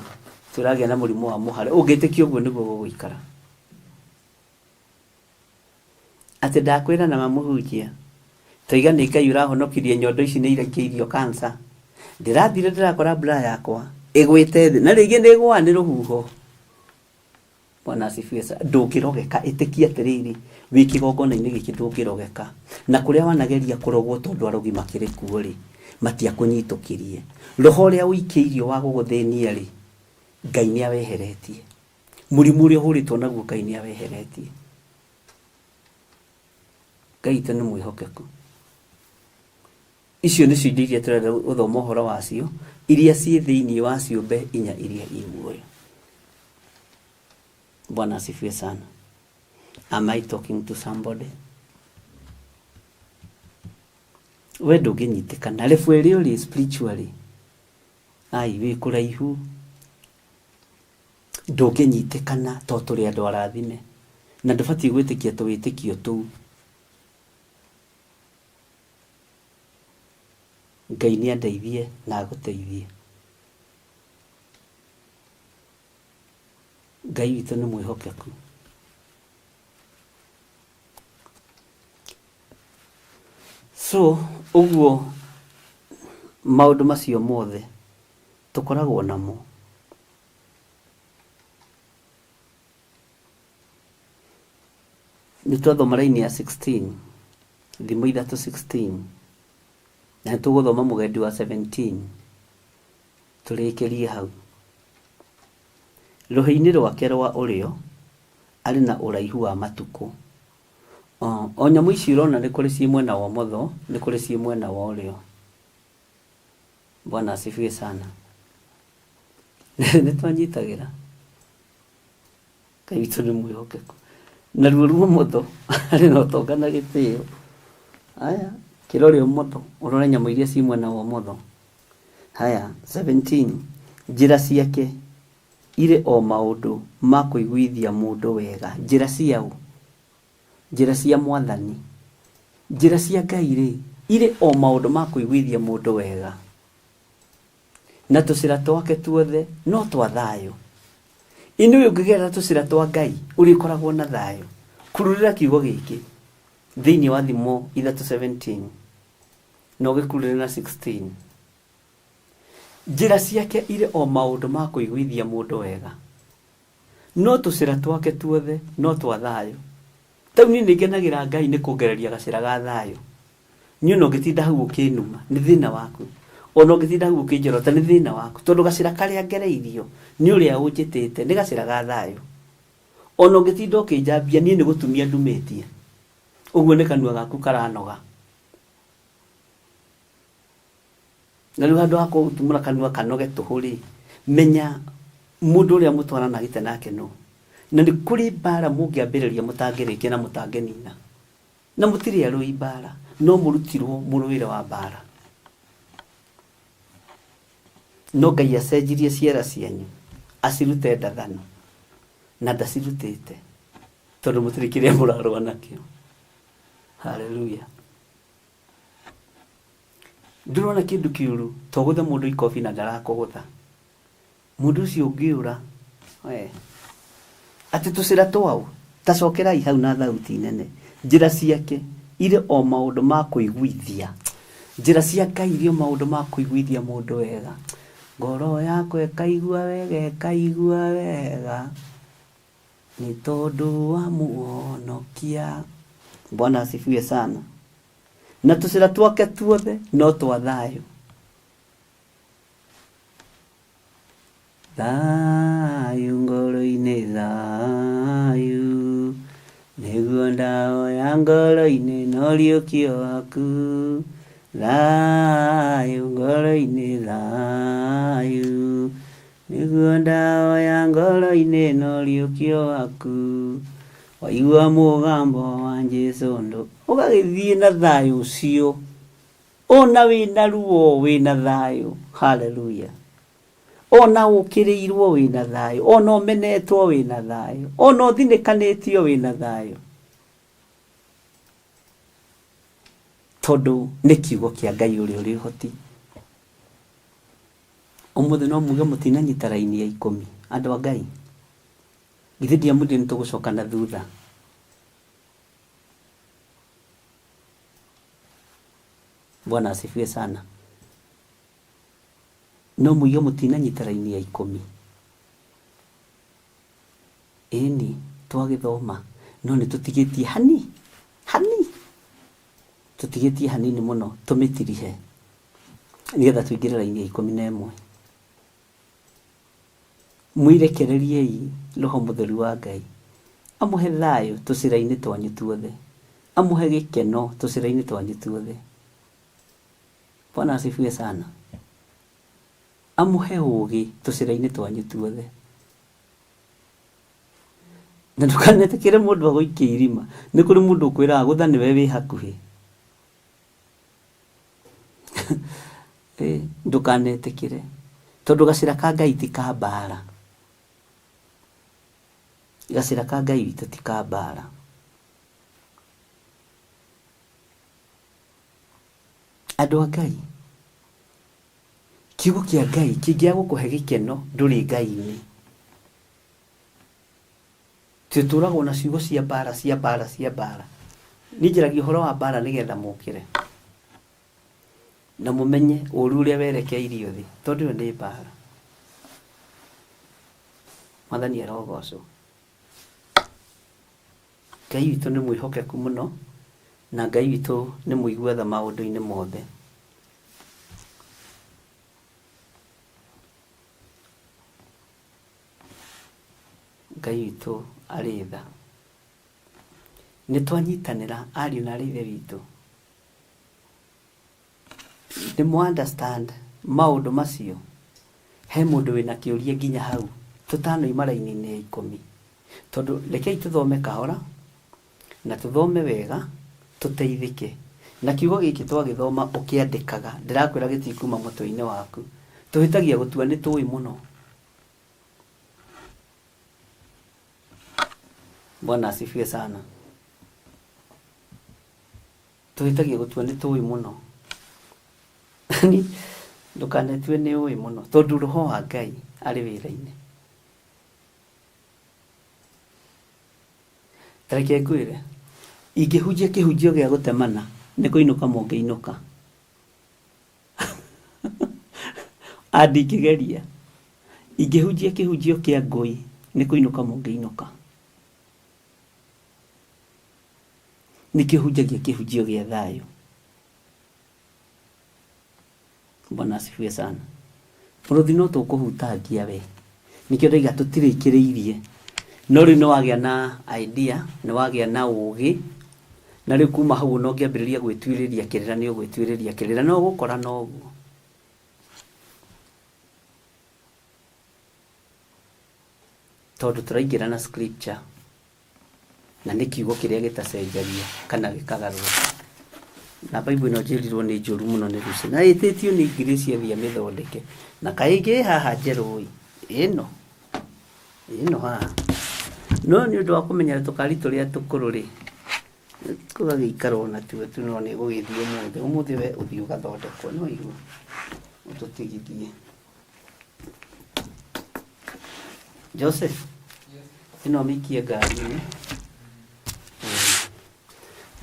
atĩ ũragĩa na mũrimũ wa mũhare. Ũngĩtĩkia ũguo nĩguo gũgũikara. Atĩ ndakwĩra na ma mũhunjia, toiga nĩ Ngai ũrahonokirie nyondo ici nĩ iraikĩirio cancer. Ndĩrathire ndĩrakora bra yakwa ĩgwĩte thĩ na rĩngĩ nĩ ĩgũaga nĩ rũhuho. Bwana asifiwe sana. Ndũngĩrogeka, ĩtĩkia atĩrĩrĩ, wĩ kĩgongona-inĩ gĩkĩ ndũngĩrogeka. Na kũrĩa wanageria kũrogwo tondũ arogi makĩrĩ kuo rĩ, matiakũnyitũkirie. Roho ũrĩa ũikĩirio wa gũgũthĩnia rĩ, Ngai nĩ aweheretie. Mũrimũ ũrĩa ũhũrĩtwo naguo Ngai nĩ aweheretie. Ngai witũ nĩ mwĩhokeku. Icio nĩcio indo iria tũrenda gũthoma ũhoro wacio, iria ciĩ thĩinĩ wa ciũmbe inya iria i muoyo. Bwana asifiwe sana. Am I talking to somebody? We ndũngĩnyitĩkana level ĩrĩa ũrĩ spiritually, ai wĩ kũraihu Ndũngĩnyitĩkana to tũrĩ andũ arathime na ndũbatiĩ gwĩtĩkia tũwĩtĩkio tũu. Ngai nĩ andeithie na agũteithie. Ngai witũ nĩ mwĩhokeku. So ũguo maũndũ macio mothe tũkoragwo namo. Nĩ twathoma raini ya 16, thimo ithatũ 16, na nĩ tũgũthoma mũgendi wa 17, tũrĩkĩrie hau. Rũhĩ-inĩ rwake rwa ũrĩo arĩ na ũraihu wa matukũ. O nyamũ ici ũrona nĩ kũrĩ ciĩ mwena wa ũmotho, nĩ kũrĩ ciĩ mwena wa ũrĩo. Bwana asifiwe sana. Nĩ twanyitagĩra. Ngai witũ nĩ mwĩhokeku. Naruo ruomotho arĩ na ũtonga na gĩtĩo. Haya, kĩrore ũmotho, ũrore nyamũ iria ciĩ mwena wa ũmotho. Haya, 17. Njĩra ciake irĩ o maũndũ ma kũiguithia mũndũ wega. Njĩra cia ũ? Njĩra cia Mwathani. Njĩra cia Ngai-rĩ, irĩ o maũndũ ma kũiguithia mũndũ wega. Na tũcĩra twake tuothe no twa thayũ. Ĩ nĩũĩ ũngĩgerera tũcĩra twa Ngai ũrĩkoragwo na thayũ. Kururĩra kiugo gĩkĩ thĩinĩ wa Thimo 3:17 na ũgĩkururĩre na 16. Njĩra ciake irĩ o maũndũ ma kũiguithia mũndũ wega, no tũcĩra twake tuothe no twa thayũ. Ta rĩu niĩ nĩngenagĩra Ngai nĩ kũngereria gacĩra ga thayũ. Niĩ ona ũngĩtinda hau ũkĩnuma, nĩ thĩna waku. Ona ũngĩtinda hau ũkĩnjorota, nĩ thĩna waku. Tondũ gacĩra karĩa ngereirio nĩ ũrĩa ũnjĩtĩte, nĩ gacĩra ga thayũ. Ona ũngĩtinda ũkĩnjambia, niĩ nĩ gũtumia ndumĩtie. Ũguo nĩ kanua gaku karanoga. Na rĩu handũ ha kũtumũra kanua kanoge tũhũ rĩ, menya mũndũ ũrĩa mũtwaranagĩte nake nũ. Na nĩ kũrĩ mbara mũngĩambĩrĩria mũtangĩrĩkia na mũtangĩnina. Na mũtirĩ arũi mbara, no mũrutirwo mũrũĩre wa mbara. No Ngai acenjirie ciara cianyu acirute ndathano, na ndacirutĩte tondũ mũtirĩ kĩrĩa mũrarũa nakĩo. Haleluya. Ndũrona kĩndũ kĩũru to gũthe mũndũ ikobi na ndarakũgũtha. Mũndũ ũcio ũngĩũra we atĩ tũcĩra twaũ ta cokerai hau na thauti nene. Njĩra ciake irĩ o maũndũ ma kũiguithia. Njĩra cia Ngai irĩ o maũndũ ma kũiguithia mũndũ wega. Ngoro yakwa ĩkaigua wega ĩkaigua wega nĩ tondũ wa mũhonokia. Bwana asifiwe sana. Na tũcĩra twake tuothe no twa thayũ. Thayũ ngoro-inĩ thayũ, nĩguo ndahoya ngoro-inĩ na ũriũkio waku. Thayũ ngoro-inĩ thayũ, Nĩguo ndahoya ngoro-inĩ na ũriũkio waku. Waigua mũgambo wa Jesu ndũ ũgagĩthiĩ na thayũ ũcio ona wĩna ruo wĩna thayũ haleluya ona ũkĩrĩirwo wĩna thayũ ona ũmenetwo wĩna thayũ ona ũthinĩkanĩtio wĩna thayũ tondũ nĩ kiugo kĩa Ngai ũrĩa ũrĩ ũhoti. Ũmũthĩ no muge mũtinanyita raini ya ikũmi andũ a Ngai? Githĩ ndiamwĩrire nĩ tũgũcoka na thutha? Bwana asifiwe sana. No muige mũtinanyita raini ya ikũmi? Ĩni, twagĩthoma no nĩ tũtigĩtie hani hani tũtigĩtie hanini mũno tũmĩtirihe nĩgetha tũingĩre raini ya ikũmi na ĩmwe. Mwĩrekereriei Roho Mũtheru wa Ngai amũhe thayũ tũcĩra-inĩ twanyu tuothe, amũhe gĩkeno tũcĩra-inĩ twanyu tuothe. Bwana asifiwe sana. Amũhe ũũgĩ tũcĩra-inĩ twanyu tuothe. Na ndũkanetĩkĩre mũndũ agũikie irima. Nĩ kũrĩ mũndũ ũkwĩraga gũtha nĩwe wĩ hakuhĩ. Ndũkanetĩkĩre. Tondũ gacĩra ka Ngai ti ka mbara. Gacĩra ka Ngai witũ ti ka mbara. Andũ a Ngai, kiugo kĩa Ngai kĩngĩaga gũkũhe gĩkeno ndũrĩ Ngai-inĩ. Tũtũragwo na ciugo cia mbara cia mbara cia mbara. Niĩ njaragia ũhoro wa mbara nĩgetha mũkĩre na mũmenye ũru ũrĩa werekeirio thĩ, tondũ ĩyo nĩ mbara. Mwathani arogocwo. Ngai witũ nĩ mwĩhokeku mũno, na Ngai witũ nĩ mũigua tha maũndũ-inĩ mothe. Ngai witũ arĩ tha. Nĩ twanyitanĩra ariũ na aarĩ a Ithe witũ. Nĩ mwa understand maũndũ macio? He mũndũ wĩna kĩũria nginya hau tũtanoima raini-inĩ ya ikũmi? Tondũ rekei tũthome kahora na tũthome wega tũteithĩke. Na kiugo gĩkĩ twagĩthoma ũkĩandĩkaga, ndĩrakwĩra gĩtikuma mũtwe-inĩ waku. Tũhĩtagia gũtua nĩ tũĩ mũno. Bwana asifiwe sana. Tũhĩtagia gũtua nĩ tũĩ mũno. Ndũkanetue nĩ ũĩ mũno tondũ roho wa Ngai arĩ wĩra-inĩ. Ta reke ngwĩre, ingĩhunjia kĩhunjio gĩa gũtemana, nĩ kũinũka mũngĩinũka. A ndingĩgeria. Ingĩhunjia kĩhunjio kĩa ngũi, nĩ kũinũka mũngĩinũka. Nĩkĩo hunjagia kĩhunjio gĩa thayũ. Bwana asifiwe sana. Mũrũthi no tũkũhutangia we. Nĩkĩo ndaiga tũtirĩkĩrĩirie. No rĩu nĩ wagĩa na idea, nĩ wagĩa na ũgĩ, na rĩu kuma hau ona ũngĩambĩrĩria gwĩtuĩrĩria kĩrĩra nĩ ũgwĩtuĩrĩria kĩrĩra no ũgũkora noguo. Tondũ tũraingĩra na scripture. Na nĩ kiugo kĩrĩa gĩtacenjagia kana gĩkagarũrũka. Na Bible ĩno njĩrirwo nĩ njũru mũno nĩ Lucy. Na ĩtĩtio nĩ Grace athiĩ amĩthondeke. Na kaĩ ĩngĩ ĩ haha njerũ ĩ, ĩno, ĩno haha. No nĩ ũndũ wa kũmenyera tũkari tũrĩa tũkũrũ rĩ, tũgagĩikara o natuo tu no nĩ ĩgũgĩthiĩ ũmũthĩ. Ũmũthĩ we ũthiĩ ũgathondekwo, nĩ waigua? Ũtũtigithie. Joseph, ĩno mĩikie ngari-inĩ.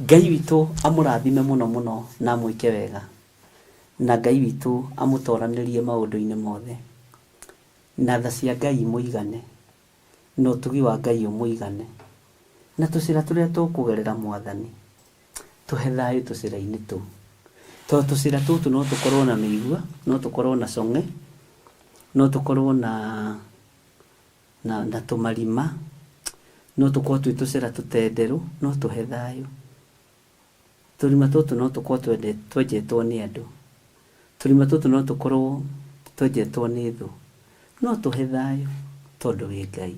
Ngai witũ amũrathime mũno mũno na amwĩke wega. Na Ngai witũ amũtoranĩrie maũndũ-inĩ mothe. Na tha cia Ngai imũigane. Na ũtugi wa Ngai ũmũigane. Na tũcĩra tũrĩa tũkũgerera Mwathani, tũhe thayũ tũcĩra-inĩ tũu. Tondũ tũcĩra tũtũ no tũkorwo na mĩigua, no tũkorwo na cong'e, no tũkorwo na na na tũmarima, no tũkorwo twĩ tũcĩra tũtenderũ, no tũhe thayũ. Tũrima tũtũ no tũkorwo twenjetwo nĩ andũ. Tũrima tũtũ no tũkorwo twenjetwo nĩ thũ. No tũhe thayũ tondũ wĩ Ngai.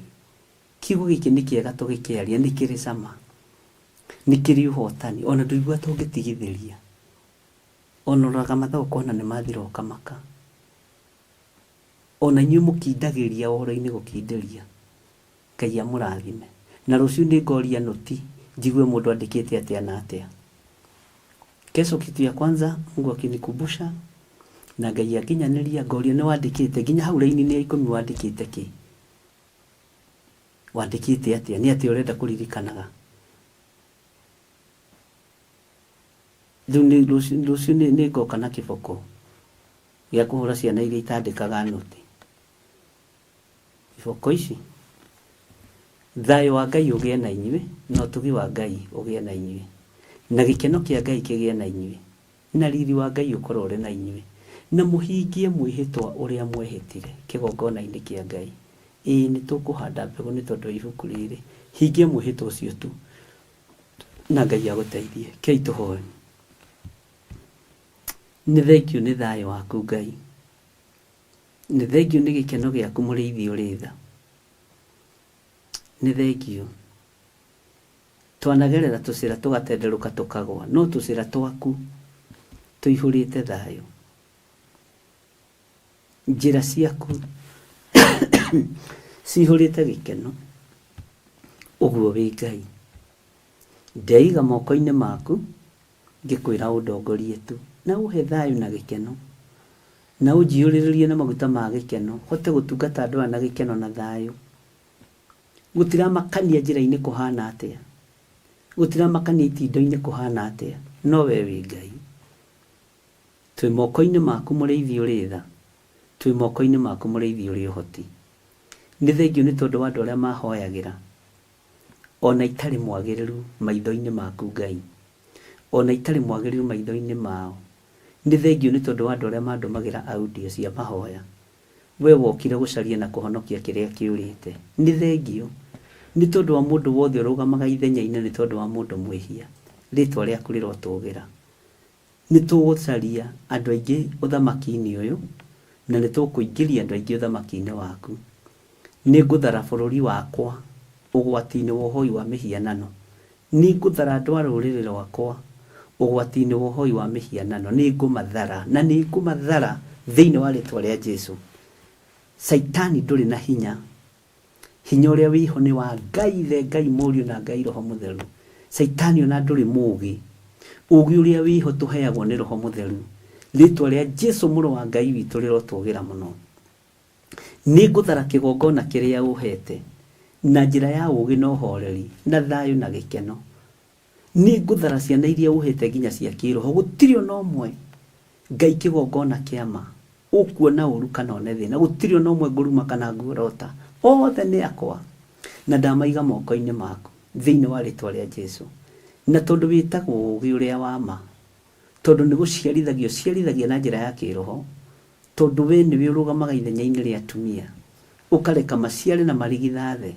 Kiugo gĩkĩ nĩ kĩega tũgĩkĩaria, nĩ kĩrĩ cama, nĩ kĩrĩ ũhotani, ona ndũiguaga ta ũngĩtigithĩria. Ona ũroraga mathaa ũkona nĩ mathira ũkamaka. Ona inyuĩ mũkindagĩria ũhoro-inĩ gũkindĩria. Ngai amũrathime. Na rũciũ nĩ ngoria nũti njigue mũndũ andĩkĩte atĩa na atĩa. Kesho kitu ya kwanza Mungu akinikumbusha na Ngai anginyanĩria ngoria nĩ wandĩkĩte nginya hau raini-inĩ ya ikũmi wandĩkĩte kĩ? Wandĩkĩte atĩa? Nĩ atĩa ũrenda kũririkanaga? Rĩu nĩ rũciũ rũciũ nĩ nĩ ngoka na kĩboko gĩa kũhũra ciana iria itandĩkaga nũti. Iboko ici. Thayũ wa Ngai ũgĩe na inyuĩ, na ũtugi wa Ngai ũgĩe na inyuĩ, na gĩkeno kĩa Ngai kĩgĩe na inyuĩ, na riri wa Ngai ũkorwo ũrĩ na inyuĩ, na mũhingie mwĩhĩtwa ũrĩa mwehĩtire kĩgongona-inĩ kĩa Ngai. Ĩĩ, nĩ tũkũhanda mbegũ nĩ tondũ wa ibuku rĩrĩ. Hingia mwĩhĩtwa ũcio tu, na Ngai agũteithie. Kei tũhoe. Nĩ thengiũ nĩ thayũ waku Ngai. Nĩ thengiũ nĩ gĩkeno gĩaku mũrĩithi ũrĩ tha. Nĩ thengiũ. Twanagerera tũcĩra tũgatenderũka tũkagwa, no tũcĩra twaku tũihũrĩte thayũ. Njĩra ciaku cihũrĩte gĩkeno, ũguo wĩ Ngai. Ndeiga moko-inĩ maku ngĩkwĩra ũndongorie tu, na ũhe thayũ na gĩkeno, na ũnjiyũrĩrĩrie na maguta ma gĩkeno, hote gũtungata andũ aya na gĩkeno na thayũ. Gũtiramakania njĩra-inĩ kũhana atĩa, gũtiramakania itindo-inĩ kũhana atĩa, no we wĩ Ngai. Twĩ moko-inĩ maku mũrĩithi ũrĩ tha, twĩ moko-inĩ maku mũrĩithi ũrĩ ũhoti. Nĩ thengiũ nĩ tondũ wa andũ arĩa mahoyagĩra, o na itarĩ mwagĩrĩru maitho-inĩ maku Ngai, o na itarĩ mwagĩrĩru maitho-inĩ mao. Nĩ thengiũ nĩ tondũ wa andũ arĩa mandũmagĩra audio cia mahoya, Wee wokire gũcaria na kũhonokia kĩrĩa kĩũrĩte. Nĩ thengiũ nĩ tondũ wa mũndũ wothe ũrũgamaga ithenya-inĩ nĩ tondũ wa mũndũ mwĩhia. Rĩĩtwa rĩaku rĩrotũũgĩra. Nĩ tũgũcaria andũ aingĩ ũthamaki-inĩ ũyũ, na nĩ tũkũingĩria andũ aingĩ ũthamaki-inĩ waku. Nĩ ngũthara bũrũri wakwa ũgwati-inĩ wa ũhoi wa mĩhianano. Nĩ ngũthara andũ a rũrĩrĩ rwakwa ũgwati-inĩ wa ũhoi wa mĩhianano. Nĩ ngũmathara, na nĩ ngũmathara thĩinĩ wa rĩĩtwa rĩa Jesu. Caitani ndũrĩ na hinya. Hinya ũrĩa wĩho nĩ wa Ngai Ithe, Ngai Mũriũ na Ngai Roho Mũtheru. Caitani ona ndũrĩ mũũgĩ. Ũũgĩ ũrĩa wĩho tũheagwo nĩ Roho Mũtheru. Rĩtwa rĩa Jesu mũrũ wa Ngai witũ rĩrotũgĩra mũno. Nĩngũthara kĩgongona kĩrĩa ũhete na njĩra ya ũũgĩ na ũhoreri na thayũ na gĩkeno. Nĩngũthara ciana iria ũhete nginya cia kĩroho, gũtirĩ ona ũmwe Ngai kĩgongona kĩa ma ũkuona ũru kana one thĩna, gũtirĩ ona ũmwe ngũruma kana nguorota, othe nĩ akwa na ndamaiga moko-inĩ maku thĩinĩ wa rĩtwa rĩa Jesu. Na tondũ wĩtagwo ũũgĩ ũrĩa wa ma, tondũ nĩ gũciarithagia ũciarithagia na njĩra ya kĩroho, tondũ we nĩwe ũrũgamaga ithenya-inĩ rĩa atumia, ũkareka maciare na marigithathe,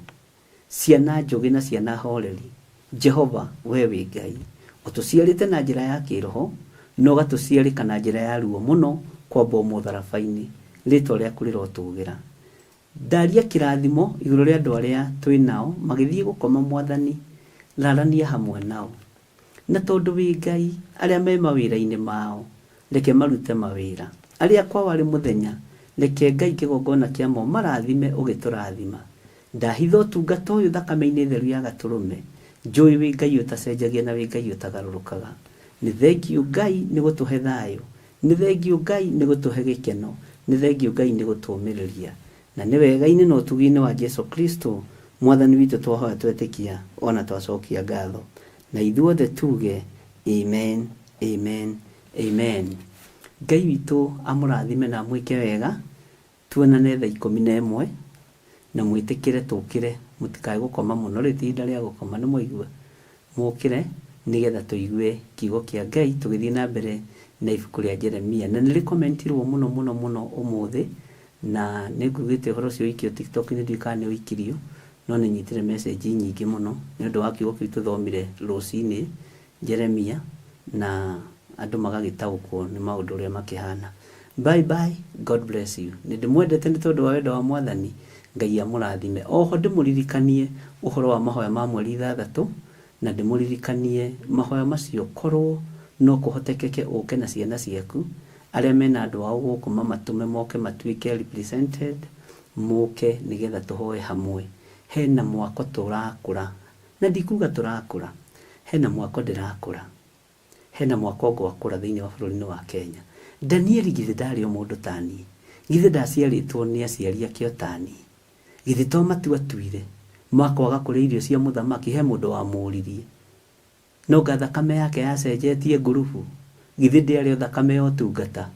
ciana njũgĩ na ciana horeri. Jehova, wee wĩ Ngai. Ũtũciarĩte na njĩra ya kĩroho, na ũgatũciarĩka na njĩra ya ruo mũno kwambwo mũtharaba-inĩ. Rĩtwa rĩaku rĩrotũgĩra. Ndaria kĩrathimo igũrũ rĩa andũ arĩa twĩ nao magĩthiĩ gũkoma Mwathani, rarania hamwe nao. Na tondũ wĩ Ngai, arĩa me mawĩra-inĩ mao, reke marute mawĩra. Arĩa kwao arĩ mũthenya, reke Ngai kĩgongona kĩa ma ũmarathime ũgĩtũrathima. Ndahitha ũtungata ũyũ thakame-inĩ theru ya Gatũrũme, njũĩ wĩ Ngai ũtacenjagia na wĩ Ngai ũtagarũrũkaga. Nĩ thengiũ Ngai nĩ gũtũhe thayũ, nĩ thengiũ Ngai nĩ gũtũhe gĩkeno, nĩ thengiũ Ngai nĩ gũtũũmĩrĩria. Na nĩ wega-inĩ na ũtugi-inĩ wa Jesu Kristo Mwathani witũ twahoya twetĩkia o na twacokia ngatho. Na ithuothe tuge Amen, amen, amen. Ngai witũ amũrathime na amwĩke wega. Tuonane thaa 11 na mwĩtĩkĩre tũkĩre, mũtikae gũkoma mũno, rĩu ti ihinda rĩa gũkoma, nĩ mwaigua? Mũkĩre nĩgetha tũigue kiugo kĩa Ngai tũgĩthiĩ na mbere na ibuku rĩa Jeremia. Na nĩ rĩkomentirwo mũno mũno mũno ũmũthĩ, na nĩ nguugĩte ũhoro ũcio ũikio TikTok-inĩ, ndiũĩ kana nĩ ũikirio, no nĩ nyitire message nyingĩ mũno nĩ ũndũ wa kiugo kĩu tũthomire rũcinĩ Jeremia, na andũ magagĩtaũkwo nĩ maũndũ ũrĩa makĩhana. Bye bye, God bless you. Nĩ ndĩmwendete nĩ tondũ wa wendo wa Mwathani, Ngai amũrathime. Oho ndĩmũririkanie ũhoro wa mahoya ma mweri ithathatũ, na ndĩmũririkanie mahoya macio korwo no kũhotekeke ũke na ciana ciaku, arĩa mena andũ ao gũkũ mamatũme moke matuĩke represented, mũke nĩgetha tũhoe hamwe. Hena mwako tũrakũra Na ndikuga tũrakũra, hena mwako ndĩrakũra, hena mwako ngwakũra thĩinĩ wa bũrũri-inĩ wa Kenya. Danieli githĩ ndarĩ o mũndũ ta niĩ? Githĩ ndaciarĩtwo nĩ aciari ake o ta niĩ? Githĩ to matua atuire ma kwaga kũrĩa irio cia mũthamaki he mũndũ wamũũririe? No anga thakame yake yacenjetie ngurubu? Githĩ ndĩarĩ o thakame ya ũtungata?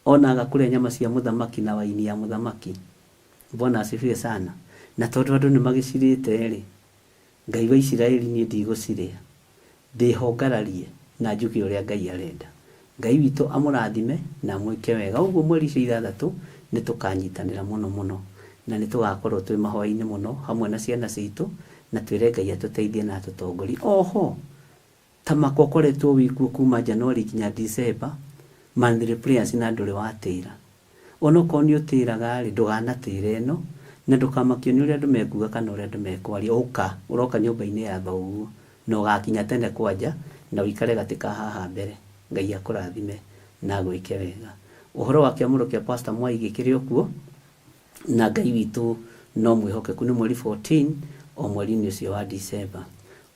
Onaga kũrĩa nyama cia mũthamaki na waini ya mũthamaki. Bwana asifiwe sana. Na tondũ andũ nĩmagĩcirĩte-rĩ, Ngai wa Isiraeli niĩ ndigũcirĩa. Ndĩho ngararie na njuge ũrĩa Ngai arenda. Ngai witũ amũrathime na amwĩke wega. Ũguo mweri icio ithathatũ nĩtũkanyitanĩra mũno mũno na nĩtũgakorwo twĩ mahoya-inĩ mũno hamwe na ciana citũ na twĩre Ngai atũteithie na atũtongorie. Oho Ta maka ũkoretwo wĩ kuo kuma January nginya December, monthly prayers na ndũrĩ watĩra. Onokorwo nĩ ũtĩraga rĩ, ndũganatĩre ĩno, na ndũkamakio nĩ ũrĩa andũ mekuga kana ũrĩa andũ mekwaria. Ũka, ũroka nyũmba-inĩ ya thoguo, na ũgakinya tene kwanja, na ũikare gatĩ ka haha mbere. Ngai akũrathime na agwĩke wega. Ũhoro wa kĩamũro kĩa Pastor Mwai gĩkĩrĩ o kuo, na Ngai witũ no mwĩhokeku. Nĩ mweri 14 o mweri-inĩ ũcio wa December.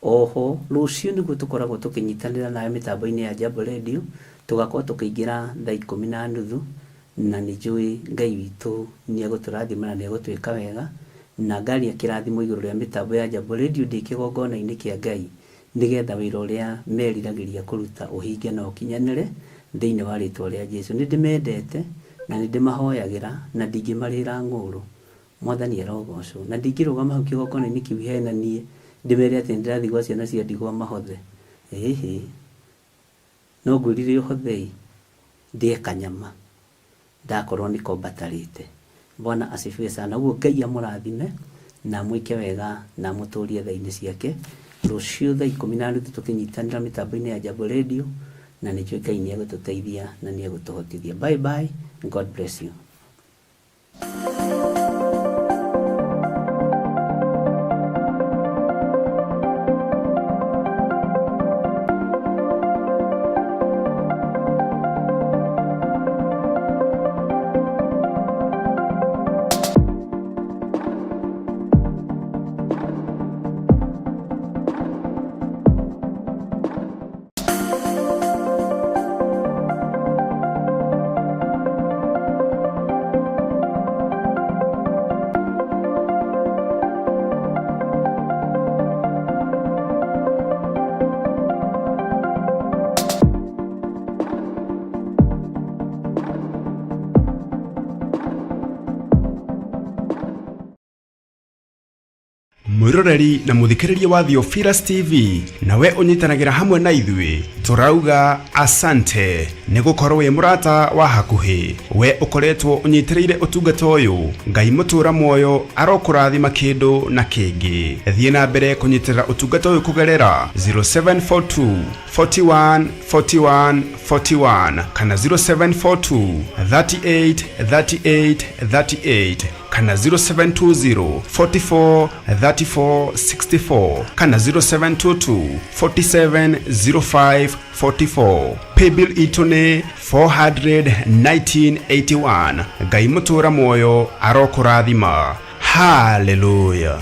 Oho, rũciũ nĩguo tũkoragwo tũkĩnyitanĩra nawe mĩtambo-inĩ ya Jambo Radio, tũgakorwo tũkĩingĩra thaa 10:30, na nĩ njũĩ Ngai witũ nĩ egũtũrathima na nĩ egũtwĩka wega, na ngaria kĩrathimo igũrũ rĩa mĩtambo ya Jambo Radio ndĩ kĩgongona-inĩ kĩa Ngai, nĩgetha wĩra ũrĩa meriragĩria kũruta ũhinge na ũkinyanĩre thĩinĩ wa rĩtwa rĩa Jesu. Nĩ ndĩmendete na nĩ ndĩmahoyagĩra na ndingĩmarĩra ng'ũũrũ. Mwathani arogocwo. Na ndingĩrũgama hau kĩgongona-inĩ kĩu henanie ndĩmere atĩ nĩ ndĩrathiĩ gwa ciana cia ndigwa mahothe. Ĩhĩ. No ngwĩrire ũhothei ndĩe kanyama ndakorwo nĩko mbatarĩte. Bwana asifiwe sana. Ũguo Ngai amũrathime na amwĩke wega na amũtũrie tha-inĩ ciake. Rũciũ thaa 10:30 tũkĩnyitanĩra mĩtambo-inĩ ya Jambo Radio na nĩnjũĩ Ngai nĩ egũtũteithia na nĩ egũtũhotithia. Bye bye, God bless you. Mwĩroreri na mũthikĩrĩria wa Theophilus TV nawe ũnyitanagĩra hamwe na ithuĩ tũrauga asante nĩ gũkorwo wĩ mũrata wa hakuhĩ we ũkoretwo ũnyitĩrĩire ũtungata ũyũ. Ngai mũtũra muoyo arokũrathima kĩndũ na kĩngĩ. Thiĩ na mbere kũnyitĩrĩra ũtungata ũyũ kũgerera 0742 41 41 41 kana 0742 38 38 38 kana 0720 44 34 64 kana 0722 47 05 44. Paybill itũ nĩ 41981. Ngai mũtũra muoyo arokũrathima. Haleluya.